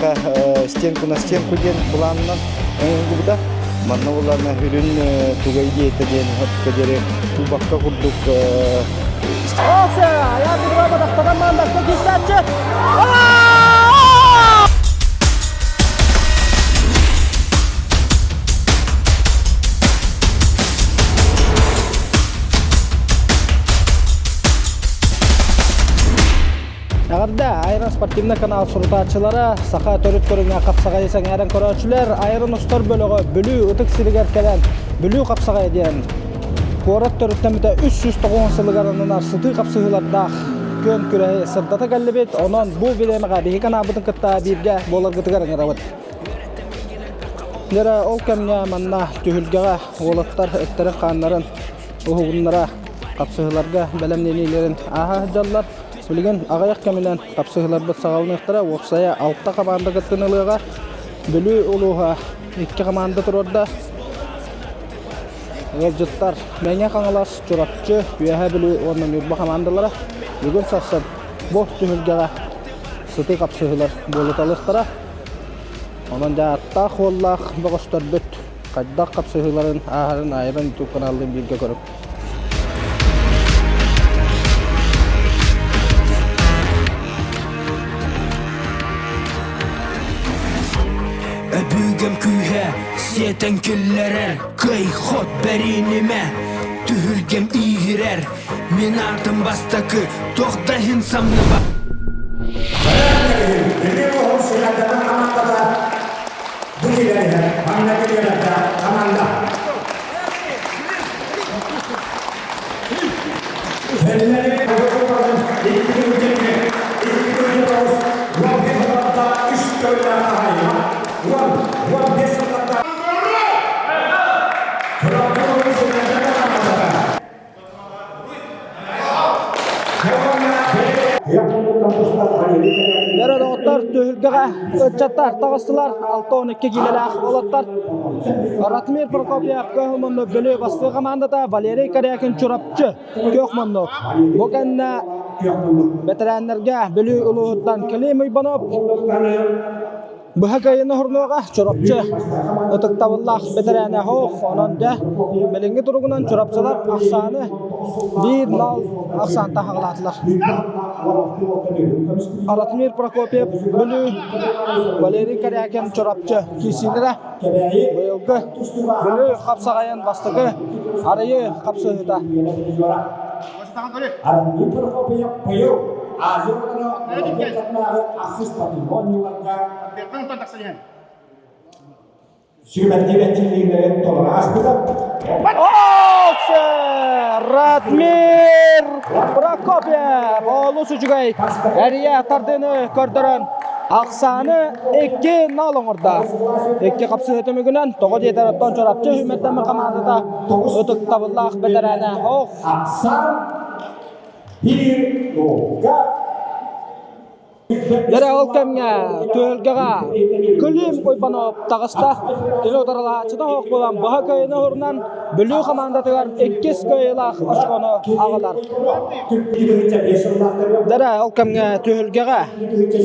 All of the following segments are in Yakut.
диэтэххэ, стенку на стенку диэн былаанынан оҥоһуллубута. Манна буоллаҕына үрүн тугай диэтэ диэн хотка диэри кубокка курдук Эҕэрдэ, Айрон спортивнай канал сурутааччылара, саха төрүт көрүҥэ хапсаҕайы сэҥээрэн көрөөччүлэр, Айрон устар бөлөҕө Бүлүү ытык сиригэр кэлэн Бүлүү хапсаҕайа диэн куорат төрүттэммитэ 390 сылыгар ананар сытыы хапсыһыылардаах күөн күрэһи сырдата кэллибит. Онон бу бириэмэҕэ биһиги каналбытын кытта бииргэ буоларгытыгар ыҥырабыт. Дьэ ол кэмҥэ манна түһүлгэҕэ уолаттар эттэрин-хааннарын уһугуннара хапсыһыыларга бэлэмнэниилэрин ааһа сылдьаллар. Билигин аҕыйах кэминэн хапсыһыыларбыт саҕаланыахтара. Уопсайа алта хамаанда кыттыыны ылыаҕа. Бүлүү улууһа икки хамаанда туруорда. Ыалдьыттар Мэҥэ Хаҥалас, Чурапчы, Үөһээ Бүлүү уонна Ньурба хамаандалара бүгүн сарсын бу түһүлгэҕэ сытыы хапсыһыылар буолуталыахтара. Онон дьэ ааттаах-уоллаах бөҕөстөрбүт хайдах хапсыһыыларын ааһарын Айрон YouTube каналын бииргэ көрүҥ. Өбүгэм күүһэ сиэтэн киллэрэр Кый-хот бэринимэ Түһүлгэм ииһирэр Мин аатым бастакы Туох да иһин самныбат Бу киирэн иһэр, манна киирэргэ команда. Бэрэ доҕоттор түһүлгэҕэ ыччаттар таҕыстылар 6-12 киилэлээх уолаттар Ратмир Прокопьев көһү муннук Бүлүү бастыы хамаандата Валерий Корякин Чурапчы күөх муннук бу кэннэ бэтэрээннэргэ Бүлүү улууһуттан Клим Уйбанов Быһа кыайыыны оһорнуоҕа Чурапчы ытыктабыллаах бэтэрээнэ оһох, онон дьэ билиҥҥи туругунан чурапчылар ахсааны биир нал ахсаантан хаҕылаатылар. Ратмир Прокопьев Бүлүү, Валерий Корякин Чурапчы киирсиилэрэ быйылгы Бүлүү хапсаҕайын бастакы арыйыы хапсыһыыта. Ратмир Прокопьев быйыл Азия оҕолоро ахсыс оонньууларга Сүбэтти бэччиллиилэрин толоро ааспыта. Ратмир Прокопьев олус үчүгэй эрийэ тардыыны көрдөрөн ахсааны 2-0 оҥордо. Икки хапсыһыы түмүгүнэн тоҕо диэтэр оттон Чурапчы үмэттэммит хамаандата ытыктабыллаах бэтэрээнэ ох Ахсаан биир голга Дэрэ ол кэмҥэ түһүлгэҕэ Клим Уйбанов таҕыста. Кини утарылаһааччыта суох буолан быһа кыайыыны уһурунан Бүлүү хамаандатыгар иккис кыайыылаах очкону аҕалар. Дэрэ ол кэмҥэ түһүлгэҕэ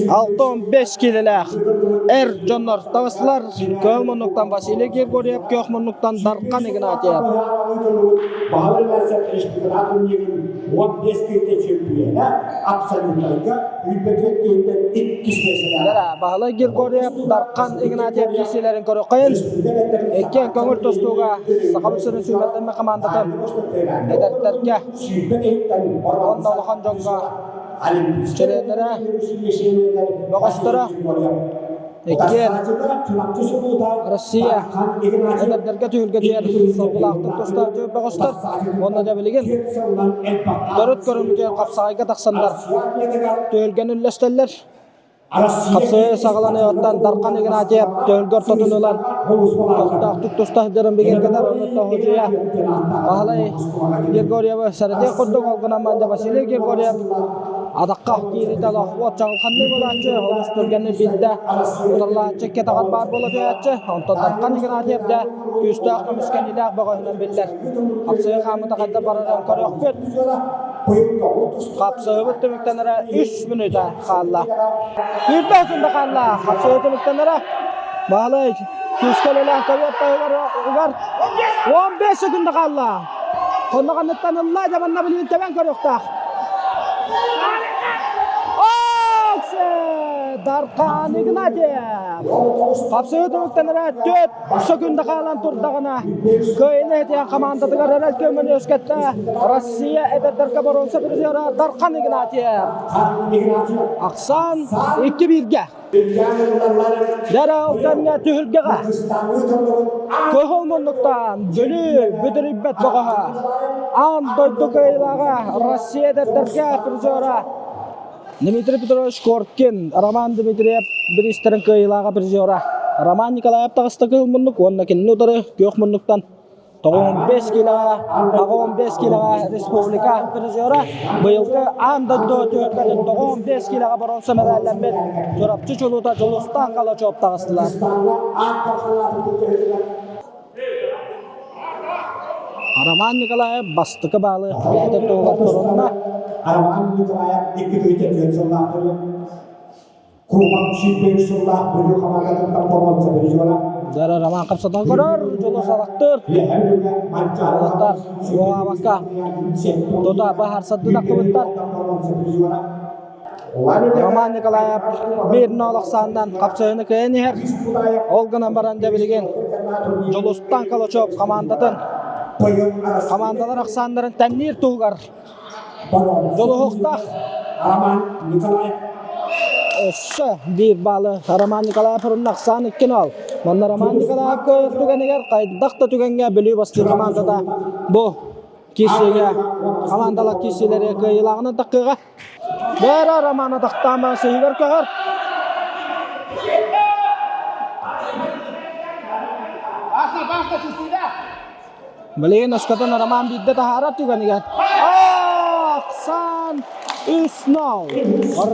65 киилэлээх эр дьоннор таҕыстылар. Көөл муннуктан Василий Григорьев, күөх муннуктан Дархан Игнатьев. 15 киһитэ чөмпүйүөнэ абсолютнайга үүрбэтигэр киһиттэн иккис миэстэлээх. Баһылай Григорьев, Дархан Игнатьев киирсиилэрин көрүөххэйин. Иккиэн көҥүл тустууга Сахабыт сирин сүүмэрдэммит хамаандатын эдэрдэргэ уонна улахан дьоҥҥо чилиэннэрэ, бөҕөстөрө Иккиэн Россия эдэрдэргэ түһүлгэтигэр соргулаахтык тустааччы бөҕөстөр уонна дьэ билигин төрүт көрүҥмүтүгэр хапсаҕайга тахсаннар түһүлгэни үллэстэллэр. Хапсаҕай саҕаланыаҕыттан Дархан Игнатьев түһүлгэ ортотун ылан көхтөөхтүк туста сылдьарын бигэргэтэр онуттан Худьуйа Баһылай Григорьевы сэрэтиэх курдук ол гынан баран Василий Григорьев Атахха киириитэ олох уот чаҕылханныы буолааччы, олус түргэнник биирдэ утарылааччы икки атаҕар баар буола түһээччи. Онтон Дархан Игнатьев дьэ күүстээх көмүскэниилээх бөҕөһүнэн биллэр. Хапсыһыы хаамыыта хайдах барарын көрүөхпүт. Хапсыһыбыт түмүктэнэрэ үс мүнүүтэ хаалла. Күүрбэ күндэ хаалла. Хапсыһыы түмүктэнэрэ Баһылай күүскэ үлэлээн көбүөр таһыгар угар 15 секунда хаалла. Хонно ханныттан ылла, дьэ манна билигин тэбэн көрүөхтээх. Дархан Игнатьев! Хапсыһыы түмүктэнэрэ 4 секунда хаалан турдаҕына, кыайыыны этиэн хамаандатыгар эрэл көмөнү үөскэттэ Россия эдэрдэргэ боруонса призера Дархан Игнатьев. Ахсаан 2-1-гэ. Дьэ ол кэмҥэ түһүлгэҕэ Кыһыл муннуктаан Бүлүү бүдүрүйбэт бөҕөһө аан дойду кыайыылааҕа Россия эдэрдэргэ призера Дмитрий Петрович Коркин, Роман Дмитриев бириистэрин кыайыылааҕа призера Роман Николаев таҕыста кыһыл муннук уонна кинини утары күөх муннуктан 95 килоҕа, 85 килоҕа республика призера быйылгы аан дойду түһүлгэтин 95 килоҕа боруонса мэдээллэммит Чурапчы чулуута Дьулустаан Калачев таҕыстылар. Роман Николаев бастакы баалы бэйэтин туһугар турунна. Роман Николаев 2 сыллаах Курбан сүүрбэ сыллаах Бүлүү хамаандатыттан боруонса призера. Дара Роман хапсатан көрөр, Дьулус алактыр. Уолаттар уоҕаабакка тута баһарсадды тахсыбыттар. Роман Николаев биир нол ахсаанынан хапсыһыны кыайан иһэр. Ол гынан баран дьэ билигин Дьулустан Калачев хамаандатын хамаандалар ахсааннарын тэнниир туһугар Дьолуһуктаах Роман Николаев өссө биир баалы Роман Николаев урунна ахсаан 2-0. Манна Роман Николаев түгэнигэр хайдах да түгэҥҥэ Бүлүү бастыыр хамаандата бу киирсиигэ хамаандалар киирсиилэри кыайыылааҕынан таххыаҕа. Бэра Романа тахтаама сыһыгар көһөр. Билигин өскөтүн Роман биирдэ таһаарар түгэнигэр Ахсан 3-0.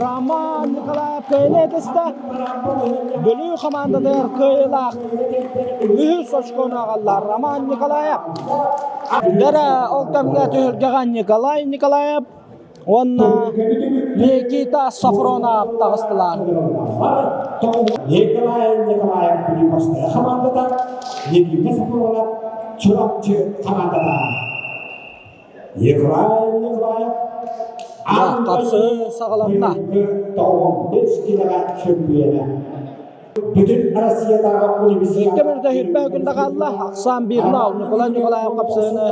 Роман Николаев кыайыыны этистэ. Бүлүү хамаандатыгар кыайыылаах үһүс очкону аҕалла Роман Николаев. Дэрэ ол кэмҥэ түһүлгэҕэ Николай Николаев уонна Никита Сафронов таҕыстылар. Николай Николаев Бүлүү бастайа хамаандата, Никита Сафронов Чурапчы хамаандата. Николай Николаев Хапсыы саҕаланна. 95 килоҕа чөмпүйэнэ. Бүтүн Россиятааҕы университет Икки мүнүүтэ сүүрбэ күндэ хаалла. Ахсаан биир нал. Николай Николаев хапсыыны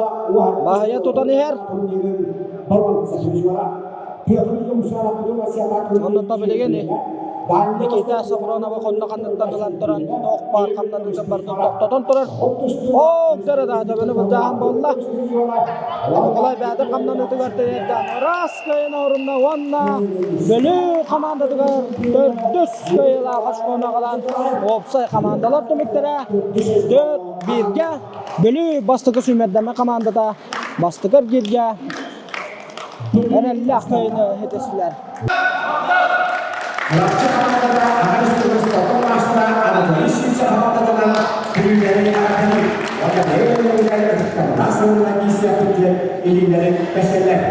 баһыйа тутан иһэр. Оннуттан билигин Никита Сафронова хонно ханныттан ылан туран туох баар хамнаныытын барытын тохтотон турар. Оо, дөрө да төбөнү былдьаан буолла. Николай бэйэтин хамнаныытыгар тириэрдэн ыраас кыайын орунна уонна Бүлүү хамаандатыгар төрдүс кыайыылаах очкону аҕалан уопсай хамаандалар түмүктэрэ 4-1-гэ Бүлүү бастакы сүүмэрдэммит хамаандата бастакы эргииргэ эрэллээх кыайыыны ситистилэр. Чурапчы хамаандата аҕа спортун маастара Анатолий Сивцев хамаандатынан күнүүлэрин ааттаныы уонна бэйэ-бэйэлэригэр ытыктабыллаах сылынан киирсиэхпит диэн илиилэрин бэсэллэр.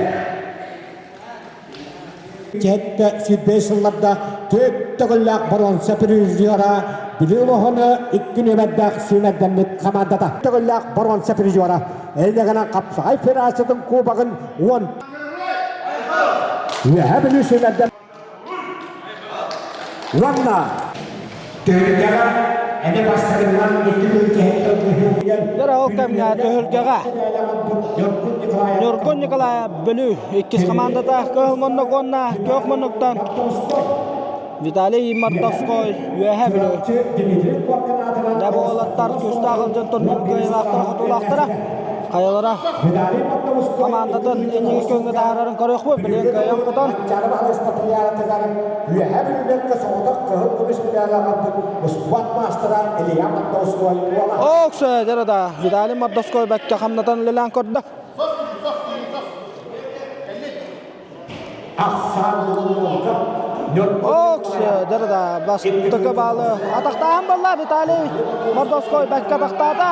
Сэттэ сүүрбэ сылларда түөрт төгүллээх боруонса призера Бүлүү улууһун икки нүөмэрдээх сүүмэрдэммит хамаандата. Төгүллээх боруонса призера Эллэҕинэн хапсаҕай федерациятын кубогын уон Үөһээ Бүлүү сүүмэрдэм уонна Түһүлгэҕэ эмэ бастакынан икки күн Дьэ ол кэмҥэ түһүлгэҕэ Ньургун Николаев Бүлүү иккис хамаандата Кыһыл муннук уонна Күөх муннуктан Виталий Мордовской Үөһээ Бүлүү. Дьэ бу уолаттар күүстээх ылдьан турнир кыайыылаахтара хотуулаахтара. Хайалара хамаандатын инники күөҥҥэ таһаарарын көрүөхпүт. Билигин кыайан хотон. Үөһээ Бүлүүлэргэ соҕотох кыһыл көмүс медали аҕалбыт успуорт маастара Илья Мордовской уола. Оксо дьэ да Виталий Мордовской бэккэ хамнатан үлэлээн көрдө. Оксо дьэ да бастакы баалы атахтаан балла Виталий Мордовской бэккэ атахтаата.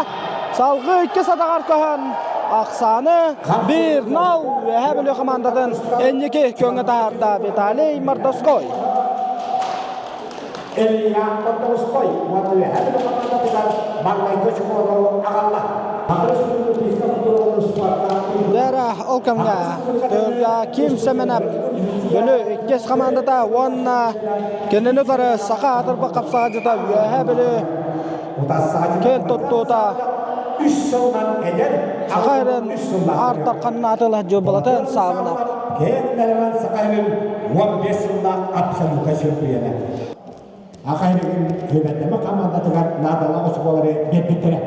Салгыы иккис атаҕар көһөн. Ахсааны 1-0 Үөһээ Бүлүү хамаандатын инники көҥө таһаарда Виталий Мордовской. Илья Мордовской уонна Үөһээ Бүлүү хамаандатыгар маҥнайгы очукуолары аҕалла. Бэрэ ол кэмҥэ Төргэ Ким Сэмэнэп Бүлүү иккис хамаандата уонна кинини утары саха аатырбыт хапсаҕайдьыта Үөһээ Бүлүү киэн туттуута Үс сылынан эдэр, Саха эрэн үс сыллаах Аар Дархан аатылаах Дьылбалатын Саабынап. Киэн нэлэмэн Саха сирин 15 сыллаах абсолюта чөмпүйүөнэ. Аха сирин Түбэтэмэ хамаандатыгар наадалаах оскуолалары биэрбиттэрэ.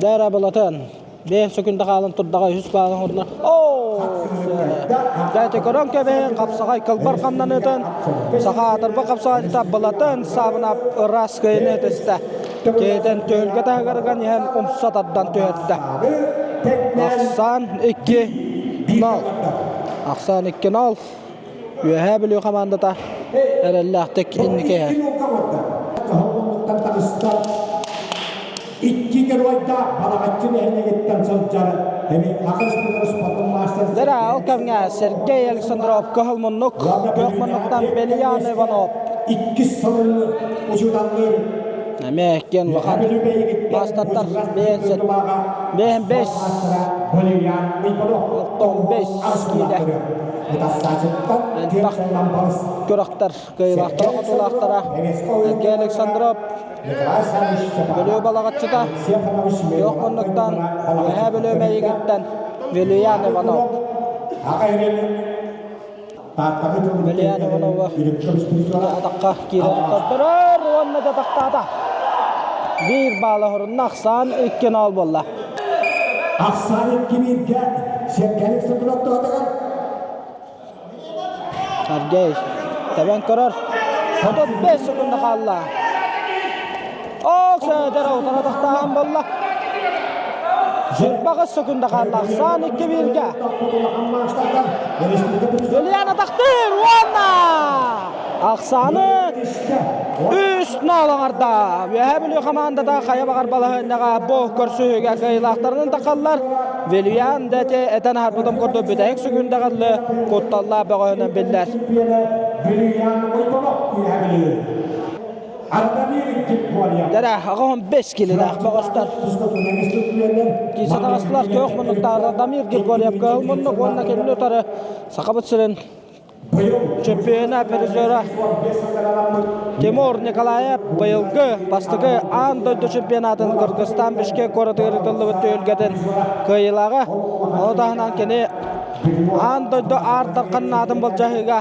Дара Балатын Бэйэн сөкүндэ хаалан турдаҕа үһүс баалын ордуна оо Дайте көрөн кэбиһин хапсаҕай кылбар хамнаныытын саха аатырба хапсаҕайдыта Балатын Саабынап ыраас кыайыны этистэ. Киһитин түһүлгэ таһыгарыган иһэн умса тардан түһэрдэ. Ахсаан 2-0. Ахсаан 2-0. Үөһээ Бүлүү хамаандата эрэллээхтик инники иһэр. Икки геройда Балаҕаччы нэһилиэгиттэн сылдьар Дара ол кэмҥэ Сергей Александров кыһыл муннук, күөх муннуктан Белян Иванов. Иккис сылын учууталлыыр Эмиэ иккиэн улахан маастардар бэйэн бэс 95 киилэ элбэх күрэхтэр кыайыылаахтара хотуулаахтара Сергей Александров Бүлүү Балаҕаччыта күөх муннуктан Үөһээ Бүлүү Мэйигиттэн Вилюян Иванов Вилюян Иванова атахха киирэн көрдөрөр уонна дьатахтаата. Биир баала хорунна ахсаан 2-0 буолла. Ахсаан икки бииргэ Сергей Александров туһатыгар Сергей тэбэн көрөр. 35 секунда хаалла. Ол Сөөдөрө утара тахтааһын буолла. 28 секунда хаалла. Ахсаан 2-1-ге. Ильяна тахтыыр уонна ахсааны 3-0 оҥордо. Үөһээ Бүлүү хамаандата хайа баҕар балаһыанньаҕа бу көрсүһүүгэ кыайыылаахтарынан тахаллар. Вильян да ити этэн аһарбытым курдук бүтэһик сүгүндэҕэллы кутталлаах бөҕөһүнэн биллэр. Дэрэ, аҕаһын бэс килилээх бөҕөстөр. Киисэ таҕыстылар күөх муннуктаах Дамир Григорьев кыһыл муннук уонна кинини утары Сахабыт сирин Чемпиона призера Тимур Николаев быйылгы бастакы аан дойду чемпионатын Кыргызстан Бишкек куоратыгар ыытыллыбыт түһүлгэтин кыайыылааҕа. Ону таһынан кини аан дойду Аар Дархан аатын былдьаһыыга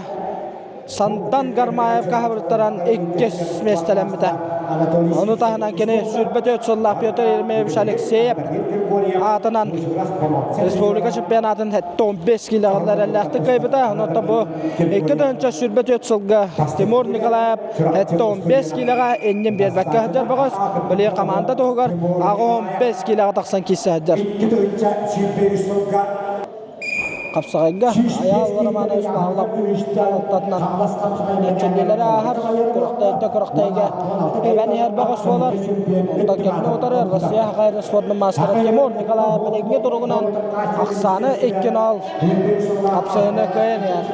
Сандан Гармаевка хабыртаран иккис миэстэлэммитэ. Ону таһынан кини 24 сыллаах Петр Еремеевич Алексеев аатынан республика чемпионатын 15 киилэҕэ эрэллээхтик кыайбыта. Онон бу 2024 сылга Тимур Николаев 15 киилэҕэ иннин биэрбэккэ сылдьар бөҕөс. Били команда туһугар 15 киилэҕэ тахсан киирсэ сылдьар. Хапсаҕайга Айаал Романович Павлов салалтатынан эрчиллиилэри ааһар, күрэхтэһиктэ күрэхтэһиигэ эбэн иһэр бөҕөс буолар. Онтон кэлин утары Россия Хахайын спордун маастара Тимур Николаев билиҥҥи туругунан ахсааны 2-0 хапсайыны кыайан иһэр.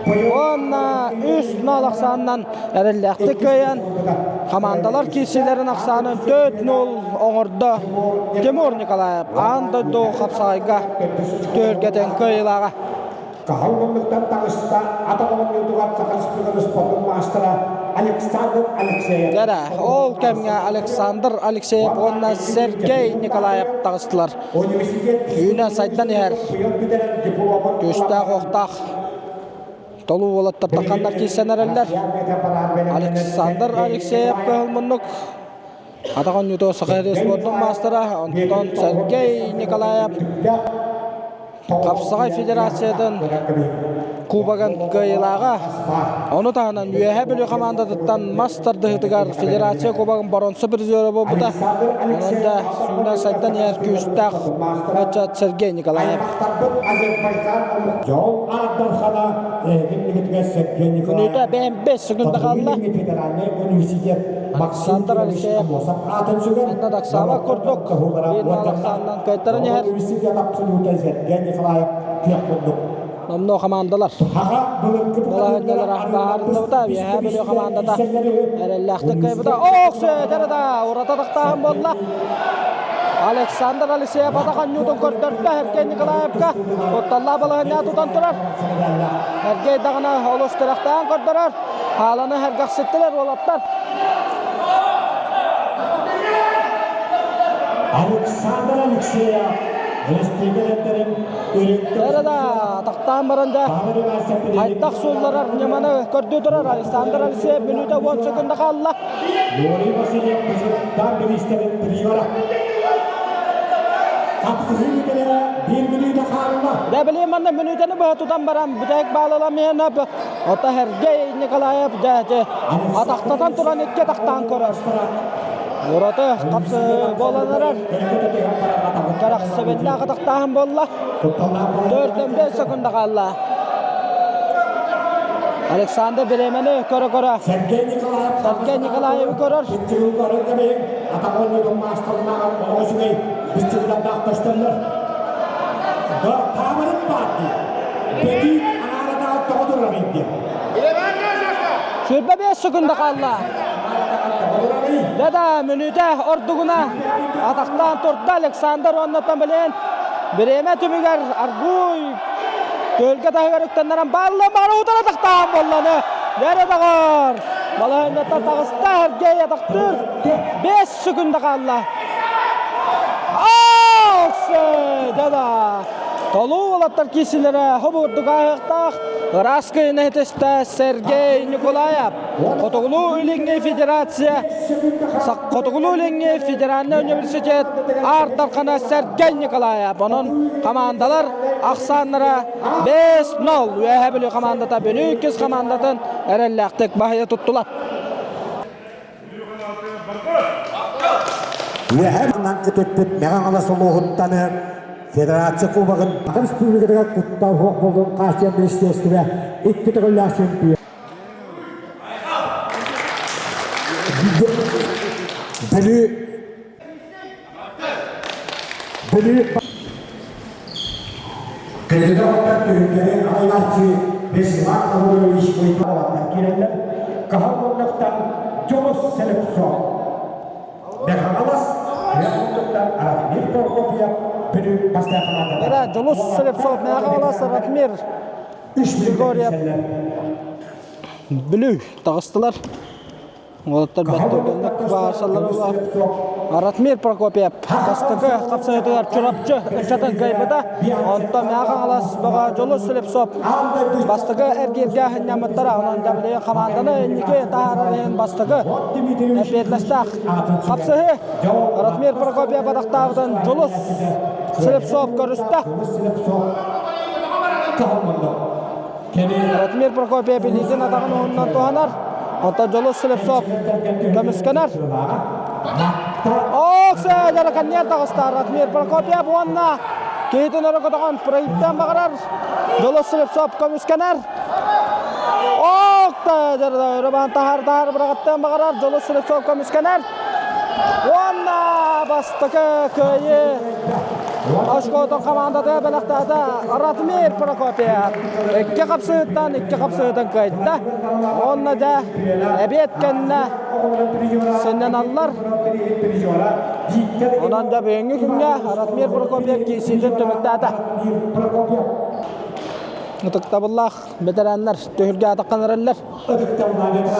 Уонна 3-0 ахсаанынан эрэллээхтик кыайан хамаандалар киирсиилэрин ахсаанын 4-0 оҥордо Тимур Николаев аан дойду хапсаҕайга түһүлгэтин кыайыылааҕа. Хаһан муннуктан таҕыста атах оонньуутугар Саха Республикатын спордун маастара Александр Алексеев. Дэрэ, ол кэмҥэ Александр Алексеев уонна Сергей Николаев таҕыстылар. Үүнэн сайдан иһэр күүстээх-уохтаах Толуу уолаттар тахханнар киирсэн эрэллэр. Александр Алексеев кыһыл муннук атах оонньуутугар Саха спордун маастара, онтон Сергей Николаев Хапсаҕай федерациятын кубогын кыайыылааҕа. Ону таһынан Үөһээ Бүлүү хамаандатыттан мас тардыһыытыгар федерация кубогын боруонса призера буолбута. Онон да сүүнэ сайдан иһэр күүстээх ыччат Сергей Николаев. Күнүүтэ бэйэм 5 секунда хаалла. Александр Алексеев манна даксаабат курдук биир Александран кыайтаран иһэр. Номнуо хамаандалар балаһыанньалара баһаарыллыбыта, Үөһээ Бүлүү хамаандата эрэллээхтик кыайбыта. Ох, Сүөдэр да урата тахтааһын буолла. Александр Алексеев атах анньуутун көрдөрдө Сергей Николаевка. Кутталлаах балаһыанньаҕа тутан турар. Сергей даҕаны олус тирэхтээн көрдөрөр. Хааланы сэргэхситтилэр уолаттар. Александр Алексеев өрөспүүбүлүкэлэрин Эрэ да тахтаан баран да хайдах суулларар ньыманы көрдүү турар Александр Алексеев мүнүүтэ 10 секунда хаалла. Юрий Васильев Бузуктан бириистэрин призера. Хапсыһыы бүтэлэрэ биир мүнүүтэ хаалла. Дэ билим манна мүнүүтэни быһа тутан баран бүтэһик баалаламыйана Ото Сергей Николаев дьэ атахтатан туран икки атахтаан көрөр. Ураты хапсы буолан эрэр. Кэрэхсэбиллээх атахтааһын буолла. 4-5 секунда хаалла. Александр бириэмэни көрө-көрө Сергей Николаев Сергей Николаевы көрөр. 25 секунда хаалла. Да-да, мүнүүтэ ордугуна атахтаан турда Александр уонна билэн бириэмэ түмүгэр аргуй көлгө таһыгар үктэннэрэн балла бары утара тахтаан болланы. Дэрэ доҕор! Балаһынньаттан таҕыста Сергей атахтыыр. 5 секунда хаалла. Да-да! Толуу уолаттар киирсилэрэ хобурдук ааһыахтаах ыраас кыйына этистэ Сергей Николаев. Хотугулуу-Илиҥҥи Федерация Хотугулуу-Илиҥҥи Федеральнай университет Аар Дархана Сергей Николаев. Онон хамаандалар ахсааннара 5-0. Үөһээ Бүлүү хамаандата Бүлүү иккис хамаандатын эрэллээхтик баһыйа туттулар. Үөһээ манан көтүппүт Мэҥэ Хаҥалас улууһуттан Федерация Кубогын Саха Республикатыгар куттал суох буолуон хааччыйар министиэристибэ икки төгүллээх чемпион. Бүлүү Бүлүү Кэлигэ түһүлгэни аҕыйааччы Вячеслав Павлович Уйбаҕалаттан киирэллэр. Кыһыл муннуктан Дьулус Слепцов, Мэхаҥалас Күөх муннуктан Ратмир Прокопьев Бүлүү бастакы хамаандата. Эрэ Дьулус Слепцов, Мэхаҥалас Ратмир Григорьев Бүлүү таҕыстылар. Уолаттар бэрт түргэнник баасаллар Ратмир Прокопьев бастакы хапсыһыытыгар Чурапчы ыччатын кыайбыта. Онтон Мэҥэ Хаҥалас бөҕө Дьулус Слепцов бастакы эргииргэ сынньаммыттара. Онон дьабылыйын хамаанданы инники таһаарар иһин бастакы эппиэтинэстээх хапсыһыы Ратмир Прокопьев атахтаабытын Дьулус Слепцов көрүстэ. Ратмир Прокопьев илиитин атаҕын уһуннан туһанар. Онтон Дьолус Слепцов көмүскэнэр. Оксе дьараканньыар таҕыста Ратмир Прокопьев уонна киһитин өрө көтөҕөн проиптан баҕарар. Дьолус Слепцов көмүскэнэр. Ок өрө баан таһар таһар быраҕаттан баҕарар. Дьолус Слепцов көмүскэнэр. Уонна бастакы кыайыы Оскуолатын хамаандата бэлэхтээтэ Ратмир Прокопьев. Икки хапсыһыттан икки хапсыһытын кыайда. Уонна дьэ эбиэт кэннэ сынньаналлар. Онон да бүгүҥҥү күҥҥэ Ратмир Прокопьев киирсиитин түмүктээтэ. Ытыктабыллаах бэтэрээннэр түһүлгэ атаххан эрэллэр.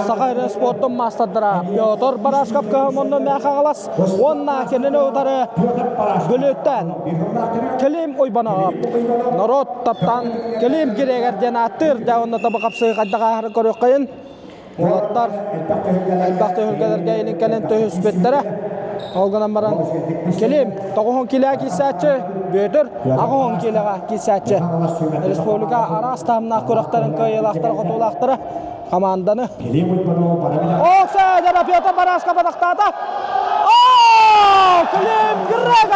Саха эрэ спортун маастардара Петр Барашков кыһаммонно Мэхаҕалас уонна кинини утары Бүлүүттэн Клим Уйбанов норуот таптаан Клим Гирегер диэн ааттыыр дьэ онно табы хапсыы хайдах ааһарын көрүөххэйин уолаттар элбэх түһүлгэлэргэ илин кэлин түһүспүттэрэ ол гынан баран Клим тоҕуһун килээ киирсээччи Бүөтүр аҕыһын киилэҕэ киирсээччи республика араас таһымнаах күрэхтэрин кыайыылаахтара хотуулаахтара хамаанданы Оксана Петр Барашка бадахтаата О, Клим Грегор!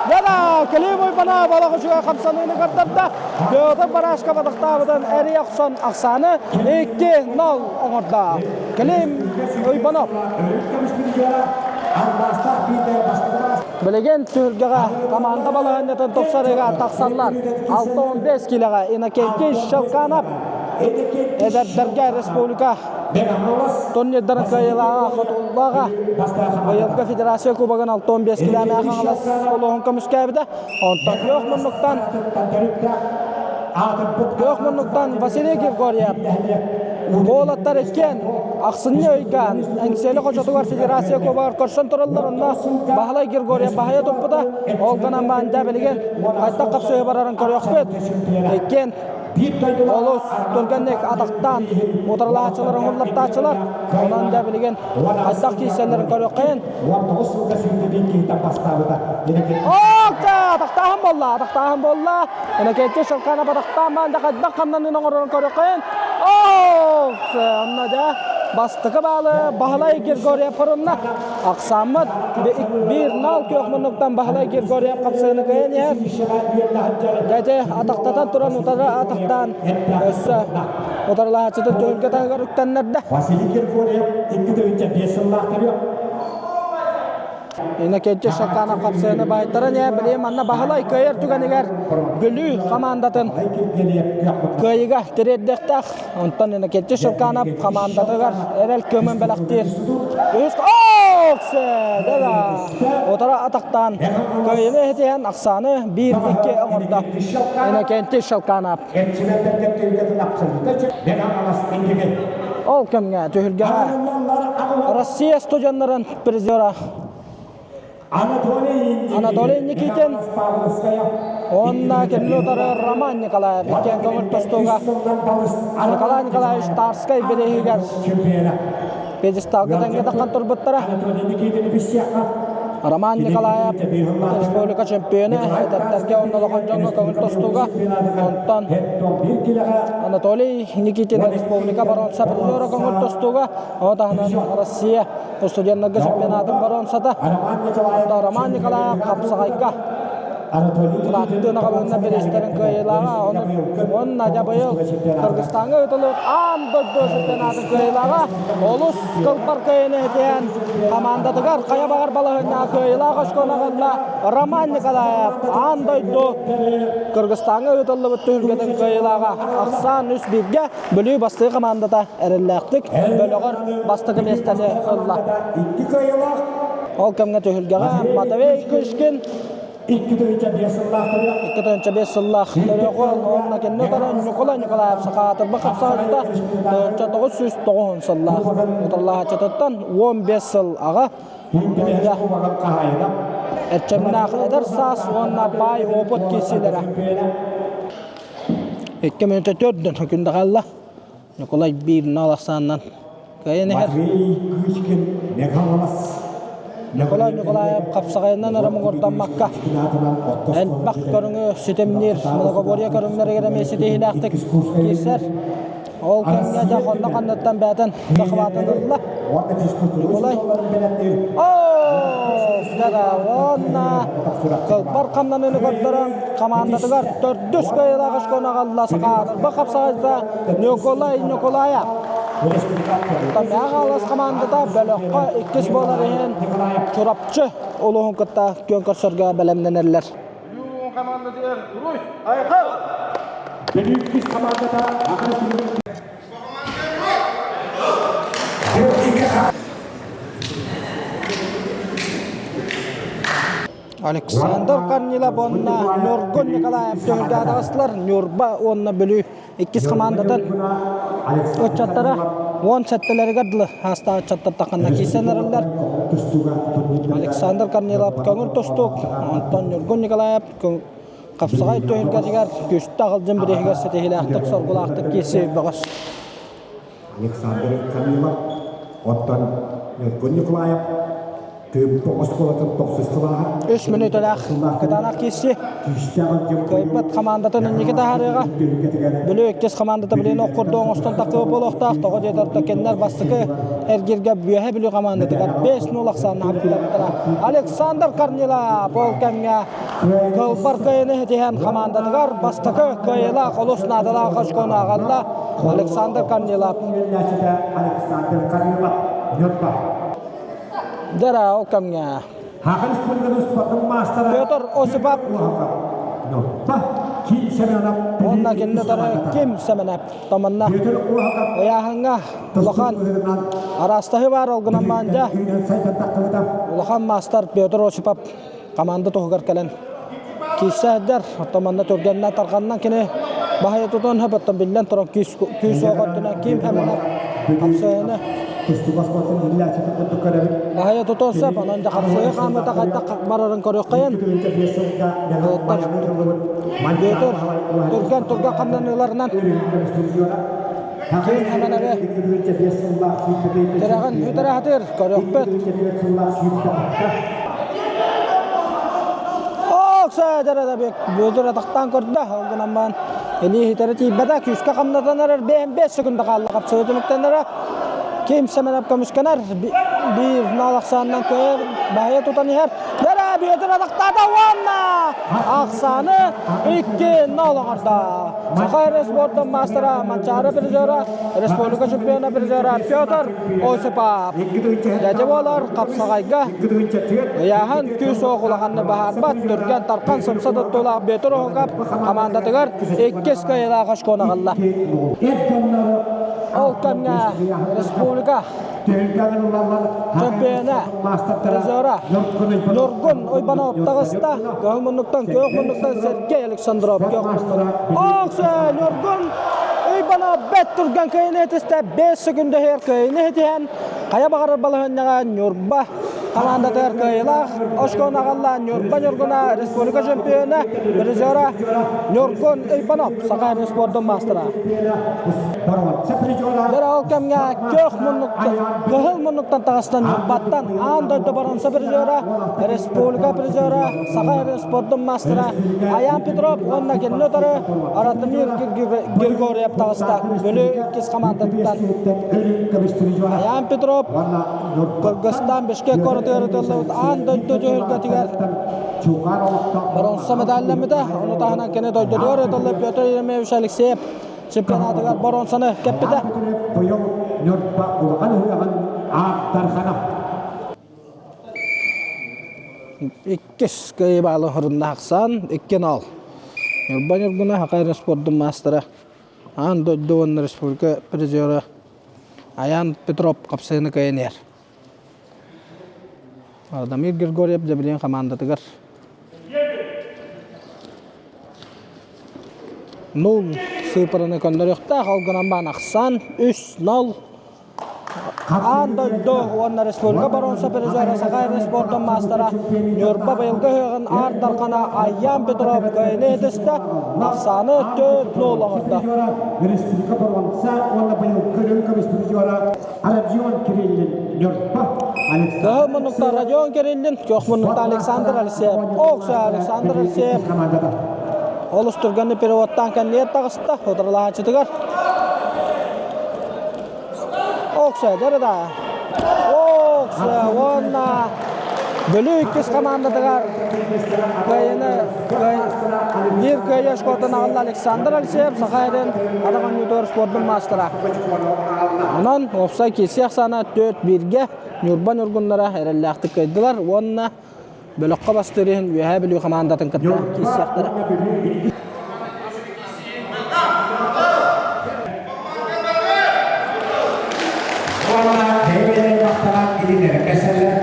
Да-да! Клим Уйбанов олох үчүгэй хамсаныыны көрдөрдө. Петр Барашков атахтаабытын эрийэ охсон ахсааны 2-0 оҥордо. Клим Уйбанов. Билигин түһүлгэҕэ команда балаһыанньатын тупсарыыга тахсаллар. 6-15 киилэҕэ Иннокентий Щелканов эдэрдэргэ республика турнирдарын кыайыылааҕа хотуллааҕа быйылгы федерация кубогын 65 килээмээх Хаҥалас улууһун көмүскээбитэ. Онтон күөх муннуктан күөх муннуктан Василий Григорьев уолаттар иккиэн ахсынньы ыйга Эҥсиэли хочотугар федерация кубогар көрсөн тураллар. Онно Баһылай Григорьев баһыйа туппута. Ол гынан баанда билигин хайдах хапсыһыы барарын көрүөхпүт. Иккиэн олус түргэнник атахтаан утарылааччылар оҥорлортааччылар. Онон да билигин хайдах киирсэллэрин көрүөххэйин. Атахтааһын буолла, атахтааһын буолла. Иннокентий Шелканов атахтаан баанда хайдах хамнанын оҥорорун көрүөххэйин. Онно дьэ бастакы баалы Баһылай Григорьев хорунна. Ахсааммыт 1-0 күөх муннуктан Баһылай Григорьев хапсыыны кыайан иһэр. Дьэ атахтатан туран утары атахтаан өссө утарылаһааччытын түһүлгэ таһыгар үктэннэрдэ. Василий Григорьев 2,5 сыллаах төрүөх. Иннокентий Шалканов хапсыыны баайтаран иһэр. Билигин манна Баһылай кыайар түгэнигэр Бүлүү хамаандатын кыайыыга тириэрдиэхтээх. Онтон Иннокентий Шелканов хамаандатыгар эрэл кыымын бэлэхтиир. Үһүс Утара атахтаан кыайыыны иһитиһэн ахсааны 1-2 оҥордо Иннокентий Шелканов. Ол кэмҥэ түһүлгэҕэ Россия студеннарын призера Анатолий Никитин уонна кинини утары Роман Николаев иккиэн көҥүл тустууга Николай Николаевич Тарскай бирииһигэр пьедесталга тэҥҥэ таххан турбуттара. Роман Николаев республика чемпиона эдэрдэргэ уонна улахан дьоҥҥо көҥүл тустууга онтон Анатолий Никитин республика боруонса призера көҥүл тустууга ону таһынан Россия Студеннарга чемпионатын боруонсата Роман Николаев хапсаҕайга кылааттыын аҕабыһынна бириистэрин кыайыылааҕа уонна дьэ быйыл Кыргызстаҥҥа ыытыллыбыт аан дойду чемпионатын кыайыылааҕа олус кылбар кыайыыны иһитиһэн хамаандатыгар хайа баҕар балаһыанньаҕа кыайыылаах очкону аҕалла Роман Николаев аан дойду Кыргызстаҥҥа ыытыллыбыт түһүлгэтин кыайыылааҕа ахсаан үс бииргэ Бүлүү бастакы хамаандата эрэллээхтик бөлөҕөр бастакы миэстэни ылла. Ол кэмҥэ түһүлгэҕэ Матвей Кышкин 2,5 сыллаах төрөҕү уонна кэннэ баран Ньукулай Николаев Сахаатырба хапсаҕайда 1909 сыллаах утарылаһааччытыттан 15 сыл аҕа эрчимнээх эдэр саас уонна баай опыт киирсиилэрэ. Икки мүнүүтэ төрдүн күндэ хаалла. Ньукулай биир нал ахсаанынан кыайан иһэр. Николай Николаев хапсаҕайынан эрэ муҥурдаммакка элбэх көрүҥү ситимниир многоборье көрүҥнэригэр эмиэ ситиһиилээхтик киирсэр. Ол кэмҥэ дьэ хонно ханныттан бээтин захватын ылла. Николай уонна кылбар хамнаныыны көрдөрөн хамаандатыгар төрдүс кыайыылаах очкону аҕалла Сахаатырба хапсаҕайда Николай Николаев. Мэҥэ хамаандата бөлөххө иккис буолар иһин Чурапчы улууһун кытта күөн көрсөргө бэлэмнэнэллэр. Бүлүү хамаандатыгар Руй Айхал! Бүлүү иккис хамаандата Александр Корнилов уонна Ньургун Николаев түһүлгэ таҕыстылар. Ньурба уонна Бүлүү иккис хамаандатын ыччаттара уон сэттэлэригэр дылы аастаах ыччаттар тахханна киирсэн эрэллэр. Александр Корнилов көҥүл тустуук, онтон Ньургун Николаев хапсаҕай түһүлгэтигэр күүстээх ылдьын бирииһигэр ситиһиилээхтик, соргулаахтык киирсии бөҕөс. Александр Корнилов, оттон Ньургун Николаев. Үс мүнүүтэлээх кытаанах киирси. Кыайбат хамаандатын инники таһаарыаҕа. Бүлүү иккис хамаандата билигин ох курдук оҥостон тахсыбыт буолуохтаах. Тоҕо диэтэр да кинилэр бастакы эргииргэ Үөһэ Бүлүү хамаандатыгар 5-0 ахсааннаах быттарбыттара. Александр Корнилов ол кэмҥэ кылбар кыайыны ситиһэн хамаандатыгар бастакы кыайыылаах олус наадалаах очкону аҕалла Александр Корнилов. Александр Корнилов Ньурба. Дьэ ол кэмҥэ Петр Осипов уонна кинини утары Ким Сэмэнэп Томанна ыйааһыҥҥа улахан араастаһыы баар ол гынан дьэ улахан маастар Петр Осипов команда туһугар кэлэн киирсэ сылдьар. Оттон манна түргэннэн тарҕаннан кини баһыйа тутан сөп, оттон биллэн туран күүс күүс уох өттүнэн ким эмэнэ хапсыһыны баһыйа тутуон сөп. Онон дьэ хапсыһыы хаамыыта хайдах барарын көрүөххэйин. Бүөтүр түргэн түргэн хамнаныыларынан ким эмэнэби тирэҕин үтэрэ сатыыр көрүөхпүт. Бүөтүр атахтаан көрдө, ол гынан баран илии иһитэрэ тиийбэтэ, күүскэ хамнатан эрэр 5 секунда хаалла хапсыы түмүктэнэрэ. Ким Сэмэнэп көмүскэнэр, биир нал ахсаанынан кыайар, баһыйа тутан иһэр. Дэрэ Бүөтүр атахтаата уонна ахсааны 2-0 оҥордо. Саха респортун маастара Манчаары призера, республика чемпиона призера Петр Осипов. Дьэ буолар хапсаҕайга ыйааһын күүс-уох улаханны баһаарбат түргэн тархан сымса туттуулаах Петр Оһукап хамаандатыгар иккис кыайыылаах очкону аҕалла. Ол кэмҥэ республика чемпиона призера Ньургун Уйбанов таҕыста. Көһүл муннуктан күөх муннуктан Сергей Александров күөх муннуктан. Оксе Ньургун Уйбанов бэт түргэн кыайыны этистэ. 5 секунда иһигэр кыайыны ситиһэн хайа баҕарар балаһыанньаҕа Ньурба хамаандатыгар кыайыылаах очкону аҕалла Ньурба Ньургуна республика чемпиона призера Ньургун Уйбанов Саха спордун маастара. Дьэ ол кэмҥэ күөх муннуктан, кыһыл муннуктан таҕыстан Ньурбаттан аан дойду боруонса призера, республика призера, Саха спордун маастара Аян Петров уонна кинини утары Ратмир Григорьев таҕыста. Бүлүү иккис хамаандатыттан Аян Петров Кыргызстан Бишкек куоратыгар ыытыллыбыт аан дойду түһүлгэтигэр боруонса медаллэммитэ. Ону таһынан кини дойдутугар ыытыллыбыт Петр Еремеевич Алексеев чемпионатыгар боруонсаны кэппитэ. Быйыл Ньурба улахан ыһыаҕын ааттархана. Иккис кыайыы хорунна ахсаан 2-0. Ньурба Ньургуна Хакайра спордун маастара аан дойду уонна республика призера Аян Петров хапсыһыны кыайан иһэр. Радомир Григорьев дьэ хамаандатыгар нул сыыпараны көннөрүөхтээх, ол гынан баран ахсаан 3-0 Аан дойду уонна республика боруонса призера Саха спордун маастара Ньурба быйылгы ыһыаҕын Аар Дархана Айян Петров кыайыны ситистэ, ахсааны 4-0 оҥордо. Республика боруонса уонна быйылгы үрүҥ көмүс призера Родион Кириллин Ньурба Кыһыл муннукта Родион Кириллин, күөх муннукта Александр Алексеев. Окса Александр Алексеев олус түргэнник переводтаан кэннигэр таҕыста утарылаһааччытыгар. Окса да. Окса уонна Бүлүү иккис хамаандатыгар кыайыны биир кыайыы очкотун аҕалла Александр Алексеев Саха сирин атах оонньуутугар спордун маастара. Онон уопсай киирсии ахсаана 4-1-гэ Ньурба ньургуннара эрэллээхтик кыайдылар уонна бөлөххө бастыыр иһин Үөһээ Бүлүү хамаандатын кытта киирсиэхтэрэ. Уонна бэйэ-бэйэлэрин махтанан илиилэрин кэсэллэр.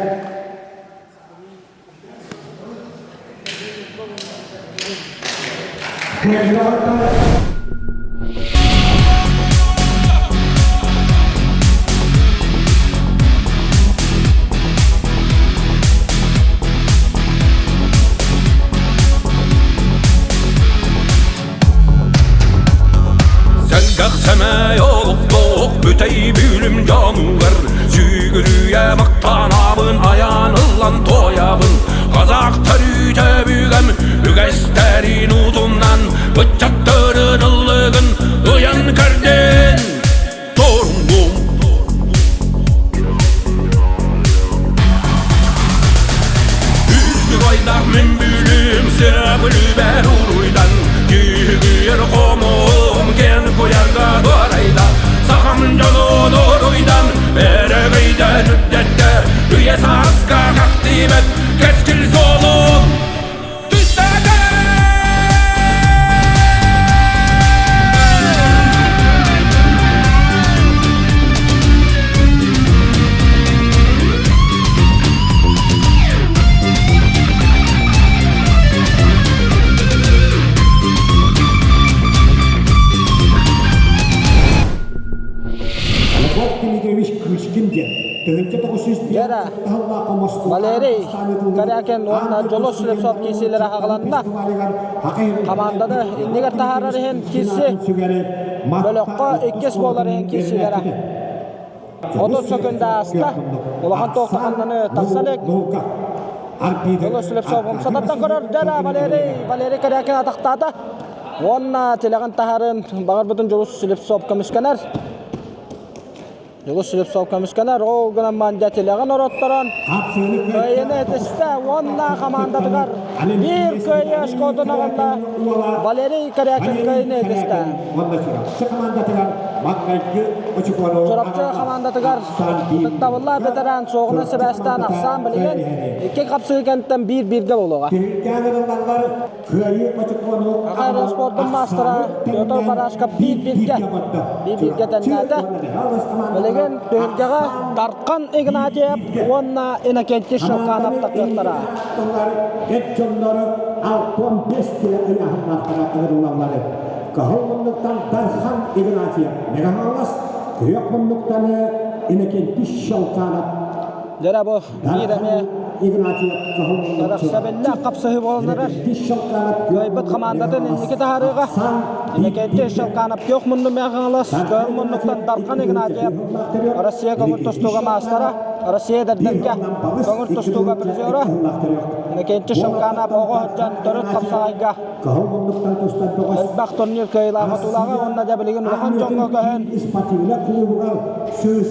Сэргэх сэмэй олохтоох бүтэй бүлүм дьонугар Сүгүрүйэ мактанабын айан ыллан. Махтанан туойабын Казахтар үтөбүгэм Үгэстэрин утумнан Ыччаттарын ыллыгын Ыйан көрдүн Торунгум Үстүк айдах мин бүлүм Сөбүлүбэр уруйдан Күүгүйэр хомуум Кен куярга дуорайда Сахам дьонун уруйдан Өрөгөйдөн үрдэттэ Үйэ сааска хахтибэт Кэскил суолун түстээтэ! Львов Дмитриевич Кычкин диэн Гера Валерий Корякин уонна Дьолос Слепцов киирсиилэрэ аҕаланна. Хамаанданы иннигэр таһаарар иһин киирси бөлөххө иккис буолар иһин киирсиилэрэ. 30 секунда ааста. Улахан туохтаханнаны тахса илик. Дьолос Слепцов умсататтан көрөр. Гера Валерий Валерий Корякин атахтаата. Уонна тилэҕин таһарын баҕарбытын Дьулус Слепцов көмүскэнэр. Дьулус Слепцов көмүскэнэр. Ол гынан мандя тилэҕин оротторон кыайыны этистэ уонна хамаандатыгар биир кыайыы очкотун аҕалла Валерий Корякин кыайыны этистэ. Чурапчы хамаандатыгар ытыктабыллаах ветеран суоҕунан сибээстээн ахсаан билигин икки хапсыы кэнтэн биир-бииргэ буолуоҕа. Аҕа спордун маастара Петр Барашков биир-бииргэ биир-бииргэ тэннээтэ. Билигин түһүлгэҕэ Дархан Игнатьев уонна Иннокентий Шелканов тахсыахтара. Эт дьоннору 65 килэ ыйааһыннаахтара ыҥырыллаллары. Кыһыл муннуктан Дархан Игнатьев Мегаһалас, күөх муннуктан Иннокентий Шелканов Дьэ бу биир эмиэ кэрэхсэбиллээх хапсыһыы буолан эрэр. Кыайбыт хамаандатын инники таһаарыыга Иннокентий Щелканов күөх мунну Хаҥалас, Кыһыл муннуктан Дархан Игнатьев, Россия көҥүл тустууга маастара, Россия эдэрдэргэ көҥүл тустууга призера Иннокентий Щелканов оҕо сылдьан төрүт хапсаҕайга элбэх турнир кыайыылааҕа тулааҕа уонна дьэ билигин улахан дьоҥҥо көһөн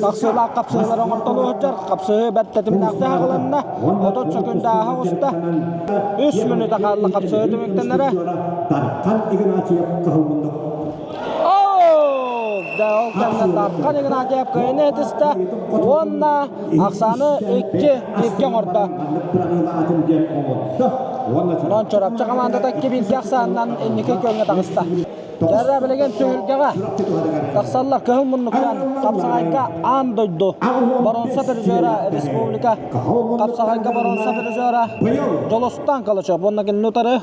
тахсыылаах хапсыһыылары оҥортолуу сылдьар. Хапсыһыы бэрт тэтимнээхтик аҕылынна. 30 секунда ааһа оҕуста. Үс мүнүүтэ хаалла хапсыһыы түмүктэнэрэ. Дархан Игнатьев кыһылмуннук. Оо! Да ол кэннэ Дархан Игнатьев кыайыны этистэ уонна ахсааны икки бииргэ оҥордо. Онон Чурапчы хамаандата икки бииргэ ахсаанынан инники күөҥҥэ таҕыста. Дьэ билигин түһүлгэҕэ тахсаллар кыһыл муннуктан хапсаҕайга аан дойду боруонса призера республика хапсаҕайга боруонса призера Дьолустан Калачев уонна кинини утары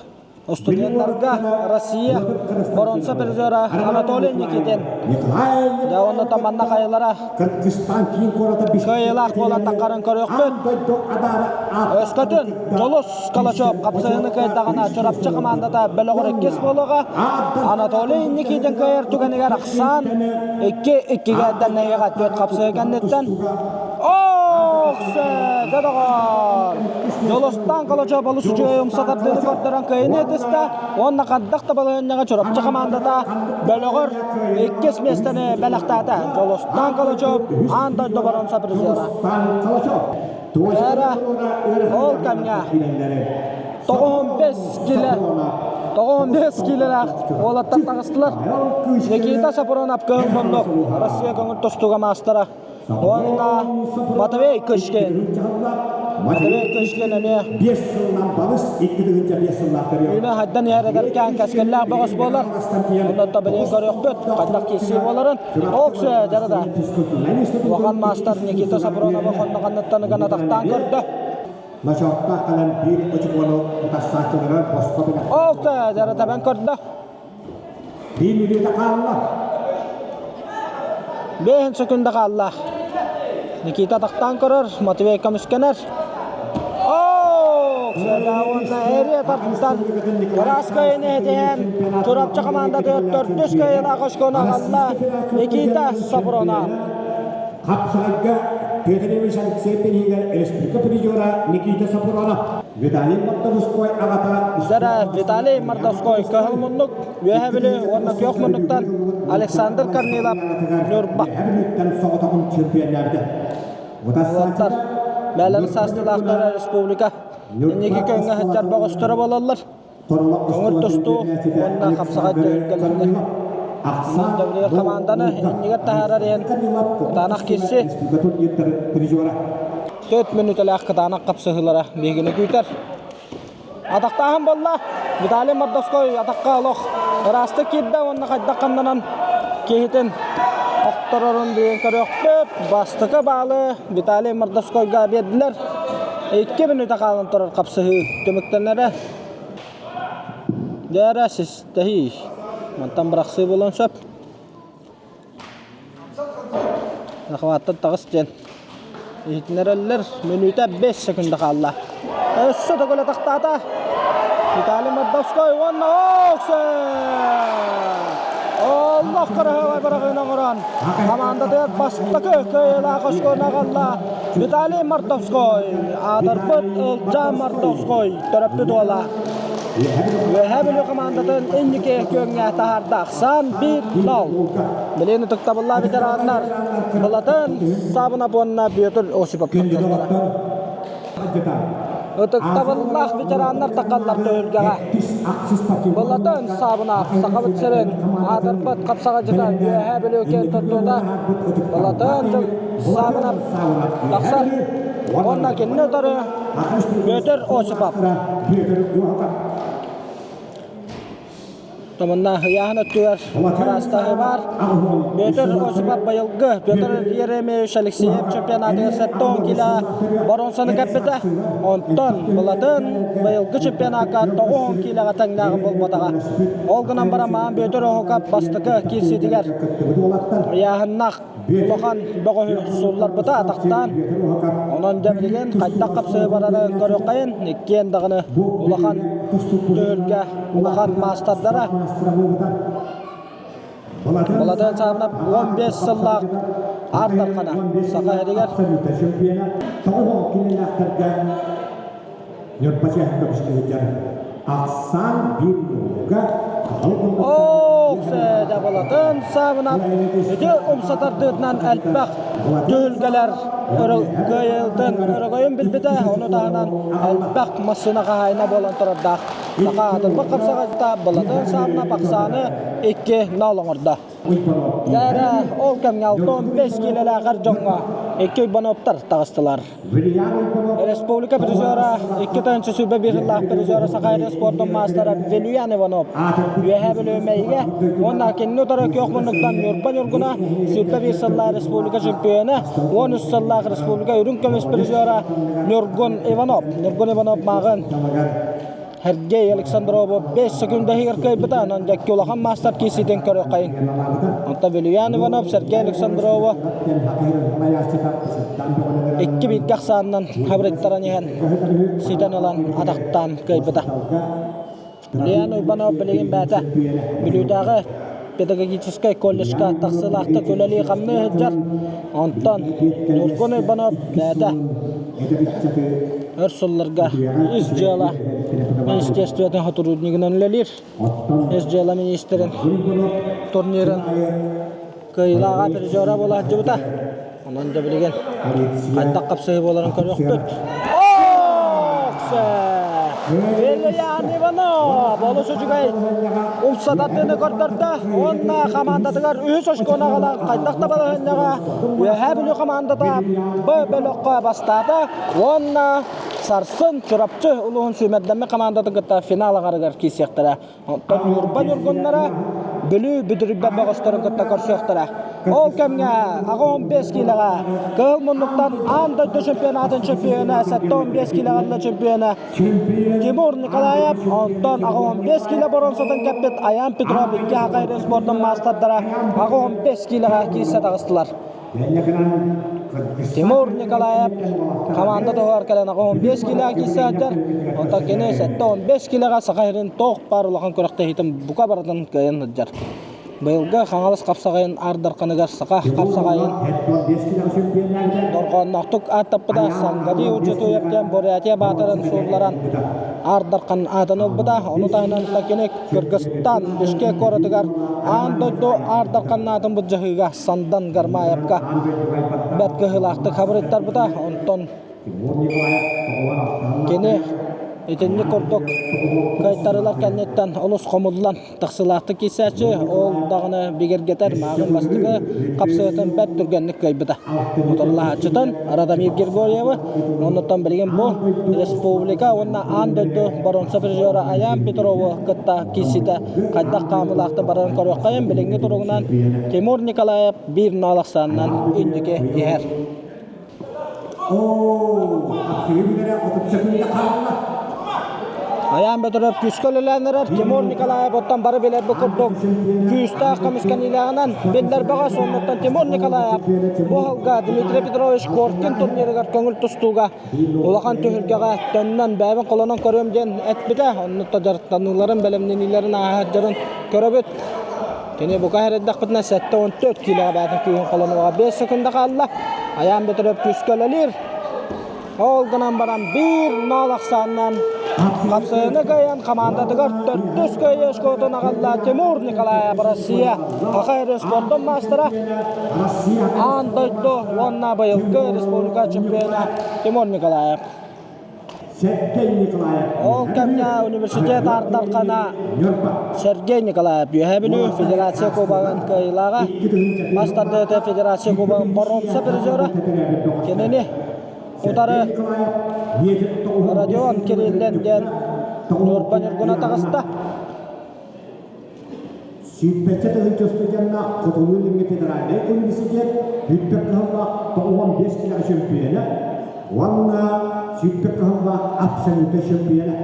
студеннарга Россия боруонса призера Анатолий Никитин дьэ уонна манна хайалара кыайыылаах буолан таххарын көрүөхпүт өскөтүн Дьолус Калачев хапсыһыыны кыайдаҕына Чурапчы хамаандата бөлөҕөр иккис буолуоҕа. Анатолий Никитин кыайар түгэнигэр ахсаан икки иккигэ дэннэйиэҕэ түөрт хапсыһыы кэнниттэн Ох, дьэ доҕоор! Дьолустаан Калачев олус үчүгэй умса тардыыны көрдөрөн кыайыны этистэ уонна хайдах да балаһыанньаҕа Чурапчы хамаандата бөлөҕөр иккис миэстэни бэлэхтээтэ. Дьолустаан Калачев аан дойду боруонса призера. Эрэ ол кэмҥэ 95 килэ 95 килэлээх уолаттар таҕыстылар. Никита Сапронов кыһыл муннук Россия көҥүл тустууга маастара уонна Матвей Кышкин. Матвей Кышкин эмиэ үүнэ хайдан иһэр эдэркээн кэскиллээх бөҕөс буолар. Оннуттан билигин көрүөхпүт хайдах киирсии буоларын. Оксө дьарыда. Улахан маастар Никита Сафроновы хонно-ханныттан ыган атахтаан көрдө. Ночооттоох кэлэн биир очукуону утарсааччыларыгар босхо бэлэх. Оксө дьарыта бэн көрдө. Биир мүнүүтэ хаалла. Бэһин секунда хаалла. Никита атахтаан көрөр, Матвей көмүскэнэр. Уонна эрия тартан ыраас кыайыны этиһэн Чурапчы хамаандатыгар төрдүс кыайыылаах очкону аҕалла Никита Сафронов. Хапсаҕайга Петр Ильич Алексеев бирииһигэр республика призера Никита Сапронов, Виталий Мордовской аҕата Зара Виталий Мордовской кыһыл муннук, Үөһэ Бүлүү уонна күөх муннуктан Александр Корнилов Ньурба. Үөһэ Бүлүүттэн соҕотоҕун чемпионнаабыта. Уолаттар бээлэрин саастыылаахтара республика инники көҥҥө сылдьар бөҕөстөрө буолаллар. Көҥүл тустуу уонна хапсаҕай түһүлгэлэригэр W хамаанданы иннигэр таһаарар иһин кытаанах киирси 4 мүнүүтэлээх кытаанах хапсыһыылара биһигини күүтэр. Атахтааһын буолла. Виталий Мордовской атахха олох ыраастык киирдэ уонна хайдах ханнанан киһитин охторорун бүгүн көрүөхпүт. Бастакы баалы Виталий Мордовскойга биэрдилэр. 2 мүнүүтэ хаалан турар хапсыһыы түмүктэнэрэ. Дьээрэ систэһии. Мантан бырахсыы буолуон сөп. Захваттан таҕыс диэн иһитиннэрэллэр. Мүнүүтэ 5 секунда хаалла. Өссө төгүл атахтаата. Виталий Мордовской уонна Оксе! Оллох кыраһыабай быраҕыыны оҥорон хамаандатыгар бастакы кыайыылаах оскуону аҕалла Виталий Мордовской. Аатырбыт Ылдьаа Мордовской төрөппүт уола. Үөһээ Бүлүү хамаандатын инники күөҥҥэ таһаарда. Ахсаан 1-0. Билигин ытыктабыллаах ветераннар Былатын Саабынап уонна Бүөтүр Осипов тахсаллара. Ытыктабыллаах ветераннар тахаллар түһүлгэҕэ. Былатын Саабынап Сахабыт сирин аатырбыт хапсаҕайдьыта Үөһээ Бүлүү киэн туттуута Былатын Саабынап тахсар уонна кинини утары Бүөтүр Осипов. Томунна ыйааһын өттүгэр араастаһыы баар. Петр Осипов быйылгы Петр Еремеевич Алексеев чемпионатыгар 70 кило боруонсаны кэппитэ. Онтон Былатын быйылгы чемпионакка 90 килоҕа тэҥнээҕин булбатаҕа. Ол гынан баран маан Петр Оһукап бастакы киирсиитигэр ыйааһыннаах улахан бөҕөһү суулларбыта атахтаан. Онон дьэ билигин хайдах хапсыһыы барарын көрүөххэйин. Иккиэн даҕаны улахан түһүлгэ улахан маастардара. Балатын Саабынап 15 сыллаах Аар Дархана Саха сиригэр Ахсаан биир нолга Ох, дабылатын саабынан ити умсатардыытынан элбэх түһүлгэлэр кыайылтын өрөгөйүн билбитэ, ону таһынан элбэх массыына хаһаайына буолан турардаах. Саха аатырбыт хапсаҕайта Былатын саабына Бахсааны 2-0 оҥордо. Дээрэ ол кэмҥэ 65 киилэлээх эр дьоҥҥо икки уйбаныаптар таҕыстылар. Республика призера, 2021 сыллаах призера Саха сирин спордун маастара Вилюян Иванов Үөһээ Бүлүү Мэйигэ уонна кинини утары күөх муннуктан Ньурба Ньургуна 21 сыллаах республика чемпиона, 13 сыллаах республика үрүҥ көмүс призера Ньургун Иванов. Ньургун Иванов мааҕын Сергей Александрову 5 секунда иһигэр кыайбыта, онон дьэкки улахан маастар киирсиитин көрүөххэйин. Онтон Вилюян Иванов Сергей Александрову икки бииргэ ахсаанынан хабырыттаран иһэн ситэн ылан атахтаан кыайбыта. Вилюян Иванов билигин бэйэтэ Бүлүүтээҕи педагогическай колледжка тахсыылаахтык үлэлии-хамныы сылдьар. Онтон Ньургун Иванов бэйэтэ өр сылларга Ис дьыала министерствотын сотруднигынан үлэлиир. Ис дьыала министрин турнирын кыайыылааҕа призера буола сылдьыбыта. Онон да билигин хайдах хапсыһыы буоларын көрүөхпүт. Ильян Иванов олус үчүгэй умсатардыыны көрдөрдө уонна хамаандатыгар үһүс очкону аҕалан хайдах да балаһыанньаҕа Үөһээ Бүлүү хамаандата Б бөлөххө бастаата уонна сарсын Чурапчы улууһун сүүмэрдэммит хамаандатын кытта финал аҕарыгар киирсиэхтэрэ. Оттон Ньурба ньургуннара Бүлүү бүдүрүйбэт бөҕөстөрүн кытта көрсүөхтэрэ. Ол кэмҥэ 85 киилэҕэ Кыһыл муннуктан аан дойду чемпионатын чемпиона 75 киилэҕэ чемпиона Тимур Николаев, онтон 85 киилэ боруонсатын кэппит Аян Петров икки Хакайрын спордун маастардара 85 киилэҕэ киирсэ таҕыстылар. Тимур Николаев хамаанда туһугар кэлэн 15 киилэҕэ киирсэ сылдьар. Онтон кини 75 киилэҕэ Саха сирин туох баар улахан күрэхтэһиитин бука барытын кыайан сылдьар. Быйылгы Хаҥалас хапсаҕайын Аар Дарханыгар саха хапсаҕайын дорҕоонноохтук ааттаппыта Сангали Учутуев диэн Бурятия баатырын суулларан Аар Дархан аатын ылбыта. Ону таһынан Такиник Кыргызстан Бишкек куоратыгар аан дойду Аар Дархан аатын былдьаһыыга Сандан Гармаевка бэрт кыһыылаахтык хабырыйтарбыта. Онтон Кини итинник курдук кыайтарыылар кэнниттэн олус хомуллан тахсыылаахтык киирсээччи, ол даҕаны бигэргэтэр мааҕын бастакы хапсыһыытын бэрт түргэнник кыайбыта. Утарылаһааччытын Радомир Григорьевы, оннуттан билигин бу республика уонна аан дойду боруонса призера Аян Петрову кытта киирсиитэ хайдах хаамыылаахтык барарын көрүөххэйин билиҥҥи туругунан Тимур Николаев биир наал ахсаанынан инники иһэр. Айаан Бөтөрөп күүскэ үлэлээн эрэр Тимур Николаев оттон бары билэрбит курдук күүстээх көмүскэниилээҕинэн биллэр бөҕөс оннуттан Тимур Николаев бу сылга Дмитрий Петрович Коркин турнирыгар көҥүл тустууга улахан түһүлгэҕэ төннөн бэйэбин холонон көрүөм диэн эппитэ оннуттан дьарыктаныыларын бэлэмнэниилэрин ааһар дьонун көрөбүт Кини бука эрэйдэхпитинэ 74 киилэҕэ бэйэтин күүһүн холонуоҕа 5 секунда хаалла. Айаан Бөтөрөп күүскэ үлэлиир. Ол гынан баран биир нол ахсаанынан хапсыһыны кыайан хамаандатыгар төрдүс кыайыы оскуолатын аҕалла Тимур Николаев Россия Саха эрэ спордун маастара аан дойду уонна быйылгы республика чемпиона Тимур Николаев. Ол кэмҥэ университет аардархана Сергей Николаев Үөһээ Бүлүү Федерация Кубогын кыайыылааҕа, мас тардыһыыта Федерация Кубогын боруонса призера. Кинини утары Родион Кириллин диэн Ньурба Ньургуна таҕыста. Сүүрбэччэ тыһыынча устудьуоннаах Хотугу Илиҥҥи федеральнай университет бүппэт кыһаллаах 95 киилэҕэ чөмпүйүөнэ уонна сүүрбэт кыһаллаах абсолютнай чөмпүйүөнэ.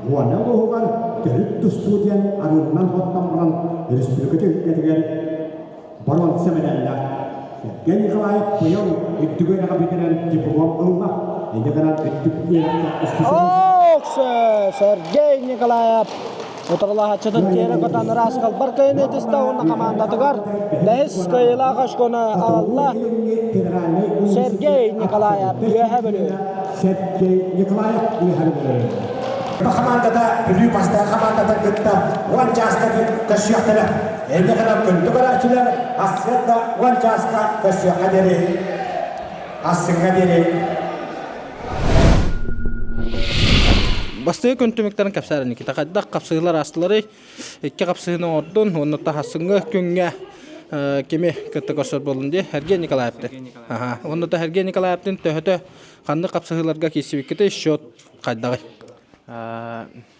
Уонна улууһугар төрүт тустуу диэн арыыннан оттон баран республика түһүлгэтигэр боруонса мэдээллээх Сергей Николаев быйыл үрдүк үөрэҕи бүтэрэн диплом ылла. Инньэ гынан үрдүк үөрэххэ Ох, Сергей Николаев утарылаһааччытын тиэрэ көтөн ыраас халбар кыайыыны итистэ уонна хамаандатыгар бэһис кыайыылаах очкону аҕалла Сергей Николаев Үөһэ Бүлүү. Сергей Николаев Үөһэ Бүлүү. Хамаандата Бүлүү бастакы хамаандатын кытта уон чааска көрсүөхтэрэ. Эйиэхэ күндү көрөөччүлэр ассыат да уон чааска көрсүөххэ диэри ассыҥҥа диэри Бастакы күн түмүктэрин кэпсээр Никита хайдах хапсыһыылар аастыларый? Икки хапсыһыыны оҥордун уонна таһассыҥҥы күҥҥэ кими кытта көрсөр буоллун дии? Сергей Николаевтын. Аха. Уонна та Сергей Николаевтын төһөтө ханнык хапсыһыыларга киирсибиккитий счет хайдаҕый?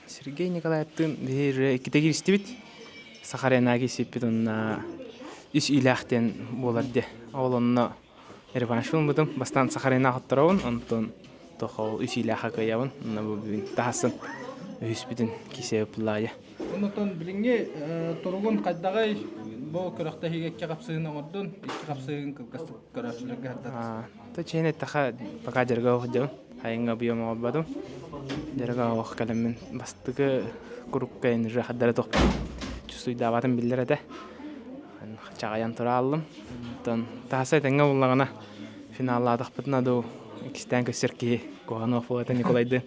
Сергей Николаевтыын биһиги иккитэ кииристибит. Сахарена киирсиппит уонна үс иилээх диэн буолар диэ. Ол онно реванш ылбытым. Бастаан Сахарена хотторобун, онтон тохол үс иилээххэ кыайабын. Онно бу бүгүн таһасын үһүспүтүн кисе ыпыллаайа. Онтон билиҥҥи туругун хайдаҕый? Бу күрэхтэһиигэ икки хапсыһыыны оҥордун, икки хапсыһыыгын кылгастык көрөөччүлэргэ сырдат. То чээн эттэхэ пока дьарыга сылдьабын. Айыҥҥа объем оҥорботум. Дьарыга оһох кэлэммин бастакы курукка уже хардара туох чувствуйдаабатым биллэр этэ. Чаҕыйан турааллым. Онтон таһаса этэҥҥэ буллаҕына финаллаатахпытына дуу иккистээн көрсөр киһи куһаҕан буолата Николайдыын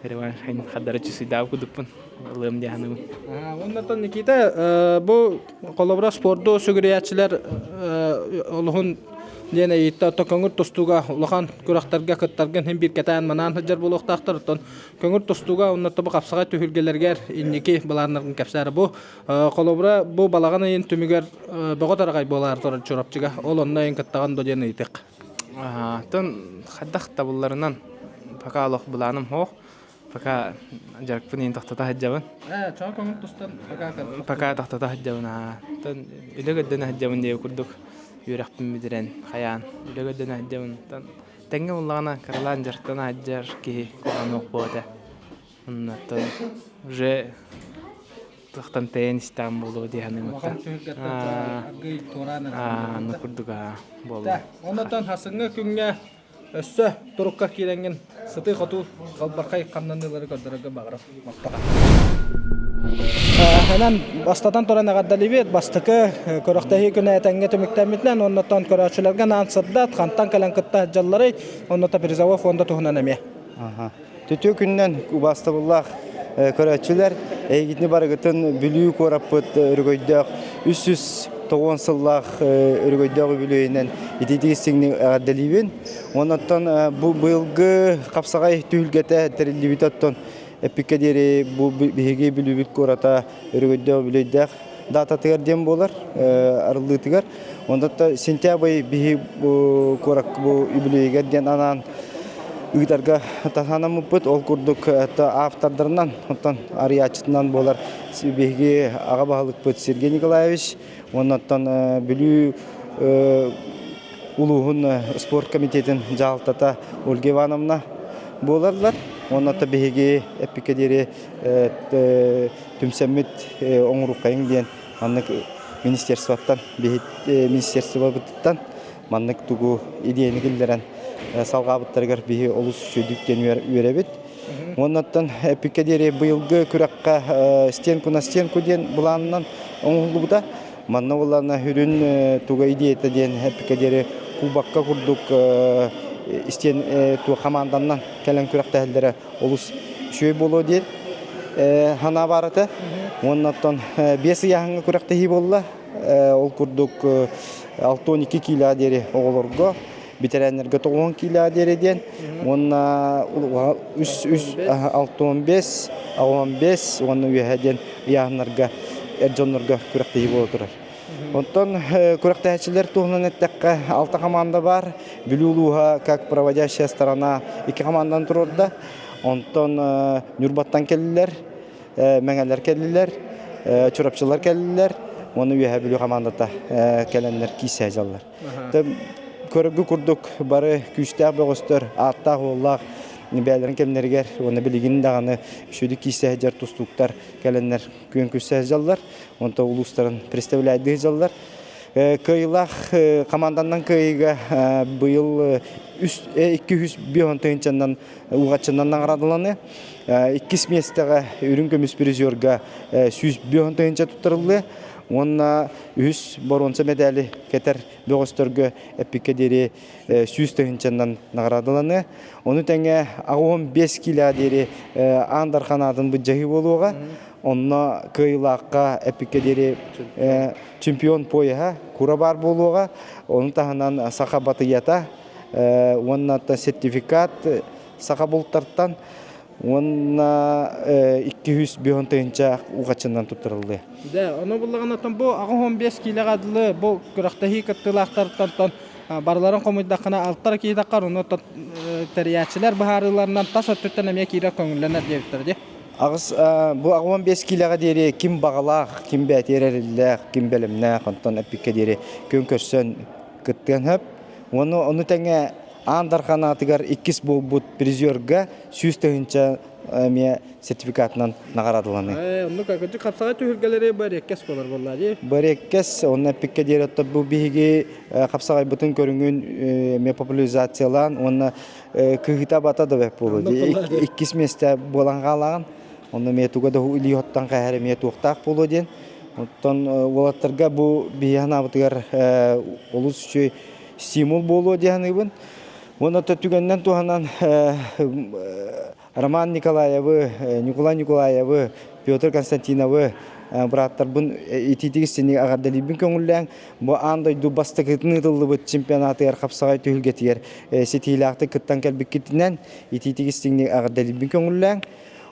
реванш хардары чувствуйдаабыт кудукпун ылыам дии саныыбын. Уонна Никита бу холобура спорду сүгүрүйээччилэр олуһун диэн ыйытта оттон көҥүл тустууга улахан күрэхтэргэ кыттаргын иһин биир кэтээн манаан сылдьар буолуохтаахтар оттон көҥүл тустууга уонна тобу хапсаҕай түһүлгэлэригэр инники былааннарын кэпсээри бу холобура бу балаҕан ыйын түмүгэр бөҕө тараҕай буолаар турар Чурапчыга ол онно ыйын кыттаҕын до диэн ыйытык Оттон хайдах табылларынан пока олох былааным суох Пока дьарыкпын иһин тохтото сылдьабын. Ээ, чоҕо көҥүл тустан пока Пока тохтото сылдьабын аа. Оттон үлэ көрдөнө сылдьабын диэби курдук үөрэхпин бүтэрэн хайаан үлэ көрдөнө сылдьабын. Оттон тэҥҥэ буллаҕына кыралаан дьарыктана сылдьар киһи куһаҕан буолуо этэ. Оннуттан уже тахтан тэйэн истэҕим буолуо дии саныыбын. Улахан түһүлгэттэн аргыый туораан Аа, оннук курдук аа буолла. Оннуттан хасыҥҥы күҥҥэ Өссө турукка киирэҥҥин сытыы-хотуу халбархай хамнаныылары көрдөрөргө баҕарар махтаҕа. Онон бастатан туран эҕэрдэлиибит. Бастакы күрэхтэһии күнэ этэҥҥэ түмүктэммитинэн, оннуттан көрөөччүлэргэ анаан сырдат, хантан кэлэн кытта сылдьалларый, оннута призовой фонда туһунан эмиэ. Түтүө күнүнэн убаастабыллаах көрөөччүлэр, эйигитини барыгытын Бүлүү куораппыт өрөгөйдөөх 390 сыллаах өрөгөйдөөх үбүлүөйүнэн итиитик истиҥник эҕэрдэлиибин. Оннуттан бу быйылгы хапсаҕай түһүлгэтэ тэриллибитэ оттон эппиккэ диэри бу биһиги Бүлүүбүт куората өрөгөйдөөх үбүлүөйдээх дататыгар диэн буолар арыллыытыгар. Онтон сентябрь биһи бу куоракка бу үбүлүөйүгэр диэн анаан ыытарга таһаанаммыппыт. Ол курдук автордарынан, оттон арыйааччытынан буолар биһиги аҕа баһылыкпыт Сергей Николаевич уонна оттон Бүлүү улууһун спорт комитетин дьаһалтата Ольга Ивановна буолаллар. Уонна биһиги эппиккэ диэри түмсэммит оҥоруоххайыҥ диэн маннык министерствоттан министерствобытыттан маннык тугу идеяны киллэрэн салҕаабыттарыгар биһи олус үчүгэйдик диэн үөрэбит. Уоннаттан эппиккэ диэри быйылгы күрэххэ стенку на стенку диэн былаанынан оҥоһуллубута. Манна буоллаҕына сүрүн туга идеята диэн эппиккэ диэри кубокка курдук истиэн туох хамаанданнан кэлэн күрэхтэһэллэрэ олус үчүгэй буолуо диэн санаа баар этэ. Уонна оттон биэс ыйааһыҥҥа күрэхтэһии буолла. Ол курдук 62 киилэҕэ диэри оҕолорго, бэтэрээннэргэ 90 киилэҕэ диэри диэн уонна үс үс 65, 85 уонна үөһэ диэн ыйааһыннарга эр дьоннорго күрэхтэһии буола турар. Онтон күрэхтэһээччилэр туһунан эттэххэ, алта хамаанда баар. Бүлүү улууһа как проводящая сторона икки хамаандан туруорда. Онтон Ньурбаттан кэллилэр, Мэҥэлэр кэллилэр, Чурапчылар кэллилэр уонна Үөһээ Бүлүү хамаандата кэлэннэр киирсэ сылдьаллар. Көрөргө курдук бары күүстээх бөҕөстөр, ааттаах-уоллаах бэйэлэрин кэмнэригэр уонна билигин даҕаны сүдү киирсэ сылдьар тустууктар кэлэннэр күөн көрсө сылдьаллар, онтон улуустарын представляйдыы сылдьаллар. Кыайыылаах команданнан кыайыыга быйыл үс 205 тыһыынчаннан уҕаччынан наҕараадаланы. Иккис миэстэҕэ үрүҥ көмүс призерга 105 тыһыынча туттарыллыа уонна үһүс боруонса мэдээли кэтэр бөҕөстөргө эппиккэ диэри 100 тыһыынчаннан наҕараадаланыа. Ону тэҥэ 85 киилэҕэ диэри Аан Дархан аатын былдьаһыы буолуоҕа. Онно кыайыылаахха эппиккэ диэри чемпион пояһа кура баар буолуоҕа. Ону таһынан саха батыйата уонна сертификат саха бултартан уонна 205 тыһыынча уҕаччынан туттарыллыа. Дэ, ону буллаҕына бу 85 киилэҕэ дылы бу күрэхтэһии кыттыылаахтарыттан барыларын хомуйдаххына алтар киһитэххэр ону тэрийээччилэр быһаарыыларынан тас өттүттэн эмиэ киирэр көҥүллэнэр диэбиттэр дии. Аҕыс бу 85 киилэҕэ диэри ким баҕалаах, ким бээтиэр эрэллээх, ким бэлэмнээх, онтон эппиккэ диэри күн көрсөн кыттыан сөп. Уонна ону тэҥэ Аан Дархан аатыгар иккис буолбут призерга 100 тыһыынча эмиэ сертификатынан наҕараадаланыы. Оннук кырдьык хапсаҕай түһүлгэлэри бу эриэккэс буолар буоллаа дии. Бу эриэккэс, онно эппиккэ диэри оттон бу биһиги хапсаҕайбытын көрүҥүн эмиэ популяризациялаан уонна кыһыыта бата да бэрт буолуо дии. Иккис миэстэ буолан хаалаҕын. Онно эмиэ туга да илии оттон хаһар эмиэ туохтаах буолуо диэн. Оттон уолаттарга бу биһиги санаабытыгар олус үчүгэй стимул буолуо дии саныыбын. Уонна түгэнинэн туһанан Роман Николаевы, Николай Николаевы, Петр Константиновы бырааттарбын итиитик истиҥник эҕэрдэлиирбин көҥүллээҥ. Бу аан дойду бастакытын ыытыллыбыт чемпионатыгар хапсаҕай түһүлгэтигэр ситиһиилээхтик кыттан кэлбиккитинэн итиитик истиҥник эҕэрдэлиирбин көҥүллээҥ.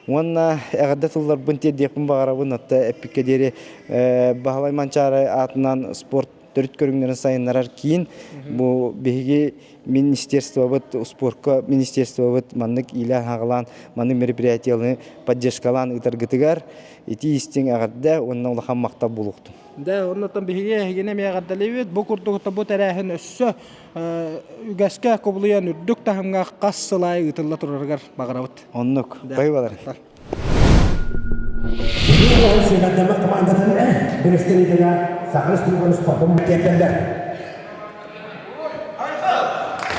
Уонна эҕэрдэ тылларбын тиэрдиэхпин баҕарабын. Отто эппиккэ диэри Баһылай Манчаары аатынан спорт төрүт көрүҥнэрин сайыннарар киин. Бу биһиги министерствобыт, спорка министерствобыт маннык иилээн-хаҕалаан, маннык мероприятиелары поддержкалаан ыытаргытыгар ити истиҥ эҕэрдэ уонна улахан махтал буолуохтун. Дэ, оннуттан биһиги эһигини эмиэ эҕэрдэлиибит. Бу курдук бу тэрээһин өссө үгэскэ кубулуйан үрдүк таһымҥа хас сыл аайы ыытылла турарыгар баҕарабыт. Оннук. Бай балар. Сүүмэрдэммит командатын бэрэстэбиитэлэ Саха Республикатын спордун тиэрдэллэр.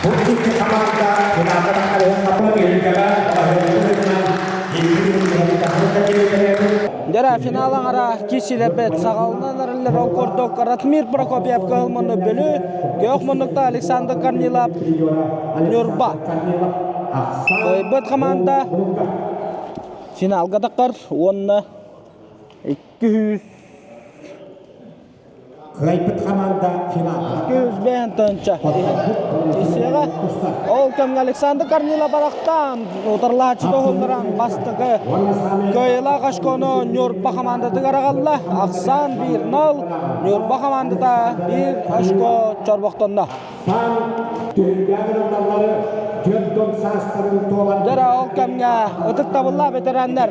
Бу икки хамаанда финалга тахсар. Дьэ, Дьэрэ финал аҥара киирсиилэрбит саҕаланан эрэллэр. Ол курдук Ратмир Прокопьев кыһыл муннук Бүлүү, күөх муннукта Александр Корнилов Ньурба. Кыайбыт хамаанда финалга таххар уонна 200 Кыайбыт хамаанда финалга. 205 тыһыынча Исиэҕэ ол кэмҥэ Александр Корнилов барахтаан утарылааччы тоһулларан бастакы кыайыылаах очкону Ньурба хамаандатыгар аҕалла. Ахсаан 1-0 Ньурба хамаандата биир очко чорбохтонно. Дьэ ол кэмҥэ ытыктабыллаах ветераннар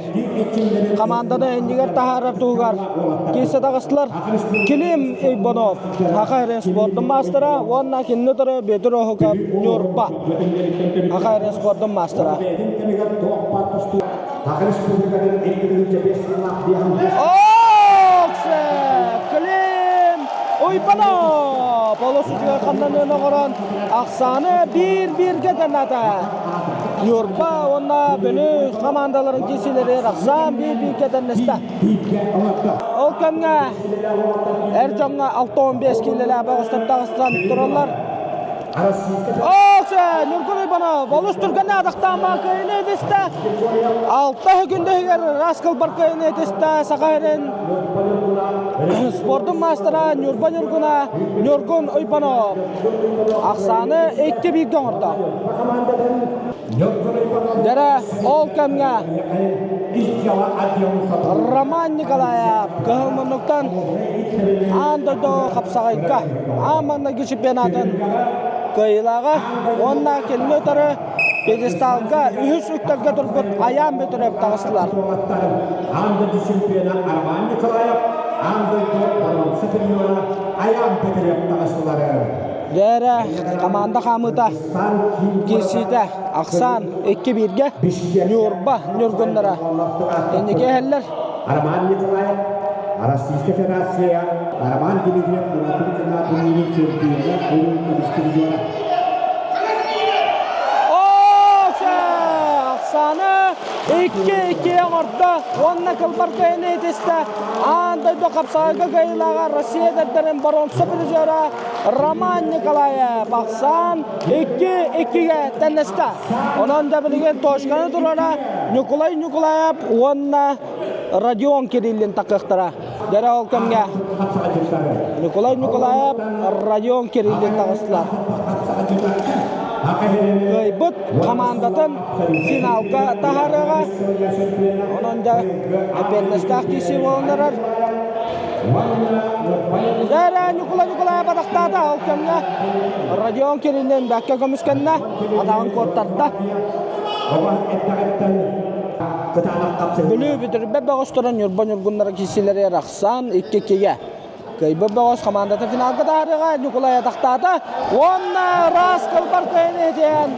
хамаанданы иннигэр таһаарар туһугар киирсэ таҕыстылар. Килим Иванов, Саха эрэ спордун маастара уонна кинини утары Бүөтүр Оһуков Ньурба, Саха эрэ спордун маастара. Клим Уйбанов олус үчүгэй хамнаныыны оҥорон ахсааны биир-бииргэ тэҥнээтэ. Ньурба уонна Бүлүү хамаандаларын киирсиилэригэр ахсаан биир-бииргэ тэҥнэстэ. Ол кэмҥэ эр дьоҥҥо 65 киилэлээх бөҕөстөр таҕыстан тураллар. Ооксе, Ньургун Уйбанов олус түргэнник атахтаан кыайыыны этистэ. Алта күндүһүгэр Раскыл кыайыыны этистэ Саха сирин спордун маастара Ньурба Ньургуна Ньургун Уйбанов. Ахсааны 2-1 оҥордо. Дьэрэ ол кэмҥэ Роман Николаев кыһыл муннуктан аан дойду хапсаҕайга аан маҥнайгы чемпионатын кыайыылааҕа уонна кинини утары пьедесталга үһүс үктэлгэ турбут Айаан Бөтүрүөп таҕыстылар. Аан дойду чемпиона Роман Николаев, аан дойду боруонса призера Айаан Бөтүрүөп таҕыстылар. Дьээрэ команда хаамыыта киирсиитэ ахсаан 2-1-гэ Ньурба Ньургуннара инники иһэллэр. Роман Николаев, Российская Федерация, Роман Дмитриев норуотун турнирын чемпиона, урун көмүс призера. Ахсааны 2-2 оҥордо уонна кылбар кыайыыны итистэ. Аан дойду хапсаҕайга кыайыылааҕа Россия эдэрдэрин боруонса призера Роман Николаев ахсаан 2-2-гэ тэннэстэ. Онон да билигин точканы турара Ньукулай Ньукулаев уонна Родион Кириллин такыахтара. Дэрэ ол кэмҥэ Ньукулай Ньукулаев, Родион Кириллин таҕыстылар. Кыайбыт хамаандатын финалга таһаарыаҕа. Онон да эппиэтинэстээх киирсии буолан эрэр. Дээрэ Ньукула Ньукулаев атахтаата. Ол кэмҥэ Родион Кириллин бэккэ көмүскэннэ, атаҕын куоттарда. Бүлүү бүтүрбэт бөҕөстөрө Ньурба ньургуннара киирсиилэри арахсан 2-2-гэ. Кыайбыт бөҕөс хамаандата финалга таһаарыаҕа Ньукулай атахтаата уонна ыраас кылбар кыайан иһитиэн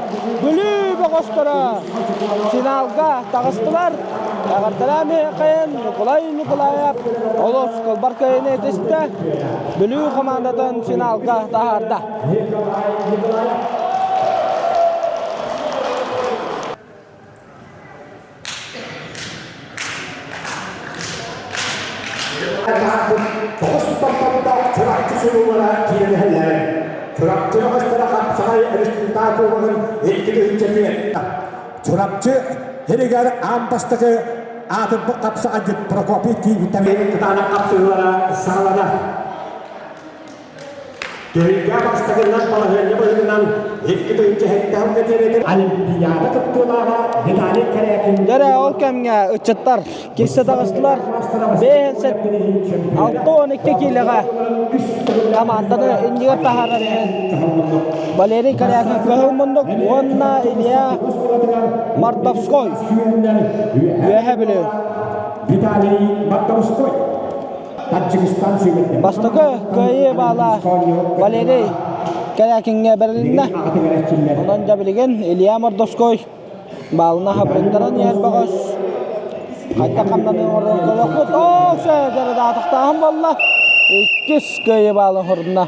Бүлүү бөҕөстөрө финалга таҕыстылар. Эҕэрдэлээн Михаил Ньукулай Ньукулаев олус кылбар кыайыыны этистэ. Бүлүү хамаандатын финалга таһаарда. Тоҕус томтордоох Чурапчы сулуулара киирэн иһэллэр. Чурапчы бөҕөстөрө хапсаҕай республика кубогын 2004 Чурапчы сиригэр аан бастакы аатырбыт хапсаҕайдьыт Прокопий Тиитов кытаанах хапсыһыылара саҕаланар. Түһүлгэ бастакынан балаһыанньа быһыытынан 2007 сылга диэри Олимпиада кыттыылааҕа Виталий Корякин Дьэрэ ол кэмҥэ ыччаттар киирсэ таҕыстылар. 5 62 киилэҕэ хамаанданы иннигэр таһаарар иһин Валерий Корякин кыһыл муннук уонна Илья Мордовской Үөһэ Бүлүү. Виталий Мордовской Таджикистан сүүмэрдэммит. Бастакы кыайыы баала Валерий Корякиҥҥа бэрилиннэ. Онон дьэ билигин Илья Мордовской баалына хабырыттаран иһэр бөҕөс. Хайдах хамнаныы оҥорорун көрүөхпүт. Оо, дьарыдаатахтааһын буолла. Иккис кыайыы баалын хорунна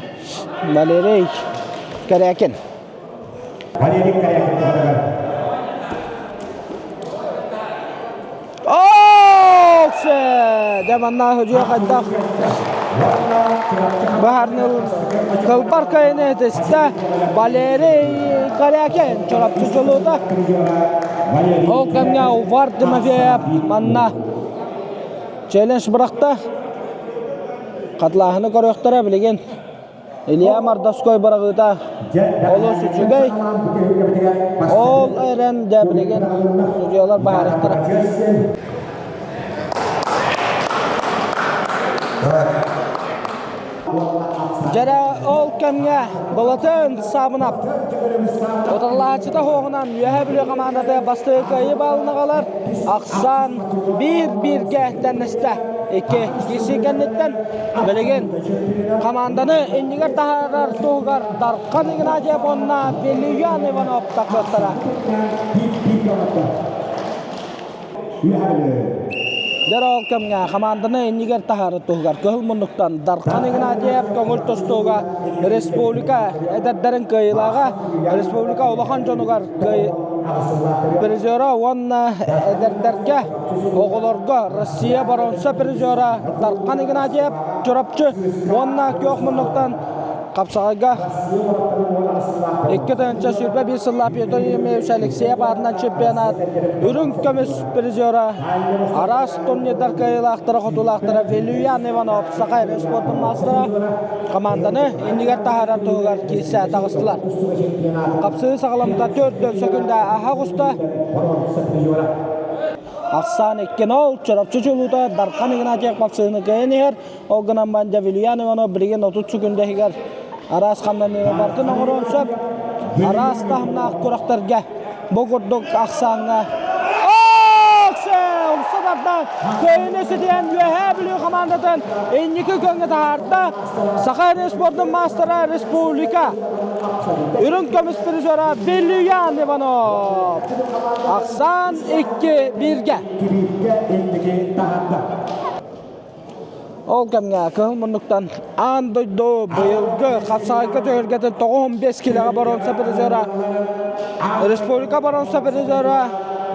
Валерий Корякин. Валерий Корякин туһатыгар. Ооксе! Дьэ манна хөдьүө хайдах баһарныл кылбар кайыны этистэ Валерий Корякин Чурапчы дьолуота. Ол кэмҥэ Увар Тимофеев манна челлендж бырахта. Хатылааһыны көрүөхтэрэ билигин. Илья Мордовской быраҕыыта олус үчүгэй. Ол эрэн дьэ билигин судьуйалар баһаарыахтара. Дьэрэ ол кэмҥэ Былатын Саабынап утарылаһааччыта суоҕунан Үөһээ Бүлүү хамаандата бастакы кыайыы баалынаҕалар ахсаан биир-бииргэ тэннэстэ. Икки киирсии кэнниттэн Билигин хамаанданы иннигэр таһаарар туһугар Дархан Игнатьев уонна Вилюян Иванов тахсыахтара. Дьэр ол кэмҥэ хамаанданы иннигэр таһаарар туһугар кыһыл муннуктан Дархан Игнатьев көҥүл тустууга республика эдэрдэрин кыайыылааҕа, республика улахан дьонугар призера уонна эдэрдэргэ Оҕолорго Россия боруонса призера Дархан Игнатьев Чурапчы уонна күөх муннуктан хапсаҕайга 2021 сыллаах Петр Еремеевич Алексеев аатынан чемпионат үрүҥ көмүс призера араас турнирдар кыайыылаахтара хотуулаахтара Вилюян Иванов Саха спортун маастара команданы иннигэр таһаарар туһугар киирсэ таҕыстылар. Хапсыы саҕаламмыта 4 сөкүндэ аһа оҕуста. Ахсаан 2-0 Чурапчы чулуута Дархан Игнатьев хапсыыны кыайан иһэр. Ол гынан баран Вильян Иванов билигин 30 секунда иһигэр араас хамнаныыны барытын оҥоруон сөп. Араас таһымнаах күрэхтэргэ бу курдук ахсааҥҥа умса тарда кыайыыны ситиһэн Үөһээ Бүлүү хамаандатын инники күөҥҥэ таһаарда. Саха спордун маастара республика үрүҥ көмүс призера Вильян Иванов. Ахсаан 2-1-гэ. Ол кэмҥэ кыһыл муннуктан аан дойду быйылгы хапсаҕайга түһүлгэтин 95 килэҕэ боруонса призера республика боруонса призера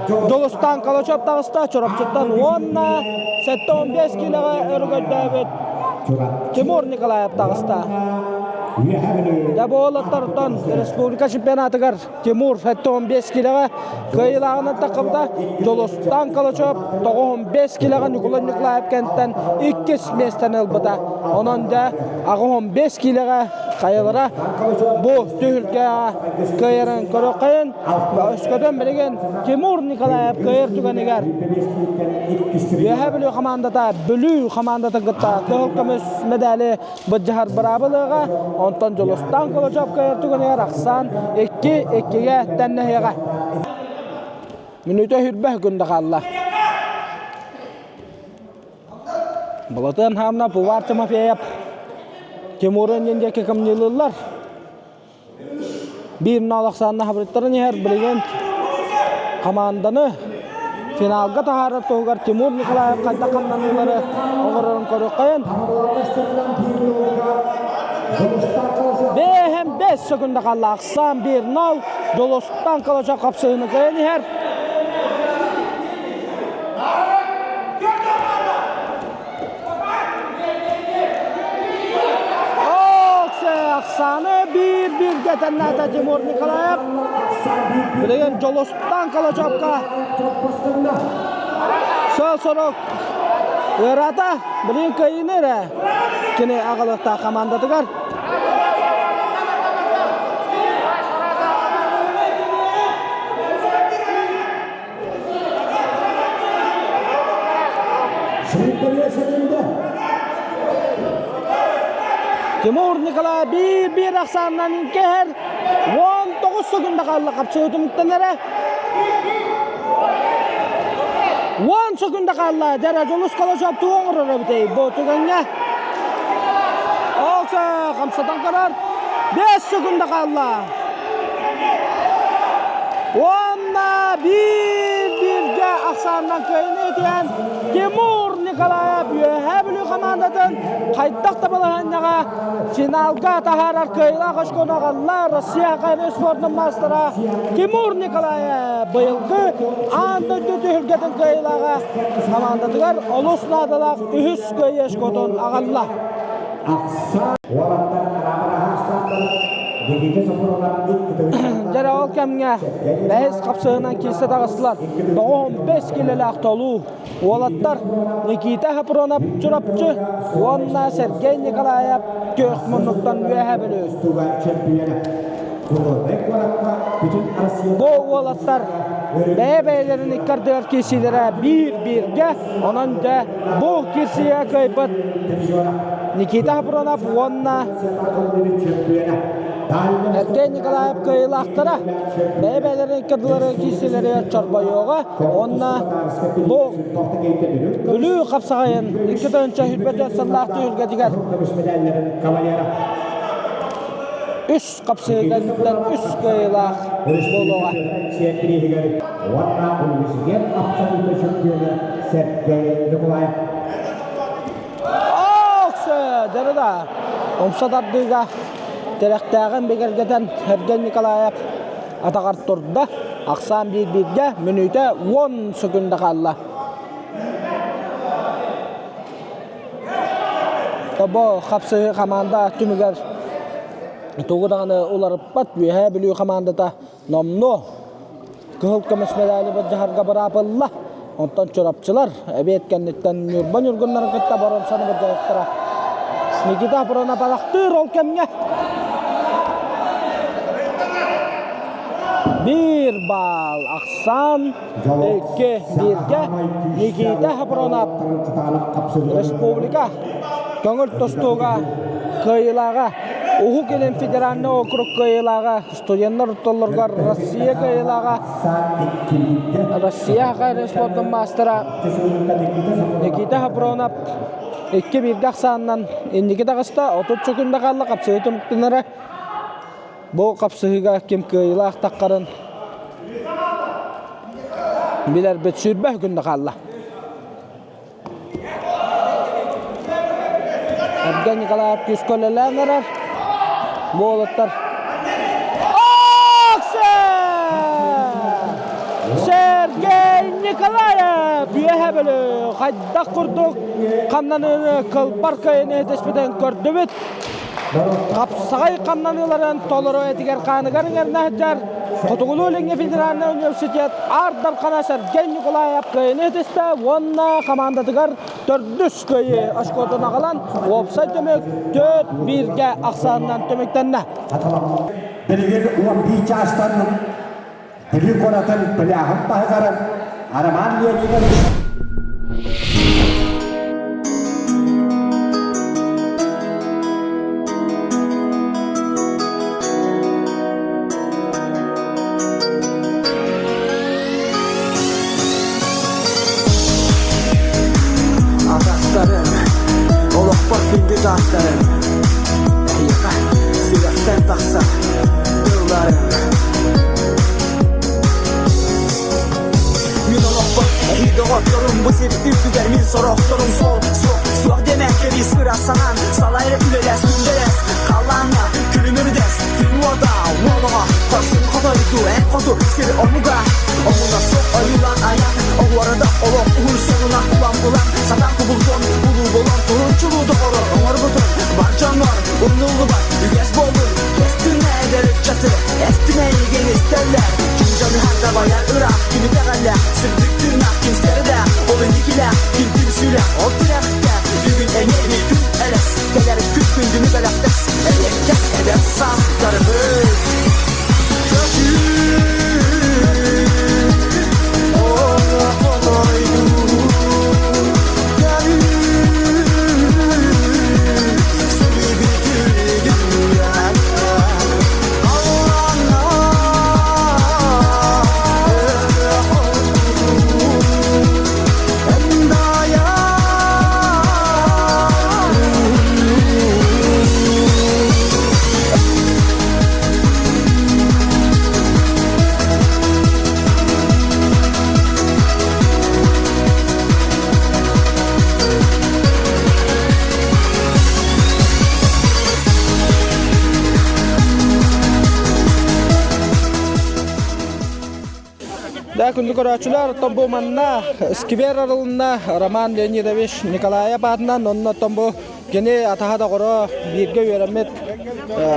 Дьулустаан Калачев таҕыста Чурапчыттан уонна 75 килэҕэ өрөгөйдөөбүт Тимур Николаев таҕыста. Дьэ бу уолаттартан республика чемпионатыгар Тимур 75 килэҕэ кыайыылааҕынан таххыбыта. Дьулустаан Калачев 95 килэҕэ Ньукулай Николаев кэнтэн иккис миэстэни ылбыта. Онон дьэ 85 килэҕэ хайалара бу түһүлгэ кыайарын көрүөххэйин. Өскөтөн билигин Тимур Николаев кыайар түгэнигэр Үөһээ Бүлүү хамаандата Бүлүү хамаандатын кытта кыһыл көмүс медали быдьаһар быраабылыаҕа, онтон Дьулустаан Кулачев кыайар түгэнигэр ахсаан 2-2-гэ тэннэһиэҕэ. Мүнүүтэ хүрбэх күндэ хаалла. Былатыан Хаамна Пувар Тимофеев Тимурын диэки кымньыылыыллар. Биир нал ахсаанна хабырыттаран иһэр билигин хамаанданы финалга таһаарар туһугар Тимур Николаев хайдах хамнаныылары оҥорорун көрүөххэйин. Бэһэн бэс секунда хаалла ахсаан 1-0 Дьулустан Калачев хапсыһыыны кыайан иһэр. Ахсааны биир-бииргэ тэннээтэ Тимур Николаев. Билигин Дьолустан Калачевка сыл-сорук ыараата. Билигин кыайыыны эрэ кини аҕалыахтаах хамаандатыгар. Тимур Николай биир-биир ахсаанынан кэһэр. 19 секунда хаалла хапсыһытымыттан эрэ. 10 секунда хаалла. Дьара Дьулус Колосов тугу оҥорор эбитэй бу түгэҥҥэ? Ол хамсатан көрөр. 5 секунда хаалла. Уонна биир-бииргэ ахсаанынан кыайыыны итиэн Тимур. Николаев Үөһээ Бүлүү хамаандатын хайдах да балаһыанньаҕа финалга таһаарар кыайыылаах очкону аҕалла Россия хайрыы спордун маастара Тимур Николаев быйылгы аан дойду түһүлгэтин кыайыылааҕа хамаандатыгар олус наадалаах үһүс кыайыы очкотун аҕалла. Дьэ ол кэмҥэ бэһис хапсыһынан киирсэ таҕыстылар. 95 килэлээх толуу уолаттар Никита Хапронов Чурапчы уонна Сергей Николаев күөх муннуктан Үөһээ Бүлүү. Бу уолаттар бэйэ-бэйэлэрин иккардыгар киирсиилэрэ биир-бииргэ, онон дьэ бу киирсиигэ кыайбыт Никита Хапронов уонна Сергей Николаев кыайыылаахтара бэйэ-бэйэлэрин иккардылары киирсиилэригэр чорбойуоҕа уонна бу Бүлүү хапсаҕайын 2024 сыллаах түһүлгэтигэр үс хапсыһыыттан үс кыайыылаах буолуоҕа. Уонна университет абсолютнай чөмпүйүөнэ Сергей Николаев. Дьарыда умса тардыыга тирэхтээҕин бигэргэтэн Сергей Николаев атаҕар турда. Ахсаан биир-бииргэ мүнүүтэ 10 секунда хаалла. Тобо хапсыһыы хамаанда түмүгэр тугу даҕаны уларыппат Үөһээ Бүлүү хамаандата номнуо кыһыл көмүс мэдээли былдьаһарга быраапылла. Онтон чурапчылар эбиэт кэнниттэн Ньурба ньургуннарын кытта боруонсаны былдьаһыктара. Никита Апронов балахтыыр ол кэмҥэ биир баал ахсаан икки бииргэ Никита Хапронов республика көҥүл тустууга кыайыылааҕа Уһук Илин федеральнай округ кыайыылааҕа студеннар ортолоругар Россия кыайыылааҕа Россия хайрын спордун маастара Никита Хапронов икки бииргэ ахсаанынан инники таҕыста 30 секунда хаалла хапсыһыы түмүктэнэрэ Бу хапсыһыыга ким кыайыылаах таххарын билэрбит сүүрбэ күннэ хаалла. Эргэ Николаев күүскэ үлэлээн эрэр. Бу уолаттар Сергей Николаев үөһэ бөлө хайдах курдук хамнаныыны кылбар кыайыны этиспитин көрдүбүт. Хапсаҕай хамнаныыларын толору этигэр-хааныгар иҥэринэ сылдьар Хотугулуу-Илиҥҥи федеральнай университет Аар Дархана Сергей Николаев кыайыыны ситистэ уонна хамаандатыгар төрдүс кыайыы очкотун аҕалан уопсай түмүк 4-1-гэ ахсаанынан түмүктэннэ. Билигин 11 чаастан Бүлүү куоратын пляһын таһыгар Роман Леонидович Атастарым, олохпор күндү таастарым, эһиэхэ сүрэхтэн тахсар тылларым. Мин олохпор эһи доҕотторум бу сир үрдүгэр мин сорохторум сол суох суох диэмэккэ бис ыра санаан салайра үлэлэс күндэлэс халлааҥҥа күлүмүрдэс күн уота уолоҕо хорсун хотойду эн хоту сир омуга омуна суох ойуулаан айан оһуорада олох уһун сонуна улам улам сатаан кубулутун улуу болон туһунчулуу доҕорор оҥорбутун бар дьоҥҥор умнуллубат үгэс буоллун кэс күнэ эдэр ыччаты эстимэ эйигин истэллэр ким дьаныһар да байар ыраах ким итэҕэллээх сырдык тыыннаах ким сэрдээх ол инникилээх ким түмсүүлээх ол тирэхтээх бүгүн эмиэ эмиэ күн элэс кэлэр күн күндүнү бэлэхтэс эриэккэс эдэр саастарбыт. Да, күндү көрөөччүлэр, оттон бу манна сквер арылынна Роман Леонидович Николаев аатынан, онно оттон бу кини атаһа доҕоро бииргэ үөрэммит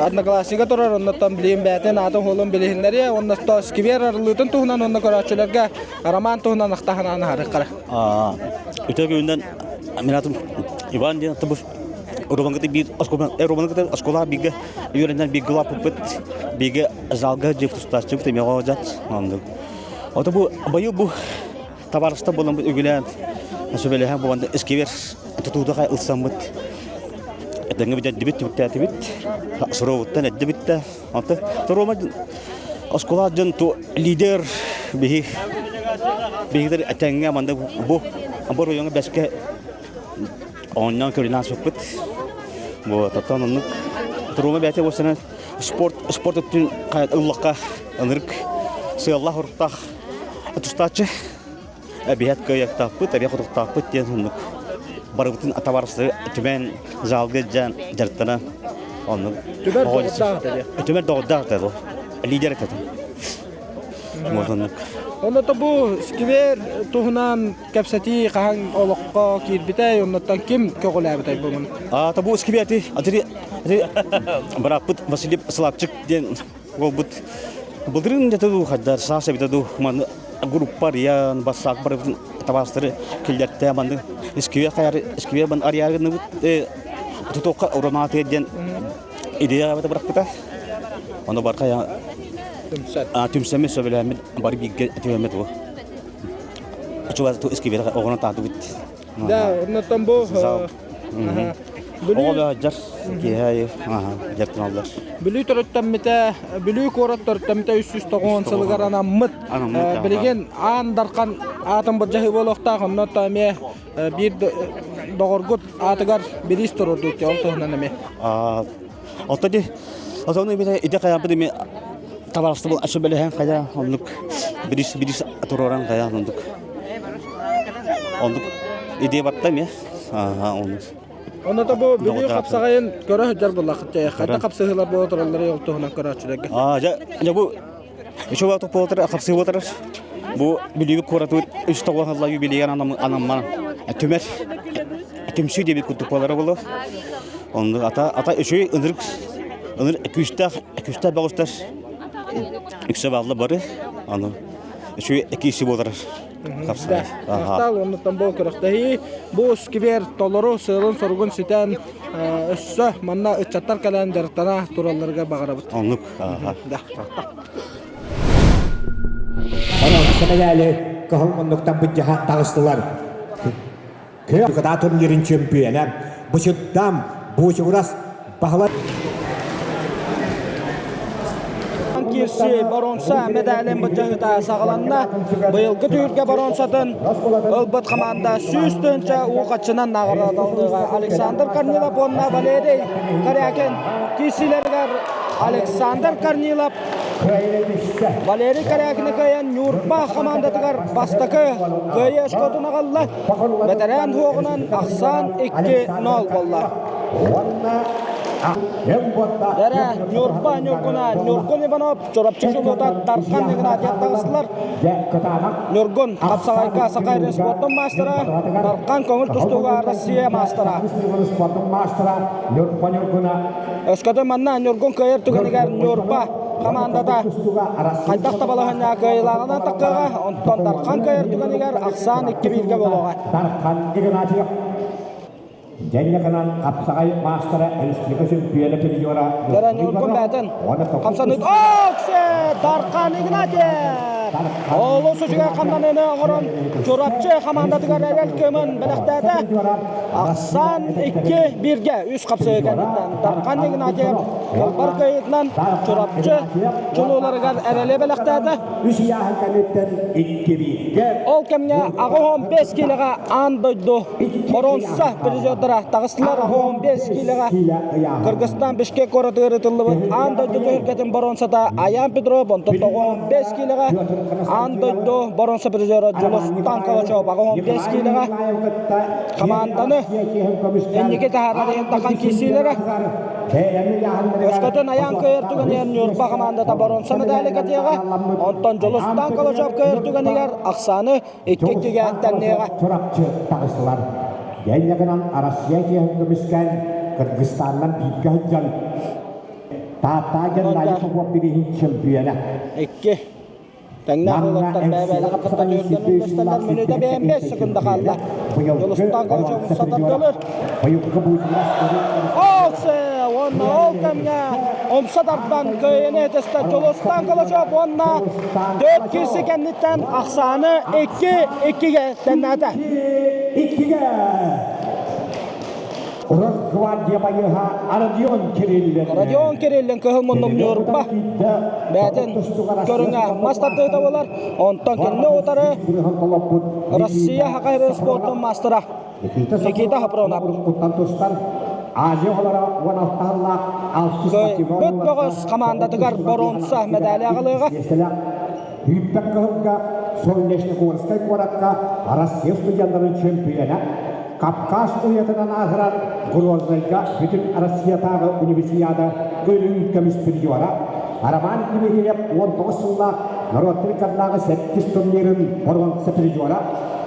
одноклассника турар, оннуттан билигин бэйэтин аатын-суолун билиһиннэриэ, уонна сквер арыллыытын туһунан уонна көрөөччүлэргэ Роман туһунан ахтаһан аһарыаххара. Үтө күнүнэн мин атым Иван диэн аттыбыт Роман биир оскуола Роман оскуола бииргэ үөрэнэн бииргэ улааппыппыт бииргэ залга дьиэ тустааччыбыт эмиэ оҕо оннук. Ото бу быйыл бу табаарыстар буолан үгүлээн сүбэлэһэн буолан эскивер тутуута ылсаммыт этэҥҥэ бүтэрдибит түмүктээтибит суругуттан эрдибит да онтон Рома оскуола дьон ту лидер биһи биһигитер этэҥҥэ манна бу бу оройуоҥҥа бэскэ оонньоон көрүнэн сыппыт вот оттон оннук Рома бэйэтэ буолсана спорт спорт өттүн ыллахха ынырык сыаллаах уруктаах тустааччы эбиһэт кыайыахтаахпыт эбиэ хотуктаахпыт диэн оннук барыбытын табаарыстары түмэн залга илдьэн дьарыктана оннук Түмэр доҕордоох этэ түмэр доҕордоох этэ лидер этэ вот оннук Онно бу сквер туһунан кэпсэтии хаһан олоххо киирбитэй, оннуттан ким көҕүлээбитэй бу А табу скверти атыри бырааппыт Василий Славчик диэн уолбут былырыын дьэ дуу хайдар саас эбитэ дуу маны группа арыйан бассаак барыбытын табаастары киллэртэ манны искибиэ хайар искибиэ бан арыйааргыныбыт тутуохха урамаатыгар диэн идея бырахпыта ону бархая түмсэммит сөбүлээммит бары бииргэ түһэммит бу Чугас искибиэ оҕону таатыбыт Да, оннуттан бу Оҕо дьар киэһэ дьартаналлар. Бүлүү төрүттэммитэ, Бүлүү куорат төрүттэммитэ 390 сылыгар анаммыт. Билигин Аан Дархан аатын былдьаһыы буолуохтаах, онно эмиэ биир доҕоргут аатыгар бириис туруордуут ол туһунан эмиэ. Оттон ди Отону бите ити хайаппыт эми табаарыстыбыл ачы бэлэһэн хайа оннук бирис бирис туруоран хайа оннук оннук идея батта эмиэ оннук Онно бу Бүлүү хапсаҕайын көрө сылдьар буоллаххыт хайда хапсыһыылар буола тураллары ол туһунан көрөөччүлэргэ. Аа дьэ дьэ бу үчүгэй топпуотар хапсыы буотар бу Бүлүү куоратыгар үс тоҕо юбилейгар анамман түмэр түмсүү диэбит курдук буолара буолуо. Оннук ата ата үчүгэй ынырык ыныр күүстээх күүстээх бөҕөстөр үксэ баалла бары аны үчүгэй киирсии буолар хапсаҕай. Махтал оннуттан бу күрэхтэһии бу сквер толору сыалын-соругун ситэн өссө манна ыччаттар кэлэн дьарыктана туралларыгар баҕарабыт. Оннук. Да. Онон сэмэлээли кыһыл муннуктан быдьаһа таҕыстылар. Кыа турнирын чөмпүйэнэ Бычырдаам Буучугурас Баһылай Кирси боруонса медалин былдьаһыыта саҕаланна. Быйылгы түһүлгэ боруонсатын ылбыт хамаанда 100 тыһыынча уу хаччынан наҕараадаланыаҕа. Александр Корнилов уонна Валерий Корякин киирсиилэригэр Александр Корнилов Валерий Корякины кыайан Ньурба хамаандатыгар бастакы кыайыы очкотун аҕалла. Бэтэрээн уоҕунан ахсаан 2-0 буолла. Дэрэ Ньурба Ньургуна Ньургун Иванов Чурапчы Чулуута Дархан Игнатьев таҕыстылар. Ньургун хапсаҕайга Саха спортун маастара, Дархан көҥүл тустууга Россия маастара. Өскөтө манна Ньургун кыайар түгэнигэр Ньурба хамаандата хайдах да балаһанньа кыайыылааҕынан таххыаҕа, онтон Дархан кыайар түгэнигэр ахсаан 2-1-гэ буолуоҕа. Дархан Игнатьев Дьэнньэкэнэн хапсаҕай маастара республика чөмпүйүөнэ призера Дара Ньургун бээтин хамсаныы Оксе Дархан Игнатьев Олус үчүгэй хамнаныыны оҥорон Чурапчы хамаандатыгар эрэл кыымын бэлэхтээтэ. Ахсаан 2-1-гэ үс хапсыһыы кэнниттэн Дархан Игнатьев кылбар кыайыытынан Чурапчы чулууларыгар эрэли бэлэхтээтэ. Үс ыйааһын кэнниттэн 2-1-гэ Ол кэмҥэ 85 киилэҕэ аан дойду боруонса призердара таҕыстылар. 85 киилэҕэ Кыргызстан Бишкек куоратыгар ыытыллыбыт аан дойду түһүлгэтин боруонсата Аян Петров, онтон 95 киилэҕэ аан дойду боруонса призера Дьулустан Калачев 85 киилэҕэ хамаанданы инники таһаарар иһин тахан киирсиилэрэ. Өскөтүн Айаан кыайар түгэнигэр Ньурба хамаандата боруонса медали кэтиэҕэ, онтон Дьулустаан Калачев кыайар түгэнигэр ахсааны икки-иккигэ тэҥниэҕэ. Чурапчы таҕыстылар. Дьэ гынан Россия чиэһин көмүскээн Кыргызстаннан бииргэ сылдьан Тааттаа Геннадий Попов бирииһин чөмпүйүөнэ. Икки Тэҥнээх уолаттар бэйэ-бэйэлэрин кытта түһүлгэн үллэстэллэр. Мүнүүтэ 5 секунда хаалла. Дьулустаан Калачев умса тардылыр. Оксе! Уонна ол кэмҥэ умса тардан кыайыыны этистэ Дьулустаан Калачев уонна төрт кирси кэнниттэн ахсааны 2-2-гэ тэннээтэ. Иккигэ Росгвардия байыаһа Родион Кириллин. Родион Кириллин кыһыл муннук Ньурба бэйэтин көрүҥэ мас тардыыта буолар. Онтон кинини утары Россия Хакайры спортун маастара Никита Хапронов. Азия оҕолоро 16 алтыс Бөт бөҕөс хамаандатыгар боруонса медали аҕалыаҕа. Күүппэт кыһылга Солнечногорскай куоракка Россия студеннарын чөмпүйүөнэ Кавказ уйатынан ааһырар Грознайга бүтүн Россиятааҕы универсиада үрүҥ көмүс призера Роман Дмитриев 19 сыллаах норуоттар ыккардааҕы сэттис турнирын боруонса призера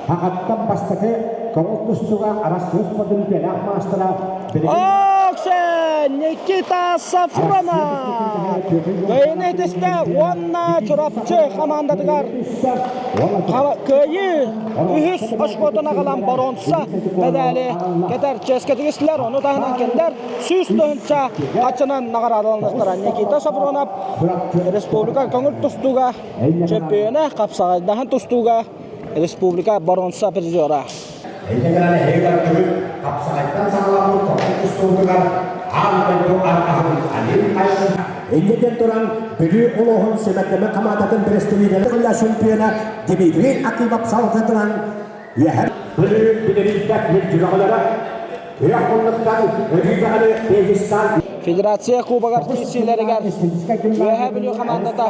Хахаттан бастакы көҥүл тустууга Россия спордун үтүөлээх маастара билигин Оксе Никита Сафронов кыайыыны итистэ уонна Чурапчы хамаандатыгар кыайыы үһүс очкотун аҕалан боруонса медали кэтэр чиэскэ тигистилэр. Ону таһынан кинилэр 100 тыһыынча хаччынан наҕараадаланыахтара. Никита Сафронов республика көҥүл тустууга чемпиона, хапсаҕайдаһан тустууга республика боруонса призера. Иннигинэн эһиги бүгүн хапсаҕайтан саҕаламмыт тохтуу тустуутугар аан дойду арҕаһын Алим Айсен Инникин туран Бүлүү улууһун Сэмэрдэмэ хамаандатын бэрэстэбиитэлэ чемпиона Дмитрий Акимов салалтатынан Үөһэ Бүлүү бүтэриитэ мүлдьүрөҕөлөрө күөх муннуктан өрүү даҕаны пьедестал Федерация Кубогар киирсиилэригэр Үөһээ Бүлүү хамаандата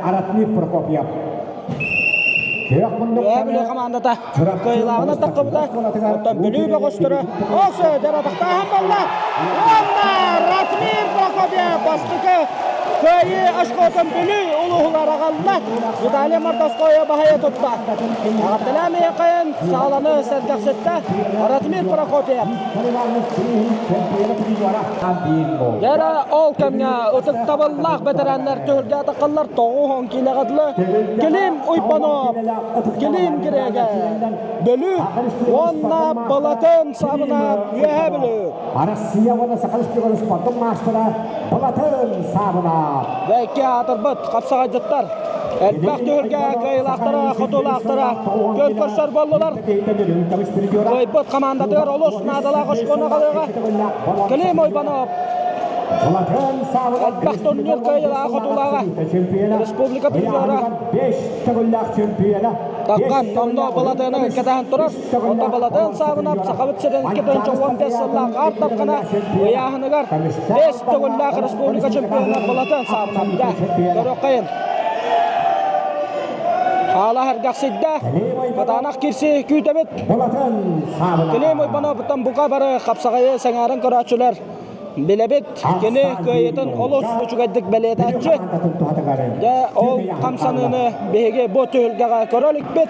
Аратмир Прокопьев Үөһээ Бүлүү хамаандата кыайыылааҕынан таххыбыта. Оттон Бүлүү бөҕөстөрө Оксо дьаратахтааһын буолла. Уонна Ратмир Прокопьев бастакы кыайыы очкотун Бүлүү улууһугар аҕалла. Виталий Мордовскойу баһыйа тутта. Эҕэрдэлээн эйэхэйин сааланы сэргэхситтэ Ратмир Прокопьев. Дьэ ол кэмҥэ ытыктабыллаах бэтэрээннэр түһүлгэ атаххаллар 90 киилэҕэ дылы Клим Уйбанов, Клим Грегэ, Бүлүү уонна Былатын Саабынап Үөһээ Бүлүү. Россия уонна Саха Республикатын спортун маастара Былатын Саабынап. Бэйки аатырбыт хапсаҕайдьыттар элбэх түһүлгэ кыайыылаахтара, хотуулаахтара күөн көрсөр буоллулар. Кыайбыт хамаандатыгар олус наадалаах оскуону аҕалыаҕа. Клим Ойбонов элбэх турнир кыайыылааҕа, хотуулааҕа республика призера Таккан номнуо Балатыны кэтэһэн турар. Онто Балатын Саабынап Сахабыт сирин 2015 сыллаах аар тапкана ыйааһыныгар 5 төгүллээх республика чемпиона Балатын Саабынап да көрүөххэйин. Хаала сэргэхсийдэ. Кытаанах кирси күүтэбит. Клим Уйбановтан бука бары хапсаҕайы сэҥээрэн көрөөччүлэр билэбит. Кини кыайыытын олус үчүгэйдик бэлиэтээччи. Дьэ, ол хамсаныыны биһиги бу түһүлгэҕэ көрө иликпит.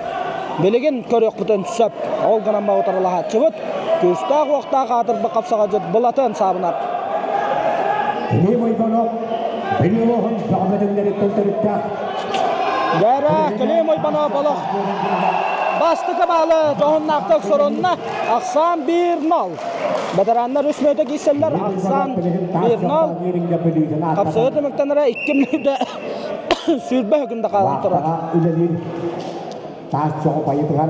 Билигин көрүөхпүтүн сөп. Ол гынан утарылаһааччыбыт күүстээх-уохтаах аатырбыт хапсаҕайдьыт Былатын Саабынап. Клим Уйбанов Бүлүү улууһун бөҕө төрүттээх Дээрэ Клим Уйбанов олох бастакы баалы дьоһуннаахтык сорунна. Ахсаан 1-0. Бэтэрээннэр үс мүнүүтэ киирсэллэр. Ахсаан 1-0. Хапсыһыы түмүктэнэрэ 2 мүнүүтэ 20 секунда хаалан турар. Үлэлиир таас чоҕу байытыгар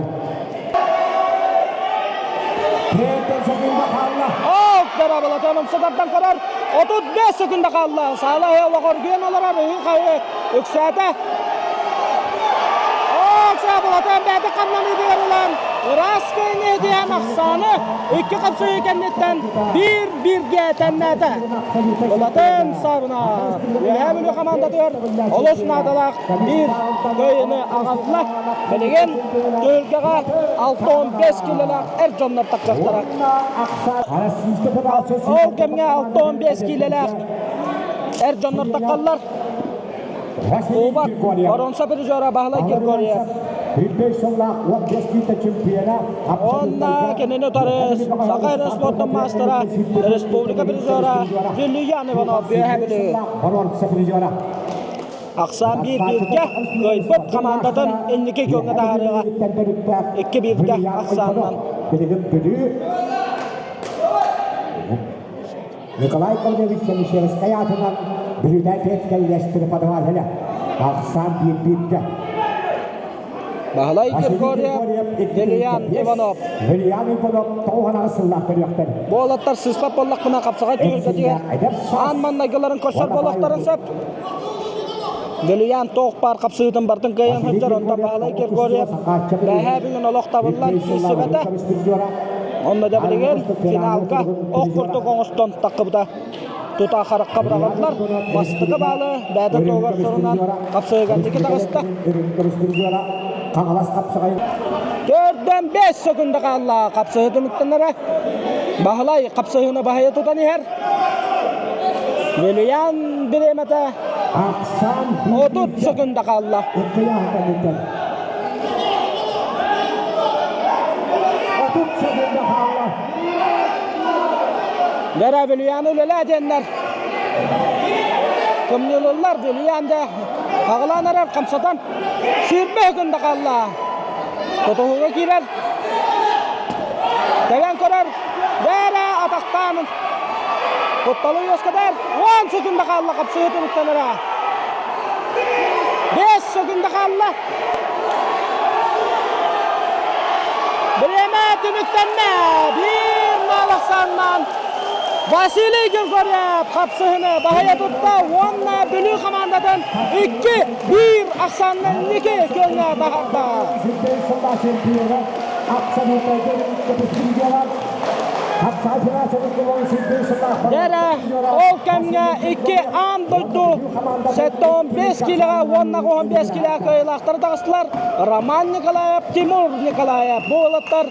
Ок, дарабылатан умсатардан көрөр. 35 секунда хаалла. Саала олоҕоргуйан олорор ыһыы-хаһыы үксээтэ. Ок, саабылатан бэйэтэ хамнаныытыгар ылан. Ыраас кыайыыны диэн ахсааны икки хапсыһыы кэнниттэн биир бииргэ тэннээтэ. Былатын Саввина Үөһээ Бүлүү хамаандатыгар олус наадалаах биир кыайыыны аҕалла. Билигин түһүлгэҕэ 65 киилэлээх эр дьоннор тахсыахтара. Ол кэмҥэ 65 киилэлээх эр дьоннор таххаллар. Кубок боруонса призера Баһылай Григорьев. Уонна кинини утары Саха эрэ спордун маастара, республика призера Вильян Иванов Үөһээ Бүлүү. Ахсаан биир бииргэ кыайбыт хамаандатын инники күөҥҥэ таһаарыаҕа. Икки бииргэ ахсаанынан. Николай Корневич Семишевскай аатынан Бүлүүтэ кэллэс преподавателэ ахсаан биир бииргэ. Баһылай Григорьев, Вильян Иванов. Вильян Иванов тоҕуһанаҕы сыллаах көрүөхтэр. Бу уолаттар сыыспат буоллахпына хапсаҕай түһүлгэтигэр аан маннайгыларын көрсөр буолуохтарын сөп. Вильян туох баар хапсыһыытын бартын кыайан сылдьар, онтон Баһылай Григорьев бэһээ бүгүн олох табыллан киирсибэтэ. Онно да билигин финалга ох курдук оҥостон таххыбыта. Тута харахха быраҕыллар. Бастакы баалы бэйэтэ туһугар сурунан хапсыһыыга тики таҕыста. Төрдөн 5 секунда хаалла хапсыһыы түмүктэнэрэ. Баһылай хапсыһыыны баһыйа тутан иһэр. Вильян бириэмэтэ 30 секунда хаалла. Дэрэ Вильяны үлэлээ диэннэр кымньылыллар Вильян дэ аҕылаан эрэр хамсатан сүүрбэ секунда хаалла. Тутуһууга киирэр. Тэбэн көрөр. Дэрэ атахтаан кутталы үөскэтэр. 10 секунда хаалла хапсыһыы түмүктэнэрэ. 5 секунда хаалла. Бириэмэ түмүктэннэ. Биир маалахсааннаан Василий Григорьев хапсыһыны баһыйа тутта уонна Бүлүү хамаандатын 2-1 ахсаанынан инники күөҥҥэ таһаарда. Дэрэ, ол кэмҥэ икки аан дойду 75 киилэҕэ уонна 15 киилэҕэ кыайыылаахтары таҕыстылар. Роман Николаев, Тимур Николаев бу уолаттар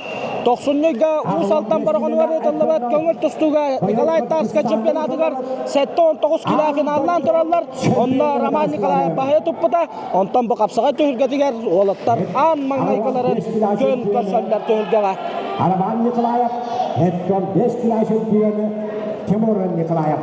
тохсунньуга Уус Алдан Бороҕонугар ыытыллыбыт көҥүл тустууга Николай Тарскай чемпионатыгар 79 киилэҕэ финаллаан тураллар. Онно Роман Николаев баһыйа туппута. Онтон бу хапсаҕай түһүлгэтигэр уолаттар аан маҥнайгыларын күөн көрсөллөр түһүлгэҕэ. Роман Николаев, Эттон 5 кило чемпионы Тимур Николаев.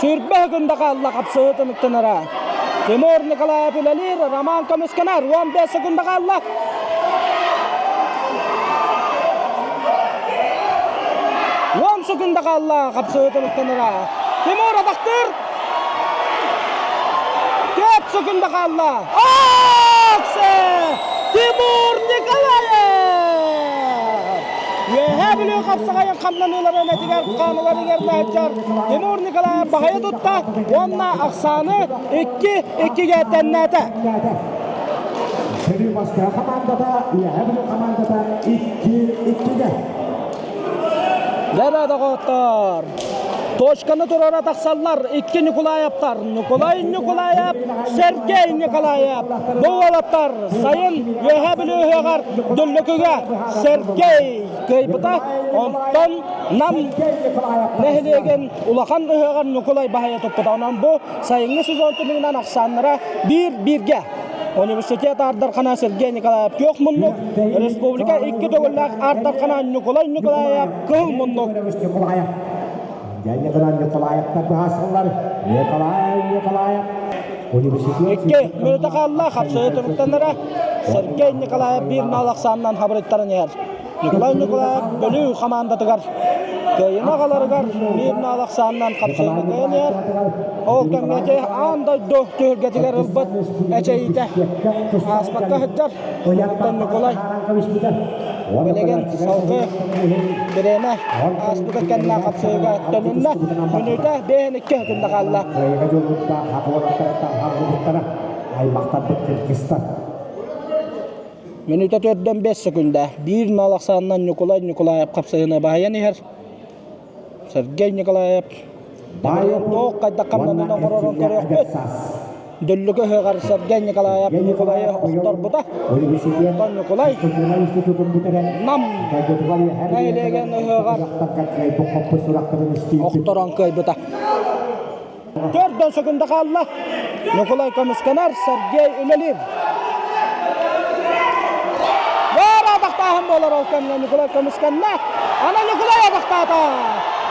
Сүүрбэ күндэ хаалла хапсыһыы түмүктэнэрэ. Тимур Николаев үлэлиир, Роман көмүскэнэр, 15 секунда хаалла. 10 секунда хаалла хапсыһыы түмүктэнэрэ. Тимур атахтыыр. 4 секунда хаалла. Аксе! Тимур Николаев! Үөһээ Бүлүү хапсаҕайын хамнаныыларын этигэр хааныларыгар наһыдьар Тимур Николаев баһыйа тутта уонна ахсааны 2-2-гэ тэннээтэ. Бүлүү Москва хамаандата, Үөһээ Бүлүү хамаандата 2-2-гэ. Дэрэ доҕоттор! Точканы туруора тахсаллар икки Ньукулаевтар. Ньукулай Ньукулаев, Сергей Николаев. Бу уолаттар сайын Үөһээ Бүлүү ыһыаҕар Дүллүкүгэ Сергей кыайбыта. Онтон Нам нэһилиэгин улахан ыһыаҕар Ньукулай баһыйа туппута. Онон бу сайыҥҥы сезон түмүгүнэн ахсааннара биир-бииргэ. Университет аардархана Сергей Николаев күөх муннук, республика икки төгүллээх аардархана Ньукулай Николаев кыһыл муннук. Николай Николаевтар быһаарсаллар. Николай Николаев университет Икки мүнүүтэ хаалла, хапсыһыы түмүктэнэрэ. Сергей Николаев биир наал ахсаанынан хабырыттаран иһэр. Николай Николаев Бүлүү хамаандатыгар кыайыны аҕаларыгар биир наал ахсаанынан хапсыһыыны кыайан иһэр. Ол кэмҥэ ити аан дойду түһүлгэтигэр ылбыт эчэйиитэ ааспакка сылдьар. Оттон Николай. Билигин салгыы бириэмэ ааспыта кэннэ хапсыһыыга төнүннэ. Мүнүүтэ биэһин икки өтүндэ хаалла. Мүнүүтэ төрдөн 5 секунда. Биир нал ахсаанынан Ньукулай Ньукулаев хапсыһыыны баһыйан иһэр. Сергей Николаев туох хайдах хамнанан оҥорорун көрүөхпүт. Дүллүкү ыһыаҕар Сергей Николаев Ньукулайы охторбута. Онтон Ньукулай Нам нэһилиэгин ыһыаҕар охторон кыайбыта. Төрдөн секунда хаалла. Ньукулай көмүскэнэр, Сергей үлэлиир. Баар атахтааһын буолар ол кэмҥэ Ньукулай көмүскэннэ. Ана Ньукулай атахтаата.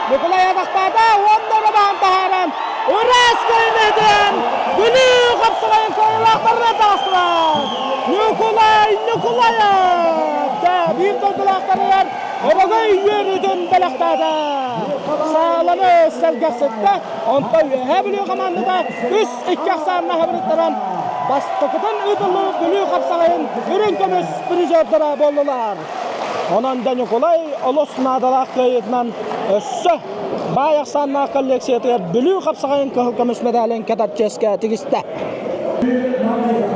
Ньукулай атахтаата уонна Роман таһааран ыраас көлүнэтин Бүлүү хапсаҕайын кыайыылаахтарынан таҕыстылар. Ньукулай Ньукулаев биир дойдулаахтарыгар Өрөгөй үөрүүтүн бэлэхтээтэ. Сааланы сэргэхситтэ. Онтон Үөһээ Бүлүү хамаандата үс икки ахсаанна хабырыттаран бастакытын ыытыллыбыт Бүлүү хапсаҕайын үрүҥ көмүс призердара буоллулар. Онон да Ньукулай олус наадалаах кыайыытынан өссө баай ахсааннаах коллекциятыгар Бүлүү хапсаҕайын кыһыл көмүс медалин кэтэр чиэскэ тигистэ.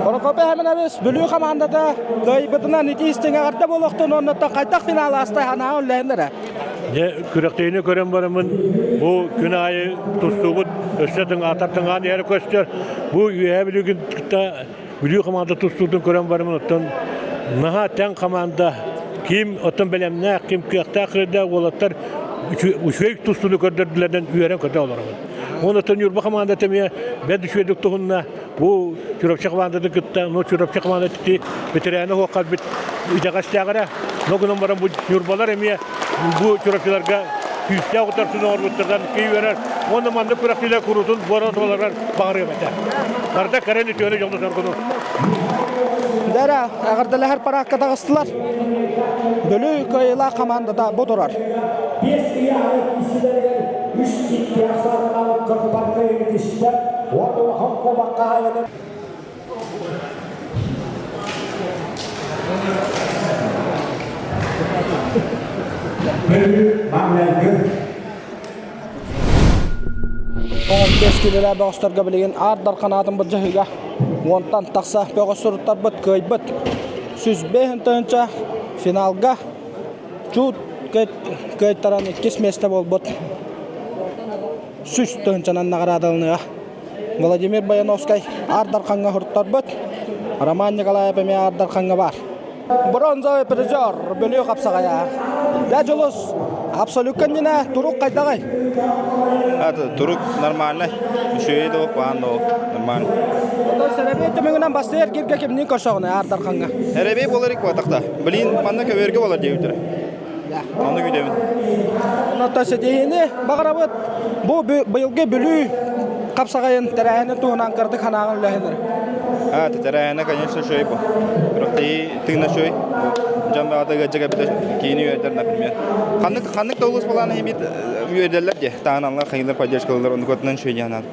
Прокопий Хаминович Бүлүү хамаандата кыайбытынан ити истиҥ эҕэрдэ буолуохтун уонна хайдах финал ааста санаа үллэһиннэрэ. Дьэ, күрэхтэһиини көрөн бараммын бу күн аайы тустуубут өссө тыҥаатар тыҥаан иһэрэ көстөр. Бу Үөһээ Бүлүүгүн кытта Бүлүү хамаанда тустуутун көрөн бараммын оттон наһаа тэҥ хамаанда ким оттон бэлэмнээх, ким кыахтаах кырда уолаттар үчүгэй тустууну көрдөрдүлэринэн үөрэн көтө олоробун. Онон Ньурба хамаандата эмиэ бэрт үчүгэйдик туһунна. Бу Чурапчы хамаандатын кытта, ну Чурапчы хамаандата ити бэтэрээнэ суох хаалбыт итэҕэстээҕэрэ. Но гынан баран бу Ньурбалар эмиэ бу Чурапчыларга күүстээх утарсыны оҥорбуттарынан киһи үөрэр. Уонна маннык күрэхтиилэр куруутун буора туоларар баҕарыам этэ. Барыта кэрэн үтүөнү дьолу соргуну. Дэрэ, эҕэрдэлэһэр параакка таҕыстылар. Бүлүү кыайыылаах хамаандата бу турар. Биэс ыйааһы киирсилэригэр үс икки ахсааннаах кырпарка түстэ уонна улахан куобахха айанын Бүлүү маҥнайгы 15 килэлээх бөҕөстөргө билигин Аар Дархан аатын былдьаһыыга уонтан тахса бөҕөс суруттарбыт кыайбыт 105 тыһыынча финалга чуут кыайтаран иккис миэстэ буолбут 100 тыһыынчанан наҕараадаланыаҕа. Владимир Бояновскай Аар Дархаҥҥа суруттарбыт, Роман Николаев эмиэ Аар Дархаҥҥа баар. Бронзовый призер Бүлүү хапсаҕайа. Дьэ, Дьулус, абсолютка иннинэ турук хайдаҕый? Это турук нормальный. Үчүгэй да баан да нормально. Оттон сэрэбиэй түмүгүнэн бастыыр эргиргэ кимниин көрсөҕүнүй Аар Дархаҥҥа? Эрэбиэй буолар иккуатахта. Блин, манна көбүөргэ буолар диэбиттэрэ. Ону күүтэбин. Онон ситиһиини баҕарабыт. Бу быйылгы Бүлүү хапсаҕайын тэрээһинин туһунан кырдык санааҕын үлэһинэр. А, тэрээһинэ, конечно, үчүгэй бу. Күрэхтэһии тыына үчүгэй. Дьон баҕата ыалдьа кэлбитэ киини үөрдэр, например. Ханнык ханнык да улуус былаана иһин үөрдэллэр дии. Таһыналлар, хайыылар поддержкалыылар, оннук отунан үчүгэй диэн Да,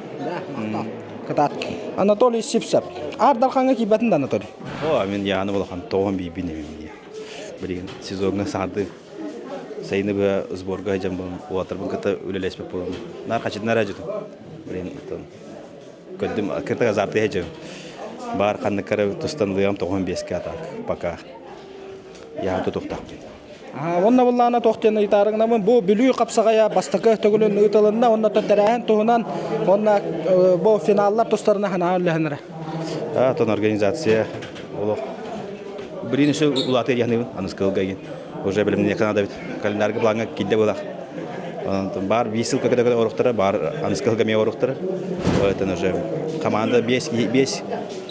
Кытаат. Анатолий Сивцев. Аар Дархаҥҥа киирбэтин да Анатолий. О, мин яаны улахан тоҕон биибин эбим дии. Билигин сезоҥҥа саҥардыы сайыны быһа сборга сылдьан буолан уолаттарбын кытта үлэлэспит буолан наар хачытын эрэ дьытым. Билигин оттон көрдүм кыртык азартыы сылдьабын. Баар ханнык эрэ тустан ылыам тоҕуһун биэскэ атак пока яһан тутуохтаахпын. Уонна буллаана туох диэн ыйытаарыгынабын бу Бүлүү хапсаҕайа бастакы төгүлүн ыытылынна уонна тэрээһин туһунан уонна бу финаллар тустарына санаа үллэһиннэрэ. Тон организация олох Блин, еще улаатыы диэхнибин, аныскылга игин. Уже билимни Канада бит. Календарга планга кидде булах. Бар бис ссылка когда оруктара, бар аныскылга ме оруктара. Это уже команда бес бес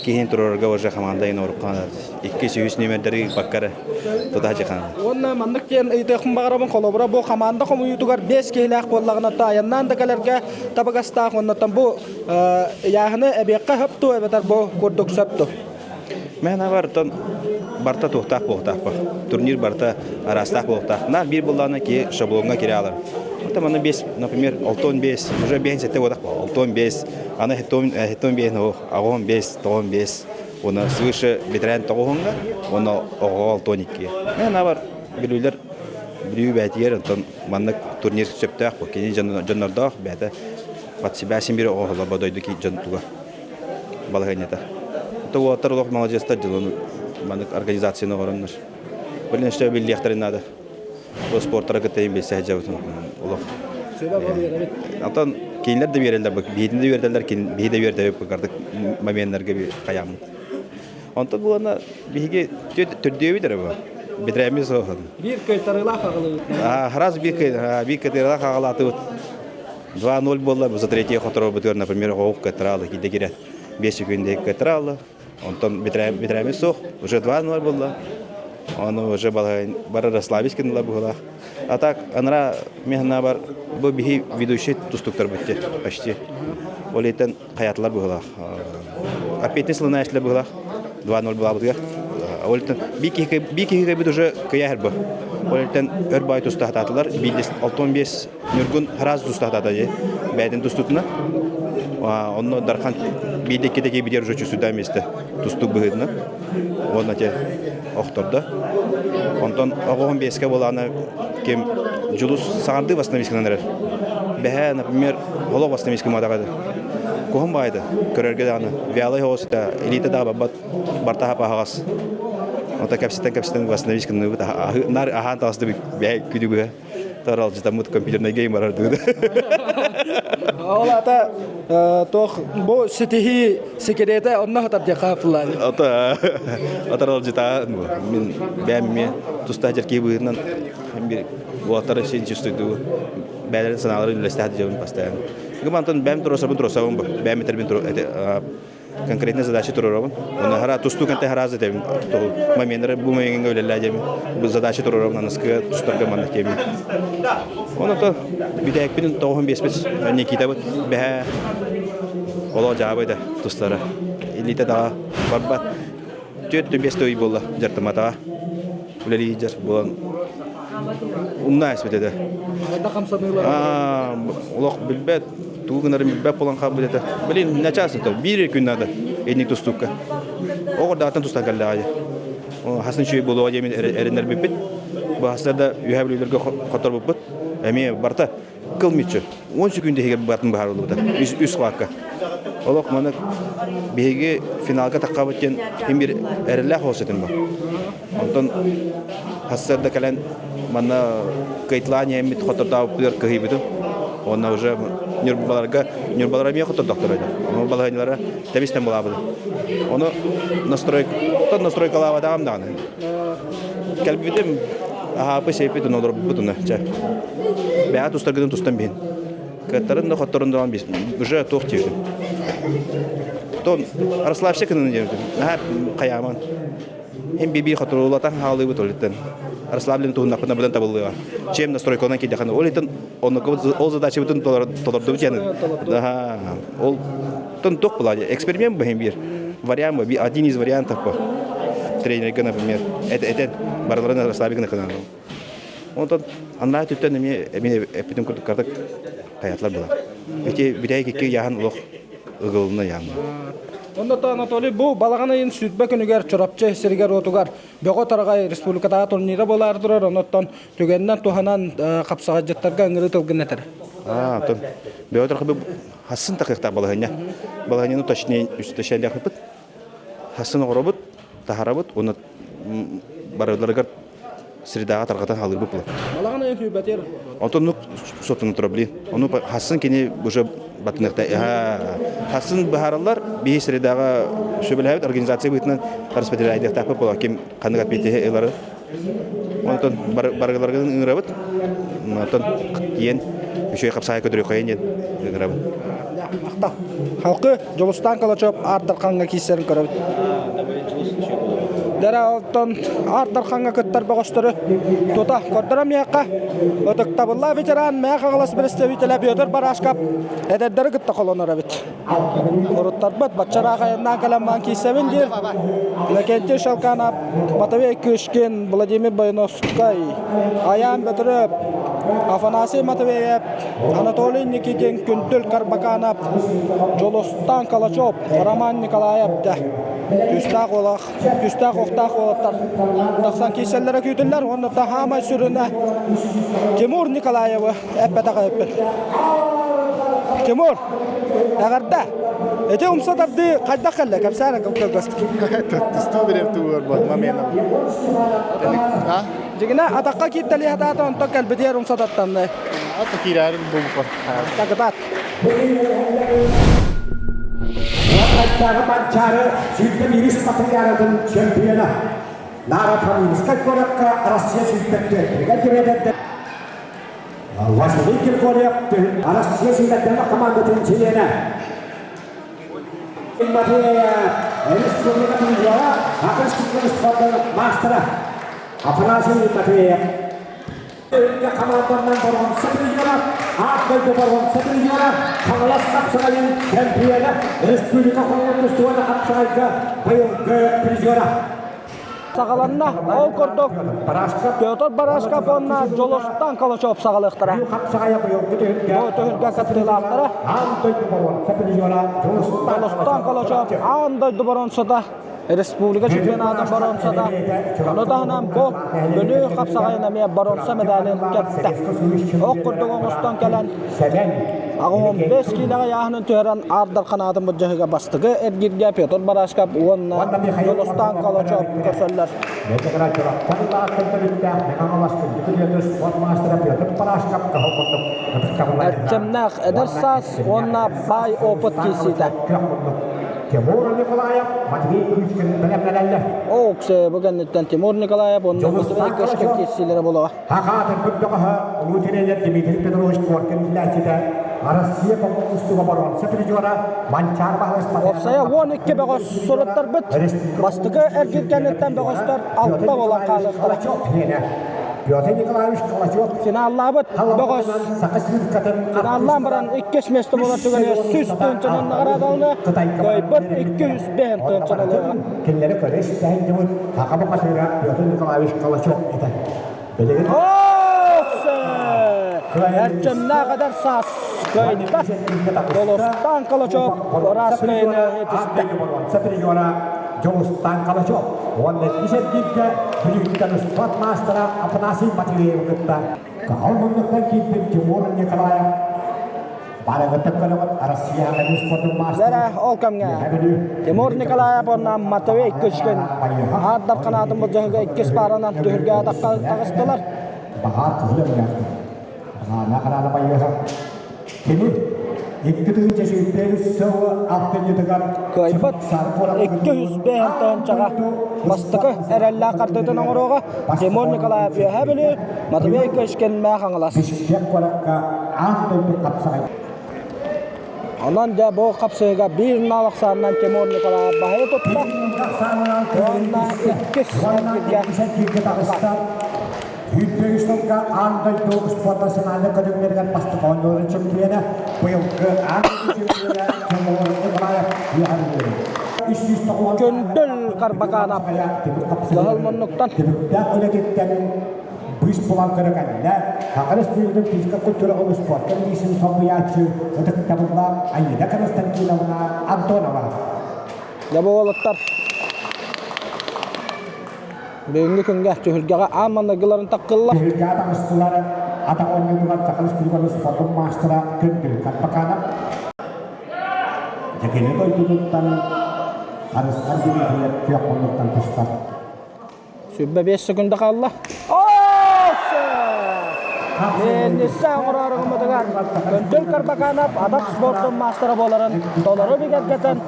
киһин турарга уже команда ин оруккан. Икки сүүс нүмердери баккара тута жахан. Уонна маннык диэн ыйытыахпын баҕарабын холобура бу команда хомуйуутугар бес киһилээх буоллаҕына то айаннаан да кэлэргэ табыгастаах уоннаттан бу ыйааһыны эбиэххэ сөп дуо эбэтэр бу курдук сөп дуо? Мээнэ бартан барта туохтаах буолуохтаах ба. Турнир барта араастаах буолуохтаах. На биир буоллаҕына ки шаблоҥҥа кире алар. Оттон манна бес, например, алтон бес, уже бэйэн сетте буолах алтон бес, аны хеттон бес, аҕон бес, тоҕон бес, уонна свыше ветеран тоҕуһунга, уонна оҕо алтон икки. Мээнэ бар. Бүлүүлэр Бүлүү бээтигэр онтон маннык турнир сөптөөх бу. Кини дьоннордоох бэйэтэ под себя син биир оҕоһолор дойду дьон туга балаһыанньата. То уолаттар олох маладьыастар дьылын маннык организацияны оҥороннор. Блин, өстөө биллиэхтэрин наада. Бу спортара кытта билсэ сылдьабытын олох. Онтон кинилэр да биэрэллэр, биһитин да үөрдэллэр, биһи да үөрдэбит кардык моменнарга хайааммыт. Онтон буолана биһиги төрдүөбүт эрэ бу. Бэтэрээммит суоһун. Биир кыайтарыылаах аҕалыбыт. Раз биир кыайтарыылаах аҕалаатыбыт. 2-0 буолла, за третье хоторобутугар, например, оҕук кыайтараалы киирдэ киирэ. 5 секунда кыайтараалы. Онтон бэтэрээммит суох, уже 2-0 буолла. Ону уже бары расслабить гыннылар быһыылаах. А так, анара мен бар бу биһи ведущий тустуктар битти почти. Ол итен хаятылар быһыылаах. Аппетин сылына эшлер быһыылаах. 2-0 булабытыгар. Ол итен би киһи бит уже кыяһыр бу. Ол итен өр бай туста хататылар. 65 Ньургун раз туста хатата же. Бәдин тустутуна. Онно Дархан биирдэ иккитэ битер уже чувствуйда месте тустук быһыытынан. Уонна те охтордо. Онтон оҕоһун биэскэ буолаана ким Дьулус саҥардыы восстановисканан эрэр. Бэһээ, например, олох восстановиска мадаҕа куһун баайда көрөргө даҕаны вялый оҕус илиитэ да бабат бартаха паһаҕас. Ото кэпсэтэн кэпсэтэн восстановисканныбыт нар аһаан таҕысты бэһэ күдүгүһэ таралжытаммыт компьютерный гейм барар дыы. Ол ата туох бу ситиһии секретэ онно сытар диэххэ хаапыллаан. Ата атаралжыта мин бэйэм эмиэ тустаах дьэркии быһыытынан бир уолаттары син чувствуйдуу бэйэлэрин санааларын үллэстэ сылдьабын постоянно. Гымантан бэйэм турасабын турасабын бу. Бэйэм этэрбин конкретная задача туруорабын. Оны хара тустуу кэнтэ хараас этэбин. Моменнары бу моменҥа үлэлээ диэбин. Бу задача туруорабын аныскыга тустарга маннык диэбин. Оны то бүтэһикпин тоҕуһун биэспит Никитабыт бэһэ олоо дьаабы да тустара. Илиитэ даҕа барбат. Түөрт биэс ый буолла дьартыматаҕа. Үлэлии дьар буолан умна эспит этэ. Олох билбэт, тугу гынарын билбэт буолан хаалбыт этэ. Блин, начаас это биир күн надо инник тустукка. Оҕордааттан тустан кэллэҕэ Хасын үчүгэй буолуоҕа диэмин эрэннэрбиппит. Бу хастар да үһэ бүлүүлэргэ хоторбуппут. Эмиэ барыта кыл мүччү. 10 секунд иһигэр батын быһаарыллыбыта. Үс хватка. Олох маны биһиги финалга таххабыт диэн ким бир эрэллээх оҕус этим бу. Онтон хассыарда кэлэн манна кыайтылаан иһэммит хотордообуппутугар кыһыйбытым. Уонна уже Ньурбаларга Ньурбалара эмиэ хотордохторо этэ. Ону балаһыанньалара тэбистэн булаабыт. Ону настройка настройкалаабатаҕым даҕаны. Кэлбитим аһаапы сиэппит уну олорбуппут уну чэ. Бэйэ тустаргытын тустан биһин. Кыаттарын да хотторун да уже туох диэбитим. Тон расслабься кынын диэбитим. Наһаа хайааман. Хим биби хоторулатан хаалыыбыт олиттен. Расслаблен туһуннахпына быдан табыллыа. Чем настройканан кидэхана. Ол итен ол задачабытын толордубут яны. Ол тон туох була эксперимент бу бир. Вариант один из вариантов по тренерге, например. Это это барыларын расслабигын кынан. Онтон аннаа түттэн эмиэ эмиэ эппитим курдук картак хайатлар была. Эти бүтэйик икки яхан олох ыгылына яхын. Онно Анатолий бу балаҕан ыйын сүүрбэ күнүгэр Чурапчы сиригэр-уотугар Бөҕө Тараҕай республикатааҕы турнира буолаары турар. Онуттан түгэнинэн туһанан хапсаҕайдьыттарга ыҥырыы тылгын этэр. Аа, оттон Бөҕө Тараҕай хассын тахыахтаах балаһыанньа. Балаһыанньаны точнее үстөшэллэхпит. Хассын оҕоробут, таһарабыт, уонна барыларыгар средаҕа тарҕатан хаалыырбыт буолар. Балаҕан ыйын сүүрбэтигэр. Онтон ну сотун турар блин. Ону хассын кини уже батыныахта. Хассын быһаараллар биһи средаҕа сөбүлэһэбит организация быһыытынан распределяйдыахтаахпыт буолар ким ханнык ответиһи ылары. Онтон барыларгын ыҥырабыт. Онтон тиийэн үчүгэй хапсаайы көтөрүөххэйин диэн ыҥырабын. Махтал. Халкы Дьулустаан Калачев Аар Дархаҥҥа киирсэрин көрөбүт. Дэрэ оттон Аар Дархаҥҥа кыттар бөҕөстөрү тута көрдөрөмүөххэ. Ытыктабыллаах ветеран Мээх Хаҥалас представителэ Петр Барашков эдэрдэри кытта холонор эбит. Уруттарбыт баччараах айаннаан кэлэн маан киирсэбин диир. Иннокентий Шалканов, Матвей Кышкин, Владимир Бойновскай, Аян Бөтүрөп, Афанасий Матвеев, Анатолий Никитин, Күндүл Карбаканов, Дьулустан Калачев, Роман Николаев да. Күүстээх уолах, күүстээх уохтаах уолаттар тахсан киирсэллэрэ күүтүллэр уонна хаамай сүрүнэ Тимур Николаевы эппэтэх эппит. Тимур, эҕэрдэ! Ити умса тардыы хайдах кэллэ? Кэпсээн кылгастык. Тустуу билэр тугугар буолма меном. А? Дьигинэ атахха кииртэлии хатаата онтон кэлбитигэр умса таттанны. Ата киирээрин булбуппар. Такытаат. Уоннайдааҕы Манчаары 21 спартакиадатын чемпиона Нара Каминскай куоракка Россия сүүрбэттэригэр кириэдэрдэр Василий Киркоров Россия сүүмэрдэммит командатын чилиэнэ Матвея Республика призера Акростиков спордун маастара Афанасий Матвеев Өрүнгэ хамаанданнан боруонса призера, аат дойду боруонса призера, Хаҥалас хапсаҕайын чемпиона, республика хомууртустубата хапсаҕайга быйылгы призера. Саҕаланна. Ол курдук Петр Барашков уонна Дьолустан Калачев саҕалыахтара. Бу түһүлгэ кыттыылаахтара Дьолустан Калачев аан дойду боруонсата республика чемпионатын боруонсата. Ону таһынан бу Бүлүү хапсаҕайын эмиэ боруонса медалын кэттэ. Ох курдук оҥостон кэлэн 85 киилэҕэ ыйааһынын түһэрэн Аар Дархан аатын былдьаһыыга бастакы эргииргэ Петр Барашков уонна Дьулустаан Калачев көрсөллөр. Эрчимнээх эдэр саас уонна баай опыт киирсиитэ. Тимур Николаев, Матвей Кычкин бэлэмнэнэллэр. Ооксе бу кэнниттэн Тимур Николаев уонна Матвей Кычкин киирсиилэрэ буолуоҕа. Хахаатын бөҕөһө улуу тренер Дмитрий Петрович Коркин биллээччитэ Россия устуга боруонса призера Манчаар Баһылай Уопсайа 12 бөҕөс суруттарбыт. Бастакы эргиир кэнниттэн бөҕөстөр алта буолан хаалыахтара. Петр Николаевич Калачев Финаллаабыт бөҕөс Саха Республикатын финаллаан баран иккис миэстэ буолар түгэнигэр 100 тыһыынчанан наҕараадалана, кыайбыт 205 тыһыынчан ылыаҕа. Кинилэри көрө истэһин дьыбыт Саха бухатыыра Петр Николаевич Калачев этэ. Билигин Эрчимнээх эдэр саас кыайда. Дьулустаан Калачев ыраас кыайыыны этистэ. Дьулустаан Калачев уонна иккис эргииргэ Бүлүүттэн спорт маастара Афанасий Матвеевы кытта Каһыл муннуктан киирбит Тимур Николаев барыгытын көрөҕүт Россияҕа спордун маастара Дэрэ ол кэмҥэ Тимур Николаев уонна Матвей Кычкин Аар Дархан аатын былдьаһыга иккис пааранан түһүлгэ таҕыстылар. Баһаар кыһыл өҥнөөхтөр. Баһаарна хараана байыаһа. Кини 2023 сылы алтынньытыгар Кыайбыт 205 тыһыынчаҕа бастакы эрэллээх хардыытын оҥоруоҕа Тимур Николаев Үөһээ Бүлүү, Матвей Кычкин Мээх Хаҥалас. Бишкек куоракка аан дойду хапсаҕай Онон дьэ бу хапсыыга биир нал ахсаанынан Тимур Николаев баһыйа тутта уонна иккис эргииргэ таҕыста. Сүүрбэ сылга аан дойду спорт национальнай көрүҥнэригэр бастакы оонньууларын чемпиона, быйылгы аан дойду чемпиона Тимур Николаев үөһэ Күндүл Карбаканов кыһыл муннуктан Түбүктээх үлэтиттэн быыс булан көрө кэллэ. Саха Республикатын физика культураҕа спортка миниистирин солбуйааччы ытыктабыллаах Аида Константиновна Антонова. Дьэ бу уолаттар бүгүҥҥү күҥҥэ түһүлгэҕэ аан маҥнайгыларын таккыллар. Түһүлгэҕэ таҕыстылар атах оонньуутугар Саха Республикатын спордун маастара Күндүл Карбаканов. Дьэкини дойдутуттан Харысхан Дмитриев күөх муннуктан тустар. 25 секунда хаалла. Миэнниссэ оҥороору гыммытыгар Күндүл Карбаканов атах спордун маастара буоларын толору бигэргэтэн,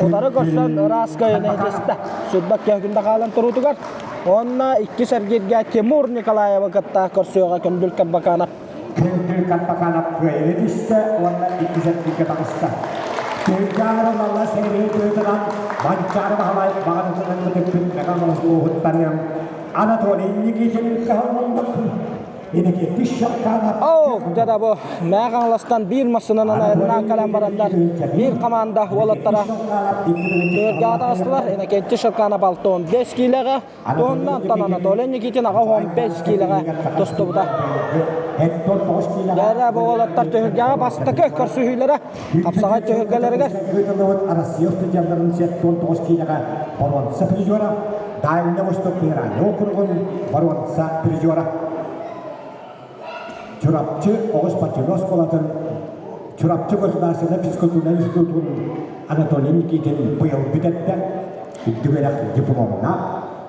утары көрсөн ыраас кыайыыны ситистэ. Сүрбэк күндэ хаалан туруутугар уонна иккис эргииргэ Тимур Николаевы кытта көрсүөҕэ Күндүл Карбаканов. Күндүл Карбаканов кыайыыны түстэ уонна иккис эргииргэ таҕыста. Түһүлгэ Лалла Сергей тыытынан Манчаары Баһылай баҕатытынан көтүппүт Мэҥэ Хаҥалас улууһуттан Анатолий Никитин кыһыл муннук. Оо, дьэ бу Мэҥэ Хаҥаластан биир массыынанан айаннаан кэлэн бараннар биир хамаанда уолаттара түһүлгэҕэ таҕыстылар. Иннокентий Шарканов 65 киилэҕэ уонна оттон Анатолий Никитин 85 киилэҕэ тустубута. Дьэ бу уолаттар түһүлгэҕэ бастакы көрсүһүүлэрэ хапсаҕай түһүлгэлэригэр Россия студеннарын 79 киилэҕэ боруонса призера, Дальний Восток федеральный округун боруонса призера. Чурапчы оҕус спортивнай оскуолатын Чурапчы государственнай физкультурнай институтун Анатолий Никитин быйыл бүтэрдэ. Үрдүк үөрэх дипломнаах,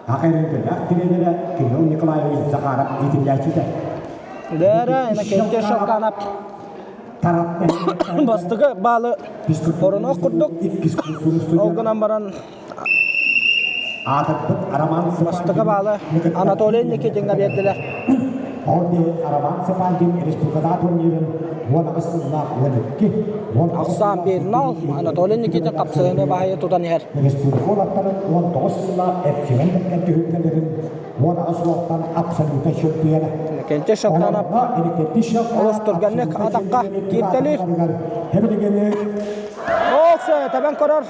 ах эрэллээх тренерэ Кирилл Николаевич Захаров иитиллээччитэ. Дээрэ, Иннокентий Шалканов бастакы баалы оронуох курдук ол гынан баран бастакы баалы Анатолий Никитиҥҥа биэрдилэр. Ахсаан биир нал Анатолий Никитин хапсыһыыны баһыйа тутан иһэр. Республика уолаттарын 19 сыллаах эрчимэн түһүлгэлэрин 18 уолтан абсолютно чемпиона. Кенте Шапканов олус түргэнник атахха кииртэлиир. Ооксо тэбэн көрөр.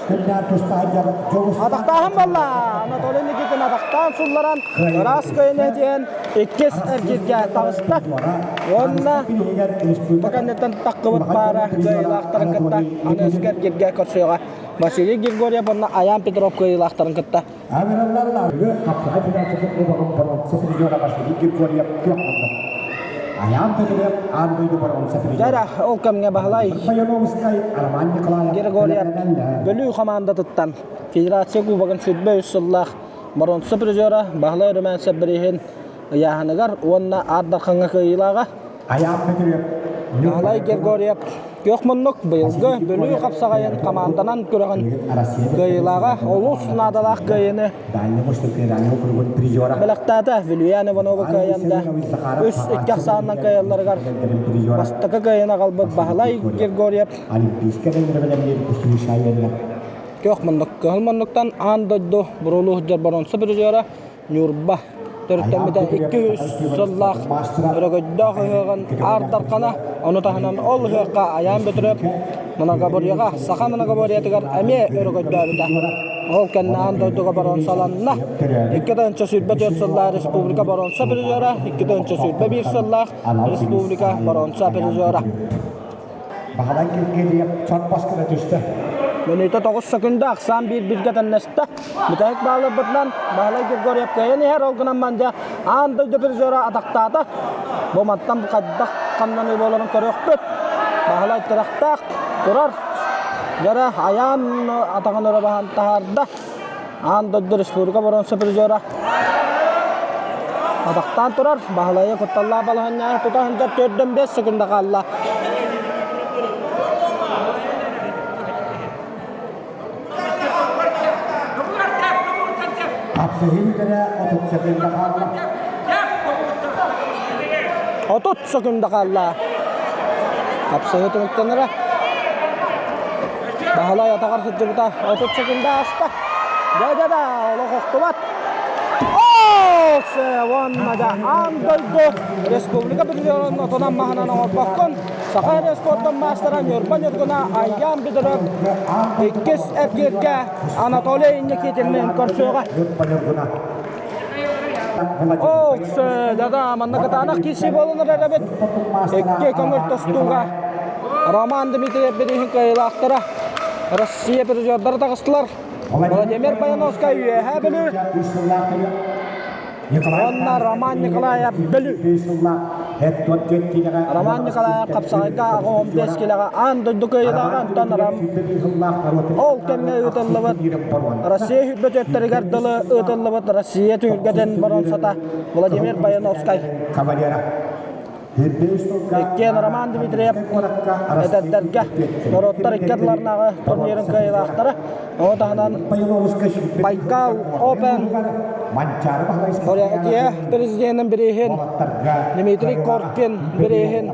Атахтааһын буолла. Анатолий Никитин атахтаан сулларан ыраас кыайыны диэн иккис эргииргэ таҕыста. Уонна бу кэнниттэн таххыбыт паара кыайыылаахтарын кытта аныгыскы эргииргэ көрсүөҕэ. Василий Григорьев уонна Аян Петров кыайыылаахтарын кытта. Хапсаҕай федерациятын кубогын боруонса призера Василий Григорьев күөх муннук. Айаан Петров аан дойду боруонса призера. Дьэ ол кэмҥэ Баһылай Пояновскай Роман Николаев Григорьев Бүлүү хамаандатыттан Федерация кубогын 23 сыллаах боруонса призера Баһылай Румянцев бирииһин ыйааһыныгар уонна Аар Дархаҥҥа кыайыылааҕа Айаан Петров Баһылай Григорьев Күөх муннук быйылгы Бүлүү хапсаҕайын хамаанданан күрэҕин кыайыылааҕа олус наадалаах кыайыыны бэлэхтээтэ. Вильян Иванова кыайан да үс икки ахсаанынан кыайалларыгар бастакы кыайыыны аҕалбыт Баһылай Григорьев Күөх муннук кыһыл муннуктан аан дойду буруолуу сылдьар боруонса призера Ньурба төрүттэммитэ 200 сыллаах өрөгөйдөөх ыһыаҕын Аар Дархана, ону таһынан ол ыһыахха Айаан Бөтүрүөп многоборьеҕа саха многоборьетыгар эмиэ өрөгөйдөөбүтэ. Ол кэннэ аан дойдуга боруонсаланна. 2024 сыллаах республика боруонса призера, 2021 сыллаах республика боруонса призера. Баһылай Киргиэлийэп чорбос гына түстэ. Мүнүүтэ 9 секунда ахсаан биир бииргэ тэннэстэ. Бүтэһик баалырбытынан Баһылай Григорьев кыайан иһэр, ол гынан мандьа аан дойду призера атахтаата. Бу мантан хайдах хамнаныы буоларын көрүөхпүт. Баһылай тирахтаах турар. Дьара айаан атаҕын өрө баһан таһаарда. Аан дойду республика боруонса призера атахтаан турар. Баһылайы кутталлаах балаһанньаҕа тута сылдьар төрдөн 5 секунда хаалла. Хапсыһыы бүтэрэ 30 секунда хаалла. 30 секунда хаалла. Хапсыһыы түмүктэнэрэ. Баһылай атаҕар сылдьыбыта 30 секунда ааста. Дьэ-дьэ-да, олох охтубат. Уонна да аан дойду республика президенын отунан маһынан оҥорбоккун Саха эрэ спордун маастара Ньурба Ньургуна Айян Бедоров иккис эргииргэ Анатолий Никитинныын көрсүөҕэ. Ок, да манна кытаанах киирсии буолан эрэр эбит. Икки көҥүл тостууга Роман Дмитриев бирииһин кыайыылаахтара Россия призердара таҕыстылар. Владимир Баяновскай Үөһээ Бүлүү уонна Роман Николаев Бүлүү. Роман Николаев хапсаҕайга 85 килэҕэ аан дойду кыайыылааҕа онтон ол кэмҥэ ыытыллыбыт Россия сүүрбэ дылы ыытыллыбыт Россия түһүлгэтин боруонсата Владимир Баяновскай. Иккиэн Роман Дмитриев эдэрдэргэ норуоттар икки ардыларынааҕы турнирын кыайыылаахтара. Ону таһынан Байкал Open Бурятия президенин бирииһин Дмитрий Коркин бирииһин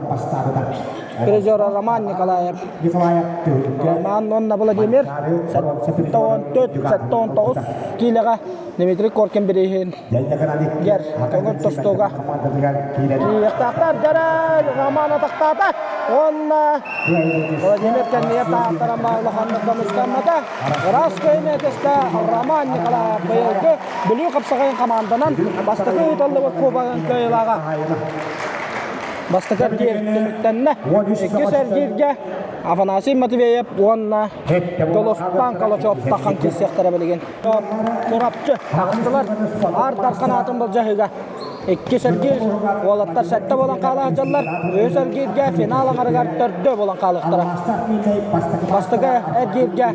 призера Роман Николаев. Роман уонна Владимир 74-79 киилэҕэ Дмитрий Коркин бирииһин гер көҥүл тустууга киириэхтээхтэр. Дьэрэ Роман атахтаата уонна Владимир кэннигэр таһааттаран улаханнык көмүскэммэтэ. Ыраас көйүнэ этистэ Роман Николаев быйылгы Бүлүү хапсаҕайын хамаанданан бастакы ыытыллыбыт кубогын кыайыылааҕа. Бастакы эргиир түмүктэннэ. Иккис эргииргэ Афанасий Матвеев уонна Дьулустаан Калачев тахан киирсиэхтэрэ билигин. Чурапчы таҕыстылар. Аар Дархан аатын былдьаһыыга. Иккис эргиир уолаттар сэттэ буолан хаала сылдьаллар. Үһүс эргииргэ финал аҥарыгар төрдө буолан хаалыахтара. Бастакы эргииргэ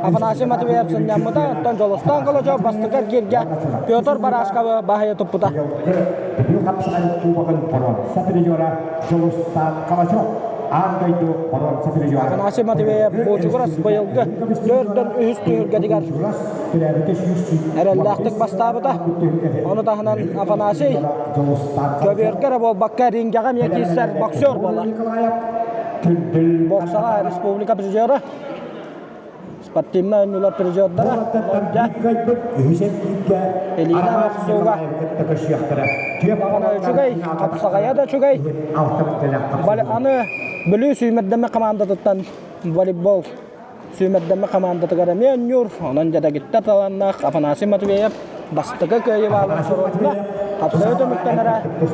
Афанасий Матвеев сынньаммыта, оттон Дьулустаан Калачев бастакы эргииргэ Петр Барашковы баһыйа туппута. Бүлүү хапсаҕайын кубогын боруонса призера Дьулустаан Калачев аан дойду боруонса призера. Афанасий Матвеев Буучугурас быйылгы төрдөн үһүс түһүлгэтигэр эрэллээхтик бастаабыта. Ону таһынан Афанасий көбүөргэ эрэ буолбакка рингэҕэ эмиэ киирсэр боксер буолар. Боксаҕа республика призера, спортивнай оонньуулар призердара Элина охсууга даҕаны үчүгэй, хапсаҕайа да үчүгэй. Аны Бүлүү сүүмэрдэммит хамаандатыттан волейбол сүүмэрдэммит хамаандатыгар эмиэ оонньуур. Онон дьадагиттар талааннаах Афанасий Матвеев бастакы кыайыылааҕын суруйда. Хапсаҕай түмүктэнэрэ үс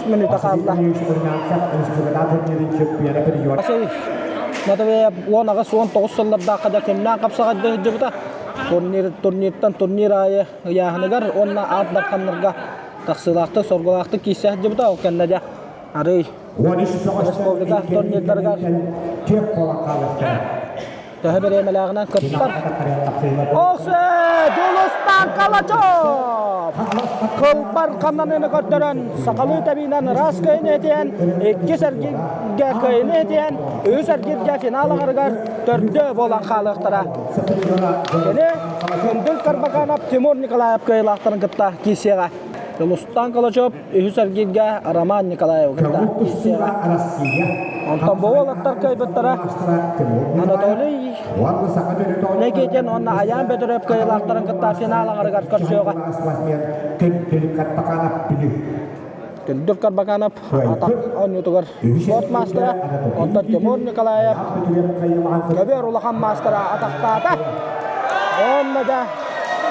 мүнүүтэ хаалла. Матвеев 18-19 сыллардаахха да күннээн хапсаҕайда сылдьыбыта. Турнир, турниртан турнир аайы ыйааһыныгар уонна аат дарханнарга тахсыылаахтык, соргулаахтык киирсэ сылдьыбыта. Ол кэннэ дьэ арый республика турнирдарыгар төһө бириэмэлээҕинэн кыттар. Охсе Дьулустаан Калачев! Кылбар хамнаныыны көрдөрөн, сахалыы тэбиинэн ыраас кыайыны этиэн, иккис эргииргэ кыайыны этиэн, үһүс эргииргэ финал аҥарыгар төрдө буолан хаалыахтара. Кини Күндүл Карбаканов Тимур Николаев кыайыылаахтарын кытта киирсиэҕэ. Дьулустаан Калачев үһүс эргииргэ Роман Николаевы кытта киирсиэҕэ. Онтон бу уолаттар кыайбыттара Анатолий Никитин уонна Айаан Бөтүрүөп кыайыылаахтарын кытта финал аҥарыгар көрсүөҕэ. Күндүл Карбаканов атах оонньуутугар спорт маастара, онтон Тимур Николаев көбүөр улахан маастара атахтаата. Уонна да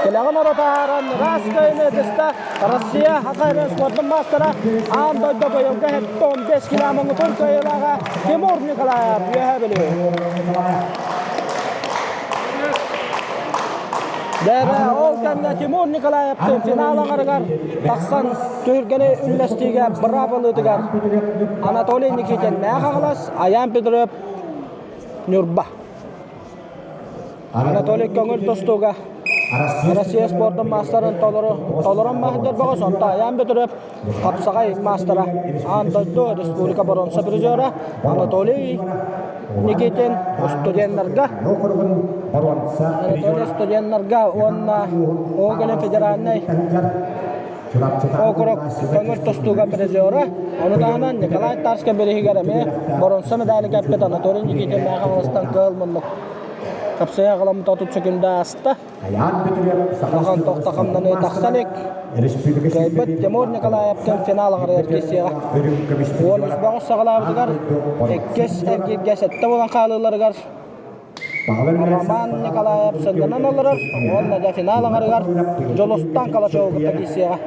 тилэҕин оро таһааран ыраас кыайыыны ытыста Россия ХХ спордун маастара аан дойду быйылгы 15 кило муҥутуур кыайыылааҕа Тимур Николаев Үөһээ Бүлүү. Дээрэ ол кэмҥэ Тимур Николаевтыын финал аҥарыгар тахсан түһүлгэни үллэстиигэ быраабылыытыгар Анатолий Никитин Мээх Аҕалас, Айаан Петров Ньурба. Анатолий көҥүл тустууга Россия спордун маастарын толору толорон маһдыр бөҕөс, онто Айаан Петров хапсаҕай маастара, аан дойду республика боруонса призера Анатолий Никитин студеннарга Анатолий студеннарга уонна Оголин федеральнай округ көҥүл тустууга призера, ону таһынан Николай Тарскай бирииһигэр эмиэ боруонса медали кэппит Анатолий Никитин Мэхэ Хаҥаластан кыыл муннук хапсайа аҕаламмыта 30 секунда ааста. Улахан тохтохамнаныы тахса илик. Кыайбыт Тимур Николаевтан финал аҥарыгар киирсиэҕэ. 13 бөҕөс саҕалаабытыгар иккис эргииргэ сэттэ буолан хаалыыларыгар Роман Николаев сынньанан олорор уонна да финал аҥарыгар Дьулустан Калачеву кытта киирсиэҕэ.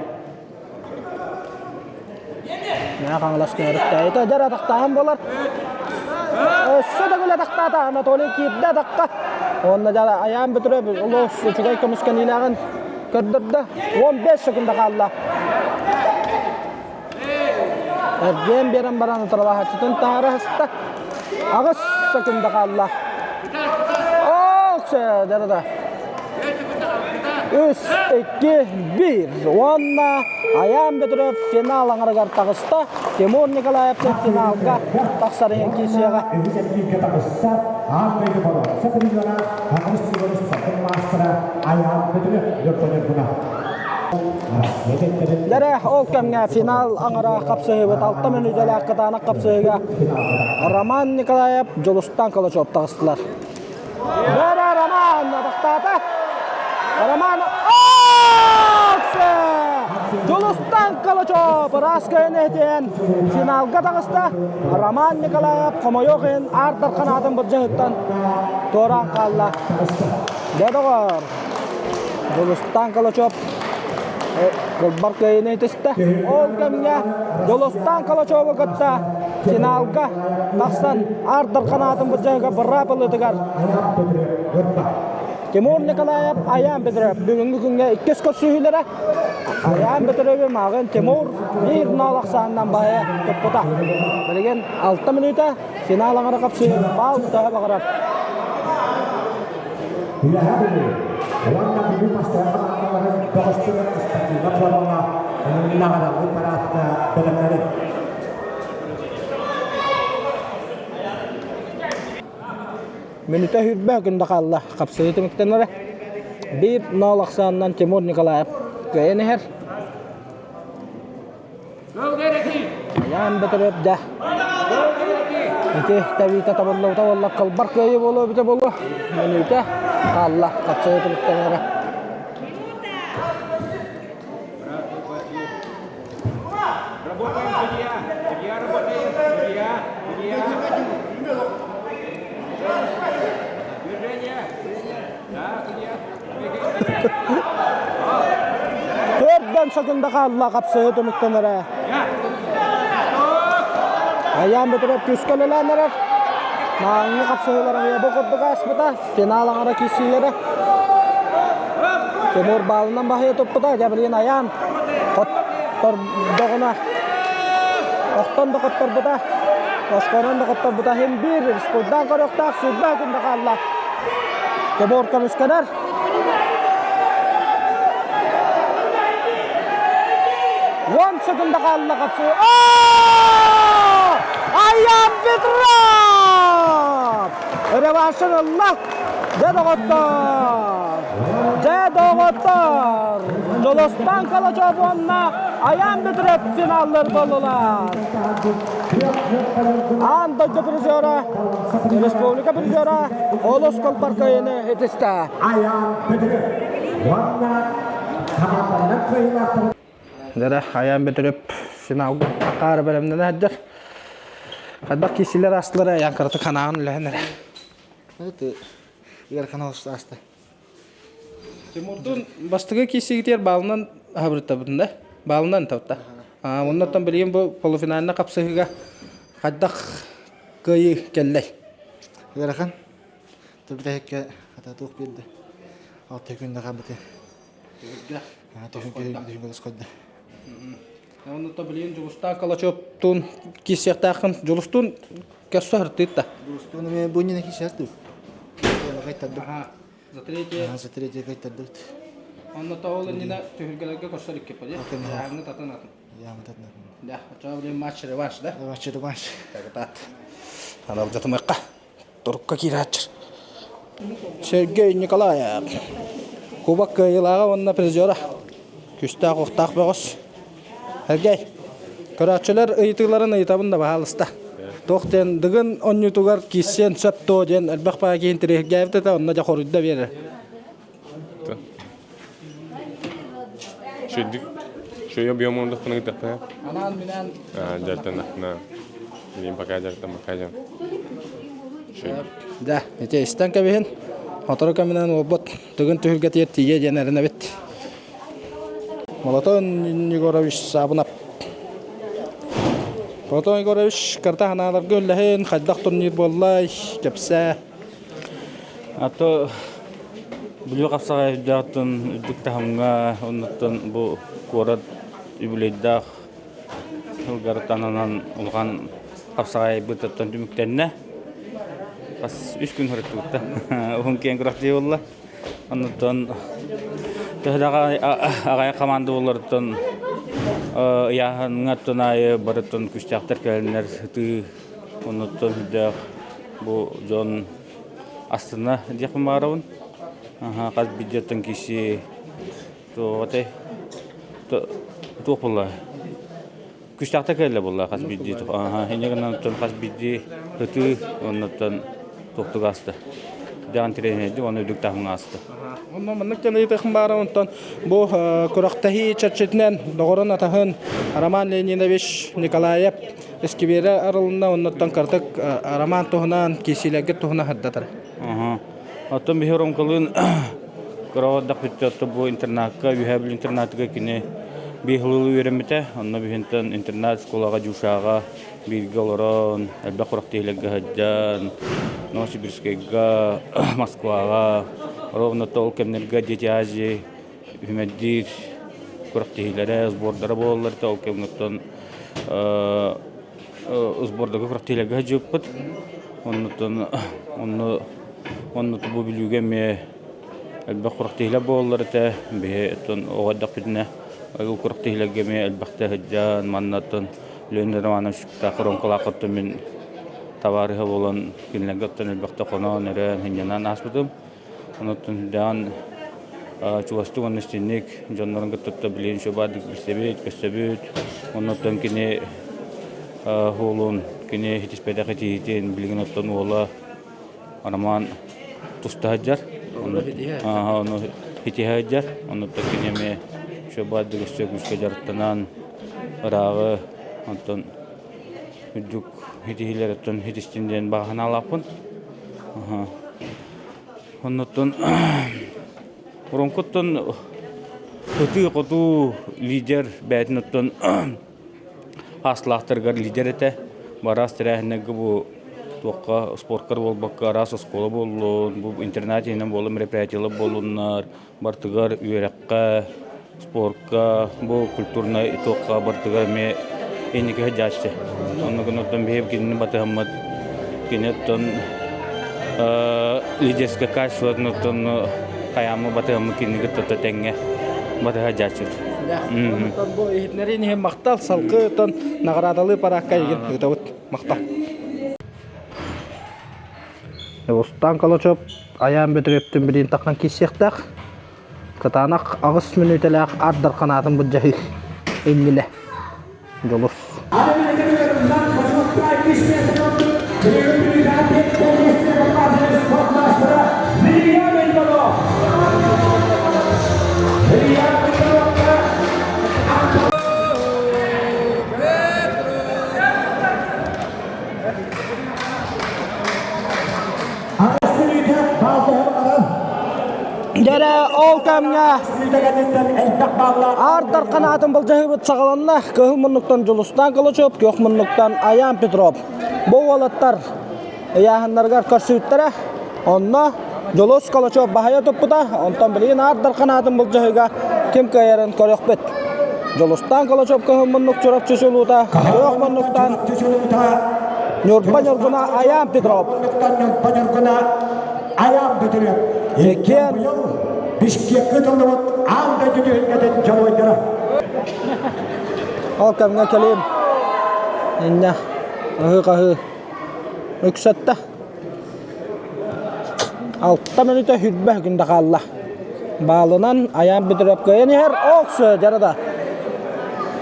Мэҥэ Хаҥалас нөөрүктээйитэ дьэр атахтааһын буолар. Өссө да күлэ атахтаата Анатолий киирдэ атахха. Уонна дьэ Айаан Бөтүрүөп улуус үчүгэй көмүскэниилээҕин көрдөрдө. 15 секунда хаалла. Эргиэн биэрэн баран утарылаһааччытын таһаара сыста. Аҕыс секунда хаалла. Ох, дьарада. Үс, икки, биир. Уонна Айаан Бөтүрүөп финал аҥарыгар таҕыста. Тимур Николаевтын финалга тахсар иһин киирсиэҕэ. Аан дойду боруонса призера, Хаҥалас Сибирь спортун маастара Айаан Бөтүрүөп Лөккөнөр гына. Дэрэ ол кэмҥэ финал аҥара хапсыһыыбыт алта мүнүүтэлээх кытаанах хапсыһыыга Роман Николаев, Дьулустан Калачев таҕыстылар. Дэрэ Роман атахтаата. Роман Дьулустан Калачев ыраас кыайан этиэн финалга таҕыста. Роман Николаев хомойуох иһин Аар Дархан аатын былдьаһыттан туораан хаалла. Дьэ доҕор, Дьулустан Калачев кылбар кыайыыны түстэ. Ол кэмҥэ Дьулустан Калачеву кытта финалга тахсан Аар Дархан аатын былдьаһыга быраап ылыытыгар Тимур Николаев, Айаан Петров бүгүҥҥү күҥҥэ иккис көрсүһүүлэрэ. Айаан Петровы мааҕын Тимур биир ноол ахсаанынан баһыйа туппута. Билигин алта мүнүүтэ финал аҥара хапсыы баал төһө баҕарар. Үөһээ Бүлүү уонна Бүлүү бастакы хамаандаларын бөҕөстөрө спортивнай формаҕа наҕаралыы параадка бэлэмнэрин. Мүнүүтэ сүүрбэ күндэ хаалла. Хапсыһыы түмүктэнэрэ. Биир ноол ахсаанынан Тимур Николаев кыайан иһэр. Айаан Бөтөрөп дьэ. Ити тэбиитэ табыллыбыта буолла кылбар кыайыы буолуо эбитэ буолуо. Мүнүүтэ хаалла. Хапсыһыы түмүктэнэрэ. Работаем, судья! Судья работаем! Судья! Судья! Движение! Да, судья! Төрдөн секунда хаалла хапсыһыы түмүктэнэрэ. Айаан Бөтүрөп күүскэ үлэлээн эрэр. Мааҥҥы хапсыһыылар бу курдук ааспыта. Финал аҥара киирсиилэрэ. Тимур баалынан баһыйа туппута. Дьэ билигин Айаан хоттордоҕуна охтон да хотторбута. Оскуолан да хотторбута иһин биир рискуйдаан көрүөхтээх сүүрбэ күндэ хаалла. Тимур көмүскэнэр. Уон секунда хаалла хапсыы. Айаан Петров! Реваншын ылла. Дьэ доҕоттор! Дьэ доҕоттор! Дьулустан Калачев уонна Айаан Петров финаллар буоллулар. Аан дойду призера, республика призера олус кылбар кыайыыны итистэ. Айаан Петров уонна хамаанданан кыайыылаахтар Дьэ, Айаан Бөтүрүп финалга акаары бэлэмнэнэ сылдьар. Хайдах киирсиилэр аастылар Айаан кыратык ханаан үлэһэн эрэ. Это ыарахан ааста. Тимурдун бастакы киирсиигитигэр баалынан аһабырыттабытын да? Баалынан табытта. Оннуттан билигин бу полуфинальна хапсыһыыга хайдах кыайыы кэллэй? Ыарахан. Бүтэһиккэ хата туох биэрдэ. Алта күн хаалбыты. Түһүлгэ Онно билигин Дьулустаан Калачевтуун киирсиэхтээххин. Дьулустуун көрсө сыртыыт да. Дьулустуун эмиэ бу иннинэ киирсиэхтүү. Кайтардым. За третье. За третье кайтардыбыт. Онно тоҕол иннинэ түһүлгэлэргэ көрсөр иккиппит. Яамны татын атын. Яамны татын атын. Да, оччоҕо билигин матч реванш да? Матч реванш. Тагытаат. Аналдьатымыахха. Турукка киирээччи. Сергей Николаев. Кубок кыайыылааҕа уонна призера. Күстээх охтаах бөҕөс. Сергей, көрөөччүлэр ыйытыыларын ыйытабын да баһаалыста. Туох диэн Дыгын онньуутугар киирсиэн сөп дуо диэн элбэх баҕа киһи интэриэһиргээбит этэ, онно дьэ хоруйда биэрэр. Шөйдүк шөйө объем ондохпуна гыттахпына. Анаан минээн дьартанахпына. Билин пока дьартан пока дьон. Да, ити истэн кэбиһин. Сотору кэминэн уолбут Тыгын түһүлгэтигэр тиийиэ диэн эрэнэбит. Платон Егорович Саабынап. Платон Егорович карта ханааларга үллэһин, хайдах турнир буоллай, кэпсээ. А то Бүлүү хапсаҕай үрдээҕиттэн үрдүк таһымҥа оннуттан бу куорат үбүлүөйдээх сылгарытанынан улахан хапсаҕайбытыттан түмүктэннэ. Хас үс күн сырыттыбыт да уһун киэҥ күрэхтэһии буолла. Оннуттан төһө да аҕай хамаанда буолларыттан ыйааһыҥҥа оттон аайы барыттан күүстээхтэр кэлэннэр ытыы оннуттан үрдээх бу дьон Астына диэхпин баҕарабын. Хас бюджеттан киирсии туох этэй? Туох буолла? Күстээхтэ кэллэ буолла хас биирдии инньэ гынан хас биирдии ытыы оннуттан туохтук ааста. Даҕан тренерди уонна үрдүк таһымҥа ааста. Онно маннык дьон ыйытыахым баара онтон бу күрэхтэһии чэрчитинэн доҕорун атаһын Роман Леонидович Николаев эскибиэрэ арылынна оннуттан кыратык Роман туһунан киирсиилэргэ туһунан сырдатар. Оттон биһи Ромкалыын кыраҕардахпыт оттон бу интернакка Үөһээ Бүлүү интернатыгар кини биир сылы үөрэммитэ. Онно биһинтэн интернат школаҕа Дюшаҕа бииргэ олорон, элбэх күрэхтэһиилэргэ сылдьан, Новосибирскайга, Москваҕа, ровно ол кэмнэргэ Дети Азии үһүмэрдиир күрэхтэһиилэрэ, сбордара буолаллар этэ. Ол кэмҥэ сбордарга күрэхтэһиилэргэ сылдьыбыппыт. Оннуттан онно онно бу Бүлүүгэ эмиэ элбэх күрэхтэһиилэр буолаллар этэ. Биһи оттон оҕо эрдэхпитинэ ол күрэхтэһиилэргэ эмиэ элбэхтэ сылдьан, маннаттан Леонид Романович Хоронколаах оттон мин табаарыһа буолан кинилэргэ оттон элбэхтэ хонон, өрөөн, сынньанан ааспытым. Онон даҕан чугастык уонна истинник дьоннорун кытта билигин үчүгэй билсэбит, көрсөбүт. Оннуттан кини уолун, кини ситиспэтэх этиитин билигин оттон уола Роман туста сылдьар. Ону ситиһэ сылдьар. Оннуттан кини эмиэ үчүгэй өссө күүскэ дьарыктанан ырааҕы онтон үрдүк ситиһиилэр оттон ситистин диэн баҕа санаалаахпын. Оннуттан Уруккуттан ытыы-хотуу лидер бэйэтин оттон аслаахтарыгар лидер этэ. Араас тэрээһиннэргэ бу туохха спорткар буолбакка араас оскуола буоллун, бу интернат иһинэн буолла мероприятиелар буоллуннар, бартыгар үөрэххэ, спорка, бу культурнай туохха бартыгар эмиэ инники сылдьааччы. Онно гынан биһиги кинини батыһаммыт, кини оттон лидерскэй качествотын оттон хайааммы батыһаммыт кинини кытта тэҥҥэ батыһа сылдьааччыбыт. Онтон бу иһитиннэриин иһин махтал, салгыы оттон наҕараадалыы параакка эйигин ыытабыт. Махтал. Устан Колочоп айаан Бөтүрүөптүн билин таххан киирсиэхтээх. Кытаанах аҕыс мүнүүтэлээх аар дархан былдьаһыы иннинэ Дьулус. Дьэрэ ол кэмҥэ Аар Дархан аатын былдьаһыыбыт саҕаланна. Кыһыл муннуктан Дьулустаан Кылычев, күөх муннуктан Аян Петров. Бу уолаттар ыйааһыннарыгар көрсүбүттэрэ. Онно Дьулус Кылычев баһыйа туппута. Онтон билигин Аар Дархан аатын былдьаһыыга ким кыайарын көрүөхпүт. Дьулустаан Кылычев кыһыл муннук Чурапчы чулуута, күөх муннуктан Ньурба Ньургуна Аян Петров. Ньурба Ньургуна Аян Петров. Иккиэн Бишкеккэ тыллыбыт аан дойду түһүлгэтин дьоруойдара. Ол кэмҥэ кэлиим. Иннэ ыһыы-хаһыы үксэттэ. Алта мүнүүтэ хүрбэ күндэ хаалла. Баалынан Айаан Петров кыайан иһэр. Оксо дьарада.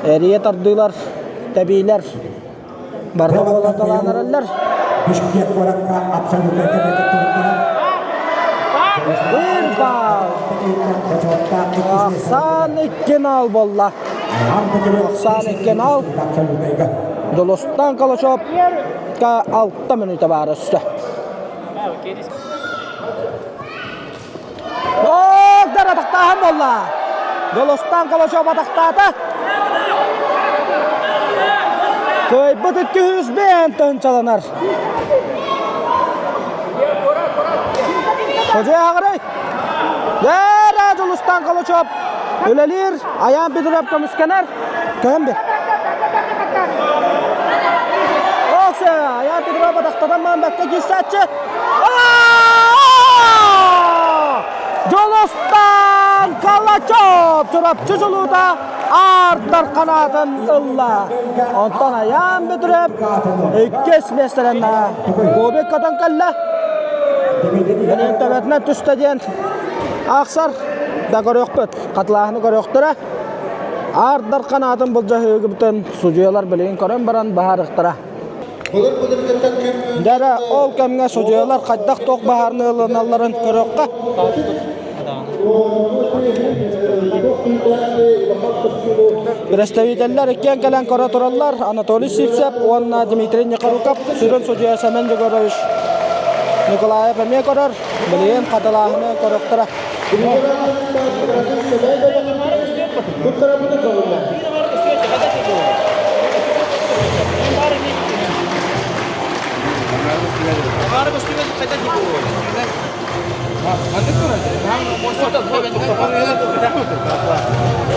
Эрийэ тардыылар, тэбиилэр барыта буолан эрэллэр. Бишкек куоракка абсолютнай Bir баал. 92 нал буолла. 92 нал. Дулустан Калачевка 6 мүнүүтэ баар өссө. Оогдар атахтааһын буолла. Дулустан Калачев атахтаата. Кыайбыт 205 тыһынчаланар. Хожуй ааҕарай. Дээрэ Дьулустан Калачев үлэлиир, Айаан Петров көмүскэнэр. Көһөн бир. Оксе, Айаан Петров атахтатан маан бэккэ киирсээччи. Дьулустан Калачев Чурапчы чулуута аардар канаатын ылла. Онтон Айаан Бөтүрөп иккис миэстэлэннэ. Кубик көтөн кэллэ. Билин төбөтүнэн түстэ диэн ахсар да көрүөхпүт. Хатылааһыны көрүөхтэрэ. Аар Дархан аатын былдьаһыыгыбытын судьуйалар билигин көрөн баран баһаарыахтара. Дьэ ол кэмҥэ судьуйалар хайдах туох баһаарны ылыналларын көрүөххэ. Представителлэр иккиэн кэлэн көрө тураллар. Анатолий Сивцев уонна Дмитрий Николуков сүрүн судьуйа Семен Егорович Николаев эмиэ көрөр. Билигин хатылааһыны көрүөхтэрэ.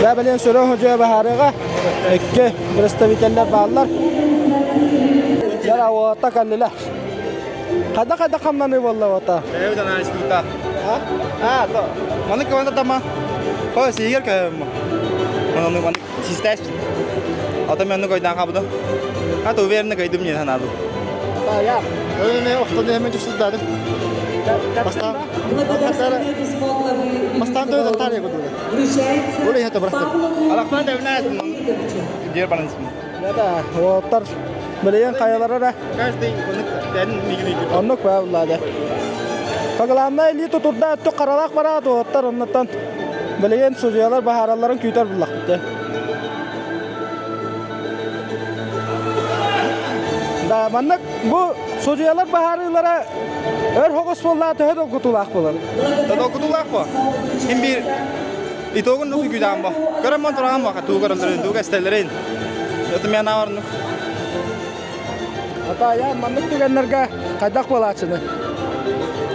Дьэ, билин сүрүн судьуйа баһаарыга икки представителлэр бааллар. Дьэ, уота кэллилэр. Хайда-хайда хамнаныы буолла уота? Бэйэбит анализтыыта. А, то. Маны кыбанда тама. Хо, сиигер кэм. Маны маны систэс. Ата мен койдан кабыды. А то уверенно кайдым не санадым. Я. Öyle охтону hemen düştürdüm. Бастан Бастан төдөн тария кудула. Оле хата бырахтым. Алакман да билнәс. Дер баран Да, уоттар билигин хайалара эрэ Каждый оннук бэйэн мигин оннук баа буллаада. Главное илии тутурда өттүк харалаах бараат уоттар оннуттан билигин судьуйалар баһааралларын күүтэр буллахпыт. Да, маннык бу судьуйалар баһаарыылара өр хоҕус буоллаа төһө долгутуулаах буолар? Долгутуулаах бу. Ким биир итогун нусу күүдээн бу. Көрөн мон тураан бу тугу көрөллөрүн, тугу эстэллэрин. Өтүм яна орнук. Ата яан маннык түгэннэргэ хайдах буолааччыны?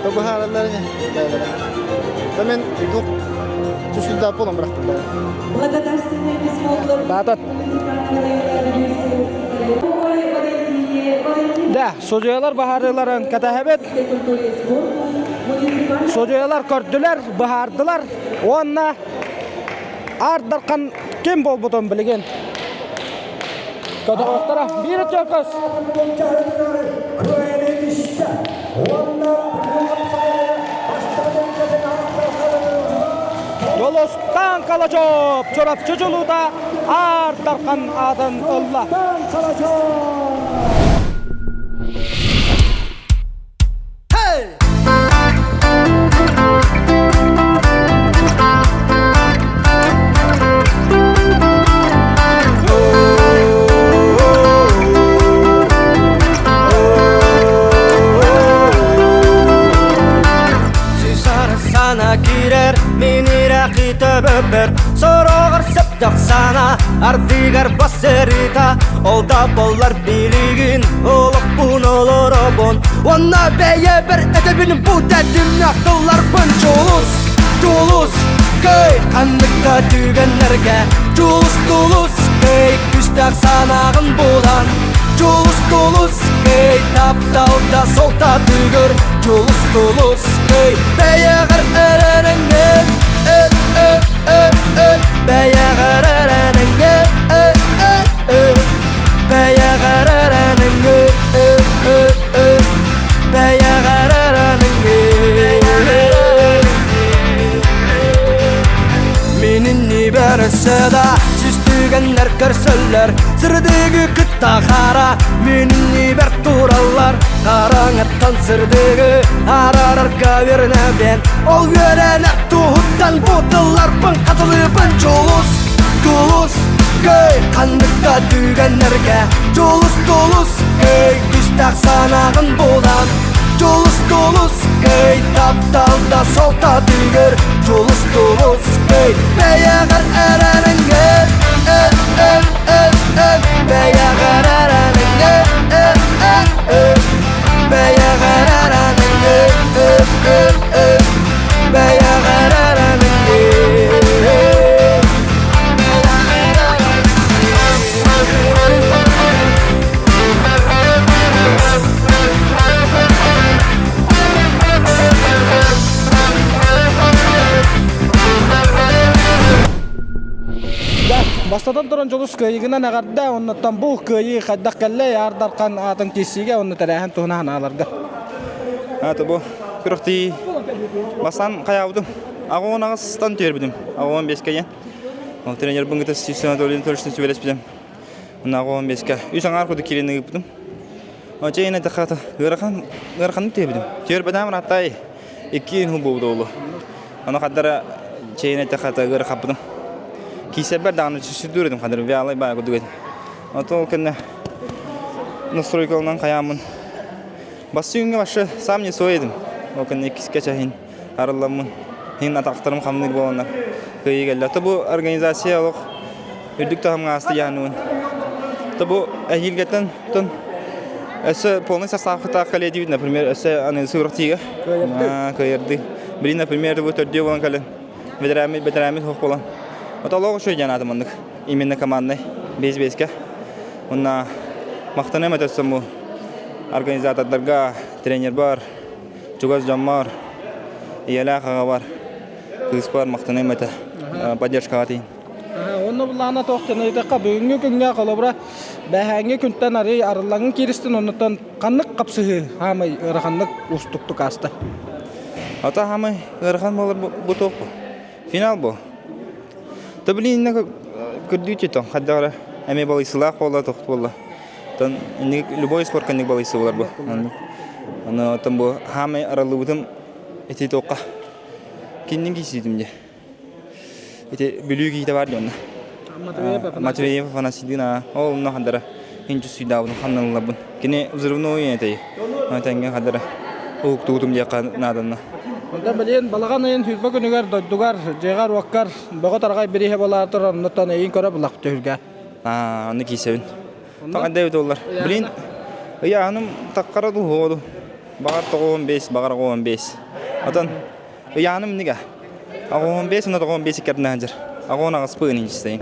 Быһаараллар бэйэлэрэ. Мен дух түсүлдә болом бырахтым. Баатат. Да, судьуялар баһаарыыларын кэтэһэбит. Судьуйалар көрдүлэр, быһаардылар уонна Аар Дархан ким буолбутун билигин көтөҕүөхтэрэ. Биир өтөкөс. Дьолустаан Калачев Чурапчы дьулуута Аар Дархан аатын ылла. Сана киирэр, мин ирэхи төбөбөр Сороҕор сөптөх сана, ардыгар бассырыта Ол да боллар билигин олохпун олоробун Уонна бэйэбэр этэбин бу тэтимнээх тылларбын Дьулус, дьулус, кый ханнык да түгэннэргэ Дьулус, дулус, кый күстээх санааҕын булан Дьулус, дулус, кый тапталда солтатыгыр Дьулус, дулус, кый бэйэҕэр эрэнэҥҥин Э, э, э, э, бэйэҕэр эрэнэҥҥин Э, э, э, бэйэҕэр эрэнэҥҥин Э, э, э, бэйэҕэр эрэнэҥҥин Мин иннибэр өссө да сүстүгэннэр көрсөллөр Сырдыгы кытта хара мин иннибэр тураллар Хараҥаттан сырдыгы араарарга үөрэнэбин Ол үөрэнэр туһуттан бу тылларбын хатылыыбын Дьулус, дулус, кый ханнык да түгэннэргэ Дьулус, дулус, кый күстээх санааҕын булан Дьулус, дулус, кый тапталда солтатыгыр Дьулус, дулус, кый бэйэҕэр эрэнэҥҥин Э, э, э, э, бэйэҕэр эрэнэҥҥин Э, э, э, бэйэҕэр эрэнэҥҥин Э, э, э, бэйэҕэр эрэнэҥҥин Бастатан туран дьолус кыайыгынан эҕэрдэ, оннуттан бу кыайыы хайдах кэллэй, Аар Дархан аатын киирсиигэ уонна тэрээһин туһунан санааларга. Это бу күрэхтии бастаан хайаабытым. Аҕа 18-тан түөрбүтүм. Аҕа 15 кэйэн. Ол тренербин кытта Стив Анатольевич Анатольевичтан сүбэлэспитим. Оннооҕу 15-ка үс аҥаар курдук киирэн ыыппытым. Очейна тахата ыарахан ыараханнык түһэбитим. Түөрбэтэм ырааттай икки инху буолбут оҕолу. Ону хаддара чейна тахата ыарахаппытым. Киисэрбэр даҕаны сүрдүүр этим хадыр вялай баа курдук этим. Ото ол кэннэ настройкалынан хайааммын Бассыыҥҥа вообще сам не свой этим. Ол кэннэ иккискэ чаһин арылламмын иһин атахтарым хамныыр буоланнар кыайыы кэллэ. То бу организация олох үрдүк таһымҥа ааста дьаһаныбын. То бу эһиилгэттэн тон өссө полный составтаах кэлиэ диибит, например, өссө аны сыырах тиигэ кыайырды. Билин, например, бу төрдүө буолан кэлэн бэтэрээммит бэтэрээммит суох буолан. Ото олох үчүгэй диэн аатым оннук. Именно командный бэс-бэскэ. Уонна махтаныам этэ өссө бу организатордарга, тренербар, чугас дьоммор, ийэлээх аҕабар, кыыспар махтаныам этэ поддержкаҕа тиийин. Онно былаана туох диэн ыйытыахха, бүгүҥҥү күҥҥэ холобура бэһээҥҥи күнтэн арый арыллаҥын кииристин, оннуттан ханнык хапсыһыы хаамай ыараханнык уустуктук ааста? Ата хаамай ыарахан буолар бу туох бу? Финал бу. То блин көрдүү титон хайдах эрэ эмиэ балыйсылаах буолла тохт буолла. Тон любой спорт кэнник балыйсы буолар бу. Аны оттон бу хаамай араллыбытым ити туохха киннин киисиитим дии. Ити Бүлүү киһитэ бар дьонно. Матвеев Афанасийдыын аа ол онно хандара инчү сүйдаабытын ханналлабын. Кини взрывной этэй. Тэҥҥэ хадара уһуктуутум диэххэ нааданна. Онтон билигин балаҕан ыйын сүүрбэ күнүгэр дойдугар, дьиэҕэр-уоккар бөҕө тарҕай бирииһэ буолаары турар, оннуттан эйигин көрө булах түһүлгэ. Аа, онно киисэбин. Таҕайда эбит оллар. Блин, ыйааһыным таккара дуу Баҕар 95, баҕар 95. Отон ыйааһыным нига. 95 уонна 95 иккэрдинэ сылдьар. Аҕон аҕыспы ыничсайын.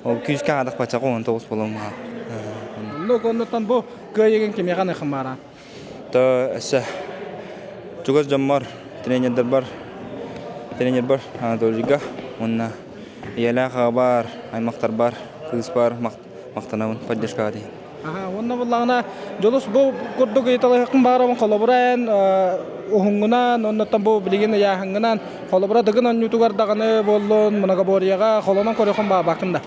Ол күүскэ аадах бачча 19 буолуом. Оннук оннуттан бу кыайыгын кимиэхэ аныхымаара? То өссө чугас дьоммор, тренердарбар, тренербар Анатолийга уонна ийэлээх аҕабар, аймахтарбар, кыыспар махтанабын поддержкаҕа диэн. Аха, уонна буллаҕына Дьулус бу курдук ыйыталаһыахпын баҕарабын холобура эн уһуҥҥунан оннуттан бу билигин ыйааһыҥҥынан холобура Дыгын оонньуутугар даҕаны буоллун многоборьеҕа холонон көрүөххүн баҕарбаккын да?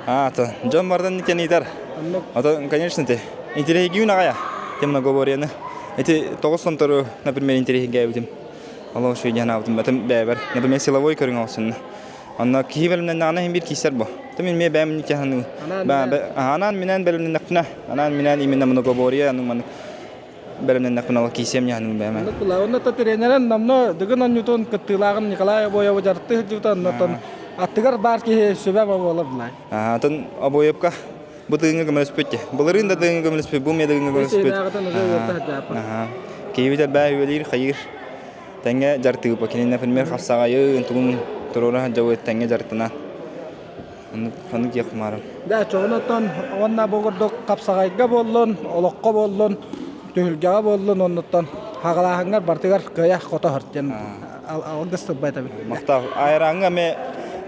А, то дьон бардан кэнитэр. Ото, конечно, ты интеллигиюн аҕая тем многоборьены. Эти тоҕус сонтору, например, интеллигиябитим. Олох үчүгэй диэн аабытым. Батым бэйэбэр. Например, силовой көрүҥ олсунна. Онно киһи бэлэмнэннэҕинэ иһин биир киирсэр бу. То мин эмиэ бэйэм инник Анаан минээн бэлэмнэннэхпинэ, анаан минээн именно многоборье, аны маннык бэлэмнэннэхпинэ ол киисиэм дьаһаныым бэйэм. Онно тренерин номно Дыгын оонньуутун кыттыылааҕын Николай Обоеву дьарыктыы сылдьыбыта оннотон аттыгар баар киһи сүбэ буола булай. Атын Обоевка бу тыыҥҥа көмөлөспүт дии. Былырыын да тыыҥҥа көмөлөспүт, бу эмиэ тыыҥҥа көмөлөспүт. Киһибит элбээ үөлиир, хайыыр. Тэҥҥэ дьарыктыыбыт. Кини, например, хапсаҕайын, тугун туруора сылдьабыт, тэҥҥэ дьарыктанан. Оннук диэх кумаарым. Да, чоҕунуттан уонна бу курдук хапсаҕайга буоллун, олоххо буоллун, түһүлгэҕэ буоллун, оннуттан хаҕалааһыҥҥар барытыгар кыайа хото диэн алгыс тылбай этэбин. Махтал. Айрааҥҥа эмиэ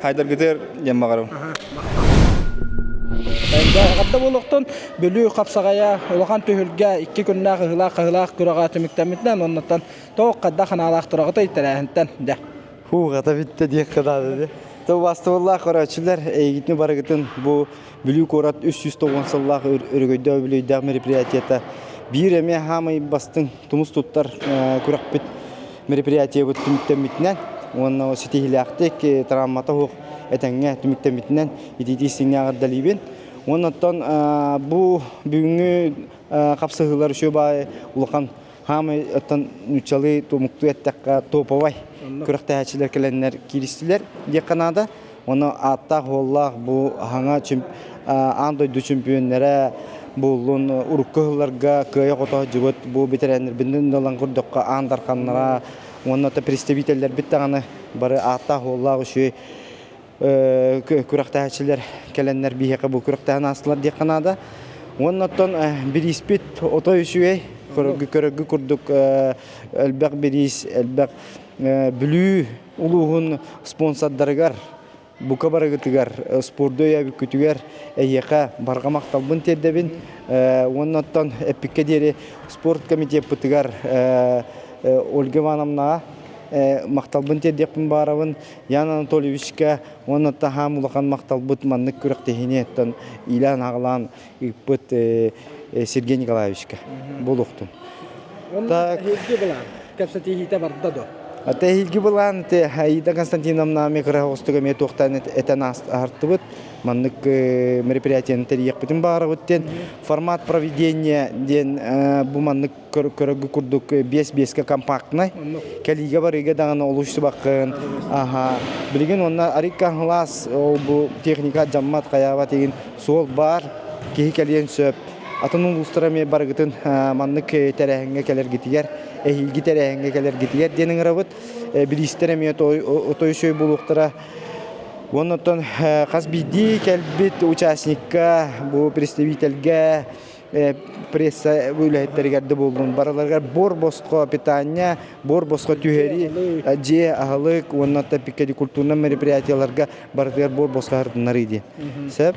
хайдаргытыгар диэн баҕарабын. Эҕэрдэ буолуохтун Бүлүү хапсаҕайа улахан түһүлгэ икки күннээх ыһыылаах-хаһыылаах күрэҕэ түмүктэммитинэн оннуттан тоҕо хайдах ханаалаах тураҕытай тэрээһинтэн дэ. Һууҕата бүттэ диэххэ наада дии. Тылбаастабыллаах көрөөччүлэр, эйигитин барыгытын бу Бүлүү куорат 390 сыллаах өрөгөйдөөх үбүлүөйдээх мероприятиета биир эмиэ хаамай бастыҥ тумус туттар күрэхпит мероприятиебыт түмүктэммитинэн уонна ситиһиилээхтик травмата суох этэҥҥэ түмүктэммитинэн итиитии истиҥҥэ эҕэрдэлиибин. Уонна оттон бу бүгүҥҥү хапсыһыылар үчүгэй баай улахан Хаамай оттон нууччалыы тумуктуу эттэххэ топовай күрэхтэһээччилэр кэлэннэр кииристилэр диэххэ наада. Уонна ааттаах-уоллаах бу хаҥа аан дойду чөмпүйүөннэрэ буоллун урукку сылларга кыайа-хото сылдьыбыт бу бэтэрээннэрбитин ылан көрдөххө аан дарханнара уонна представителлэрбит даҕаны бары ааттаах-уоллаах үчүгэй күрэхтэһээччилэр кэлэннэр биһиэхэ бу күрэхтэһэн аастылар диэххэ наада. Уонна оттон бирииспит отой үчүгэй, көрөргө курдук элбэх бириис, элбэх Бүлүү улууһун спонсордарыгар, бука барыгытыгар, спорду өйөөбүккүтүгэр эһиэхэ барҕа махталбын тиэрдэбин. Уонна оттон эппиккэ диэри спорт комитеппытыгар Ольга Ивановнаҕа. махталбын тиэрдиэхпин баарабын. Ян Анатольевичка уонна таһаам улахан махталбыт маннык күрэхтэһиини оттон иилээн-аҕалаан ыыппыт Сергей Николаевичка буолуохтун. Онно эһиилги былаан кэпсэтиһиитэ барда дуо? Эһиилги былаан Аида Константиновна эмиэ кыра оҕустук эмиэ туохтаан этэн аһартыбыт. Маннык мероприятиены тэрийиэхпитин баарабыт диэн формат проведения диэн бу маннык көрөргө курдук биэс-биэскэ компактнай. Кэлиигэ барыыга даҕаны олус сыбаххын. Аха. Билигин онно арыйка аһылаас ол бу техника дьаммат хайаабат игин суол баар киһи кэлиэн сөп. Атын улуустара эмиэ барыгытын маннык тэрээһиҥҥэ кэлэргитигэр, эһиилги тэрээһиҥҥэ кэлэргитигэр диэн ыҥырабыт. Бириистэр эмиэ отой үчүгэй буолуохтара. Уонна оттон хас биирдии кэлбит участникка, бу представительгэ пресса үлэһиттэригэр да буоллун барыларыгар буор босхо питание, буор босхо түһэрии, дьиэ аһылык уонна культурнай мероприятиеларга барытыгар буор босхо аһардыннарыы диэн. Сөп.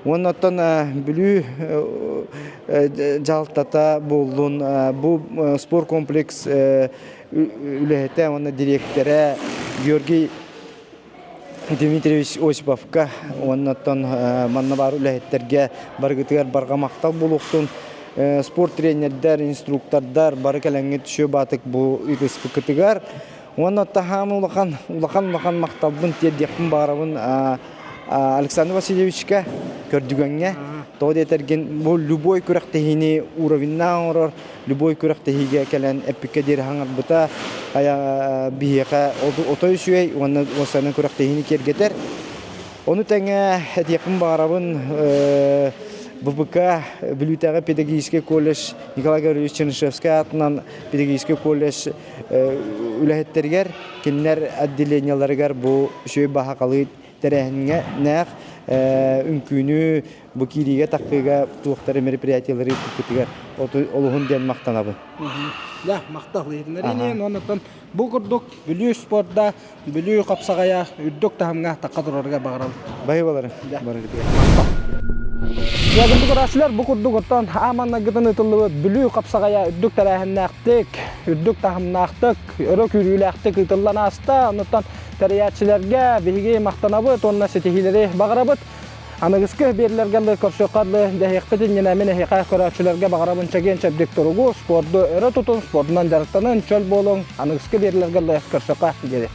Уонна оттон Бүлүү дьаһалтата буоллун бу спорткомплекс үлэһитэ уонна дириэктэрэ Георгий Дмитриевич Осиповка уонна оттон манна баар үлэһиттэргэ барыгытыгар барҕа махтал буолуохтун. Спорт тренердэр, инструктордар бары кэлэҥҥит үчүгэй баатык бу ыытыспыккытыгар. Уонна таһаам улахан улахан улахан махталбын тиэрдиэхпин баҕарабын Александр Васильевичка көрдүгэҥҥэ. Тоҕо диэтэргин бу любой күрэхтэһиини уровеннаах оҥорор, любой күрэхтэһиигэ кэлэн эппиккэ диэри хаҥарбыта биһиэхэ отой үчүгэй уонна уопсайынан күрэхтэһиини киэргэтэр. Ону тэҥэ этиэхпин баҕарабын БПК Бүлүүтээҕи педагогическай колледж Николай Гаврильевич Чернышевскай аатынан педагогическай колледж үлэһиттэригэр кинилэр отделениеларыгар бу үчүгэй баһакалыы тэрээһиҥҥэ нээх үҥкүүнү бу киириигэ таххыыга туохтары мероприятиелары ыыппыккытыгар олуһун диэн махтанабын. Да, махтал иһитиннэриини оннуттан бу курдук Бүлүү спорда, Бүлүү хапсаҕайа үрдүк таһымҥа тахха турарга баҕарабын. Баһыыбалары. Күндү көрөөччүлэр, бу курдук оттон ааманнаргытын ыытыллыбыт Бүлүү хапсаҕайа үрдүк тэрээһиннээхтик, үрдүк таһымнаахтык, өрө күүрүүлээхтик ыытыллан ааста. Оннуттан тэрийээччилэргэ биһиги махтанабыт уонна ситиһиилэри баҕарабыт. Аныгыскы биэрлэргэ көрсүөххэ дылы дэһиэхпит иннинэ мин эһиэхэ көрөөччүлэргэ баҕарабын чэгиэн-чэбдик туругу, спорду өрө тутун, спордунан дьарыктанын, чөл буолуҥ. Аныгыскы биэрлэргэ көрсүөххэ диэри.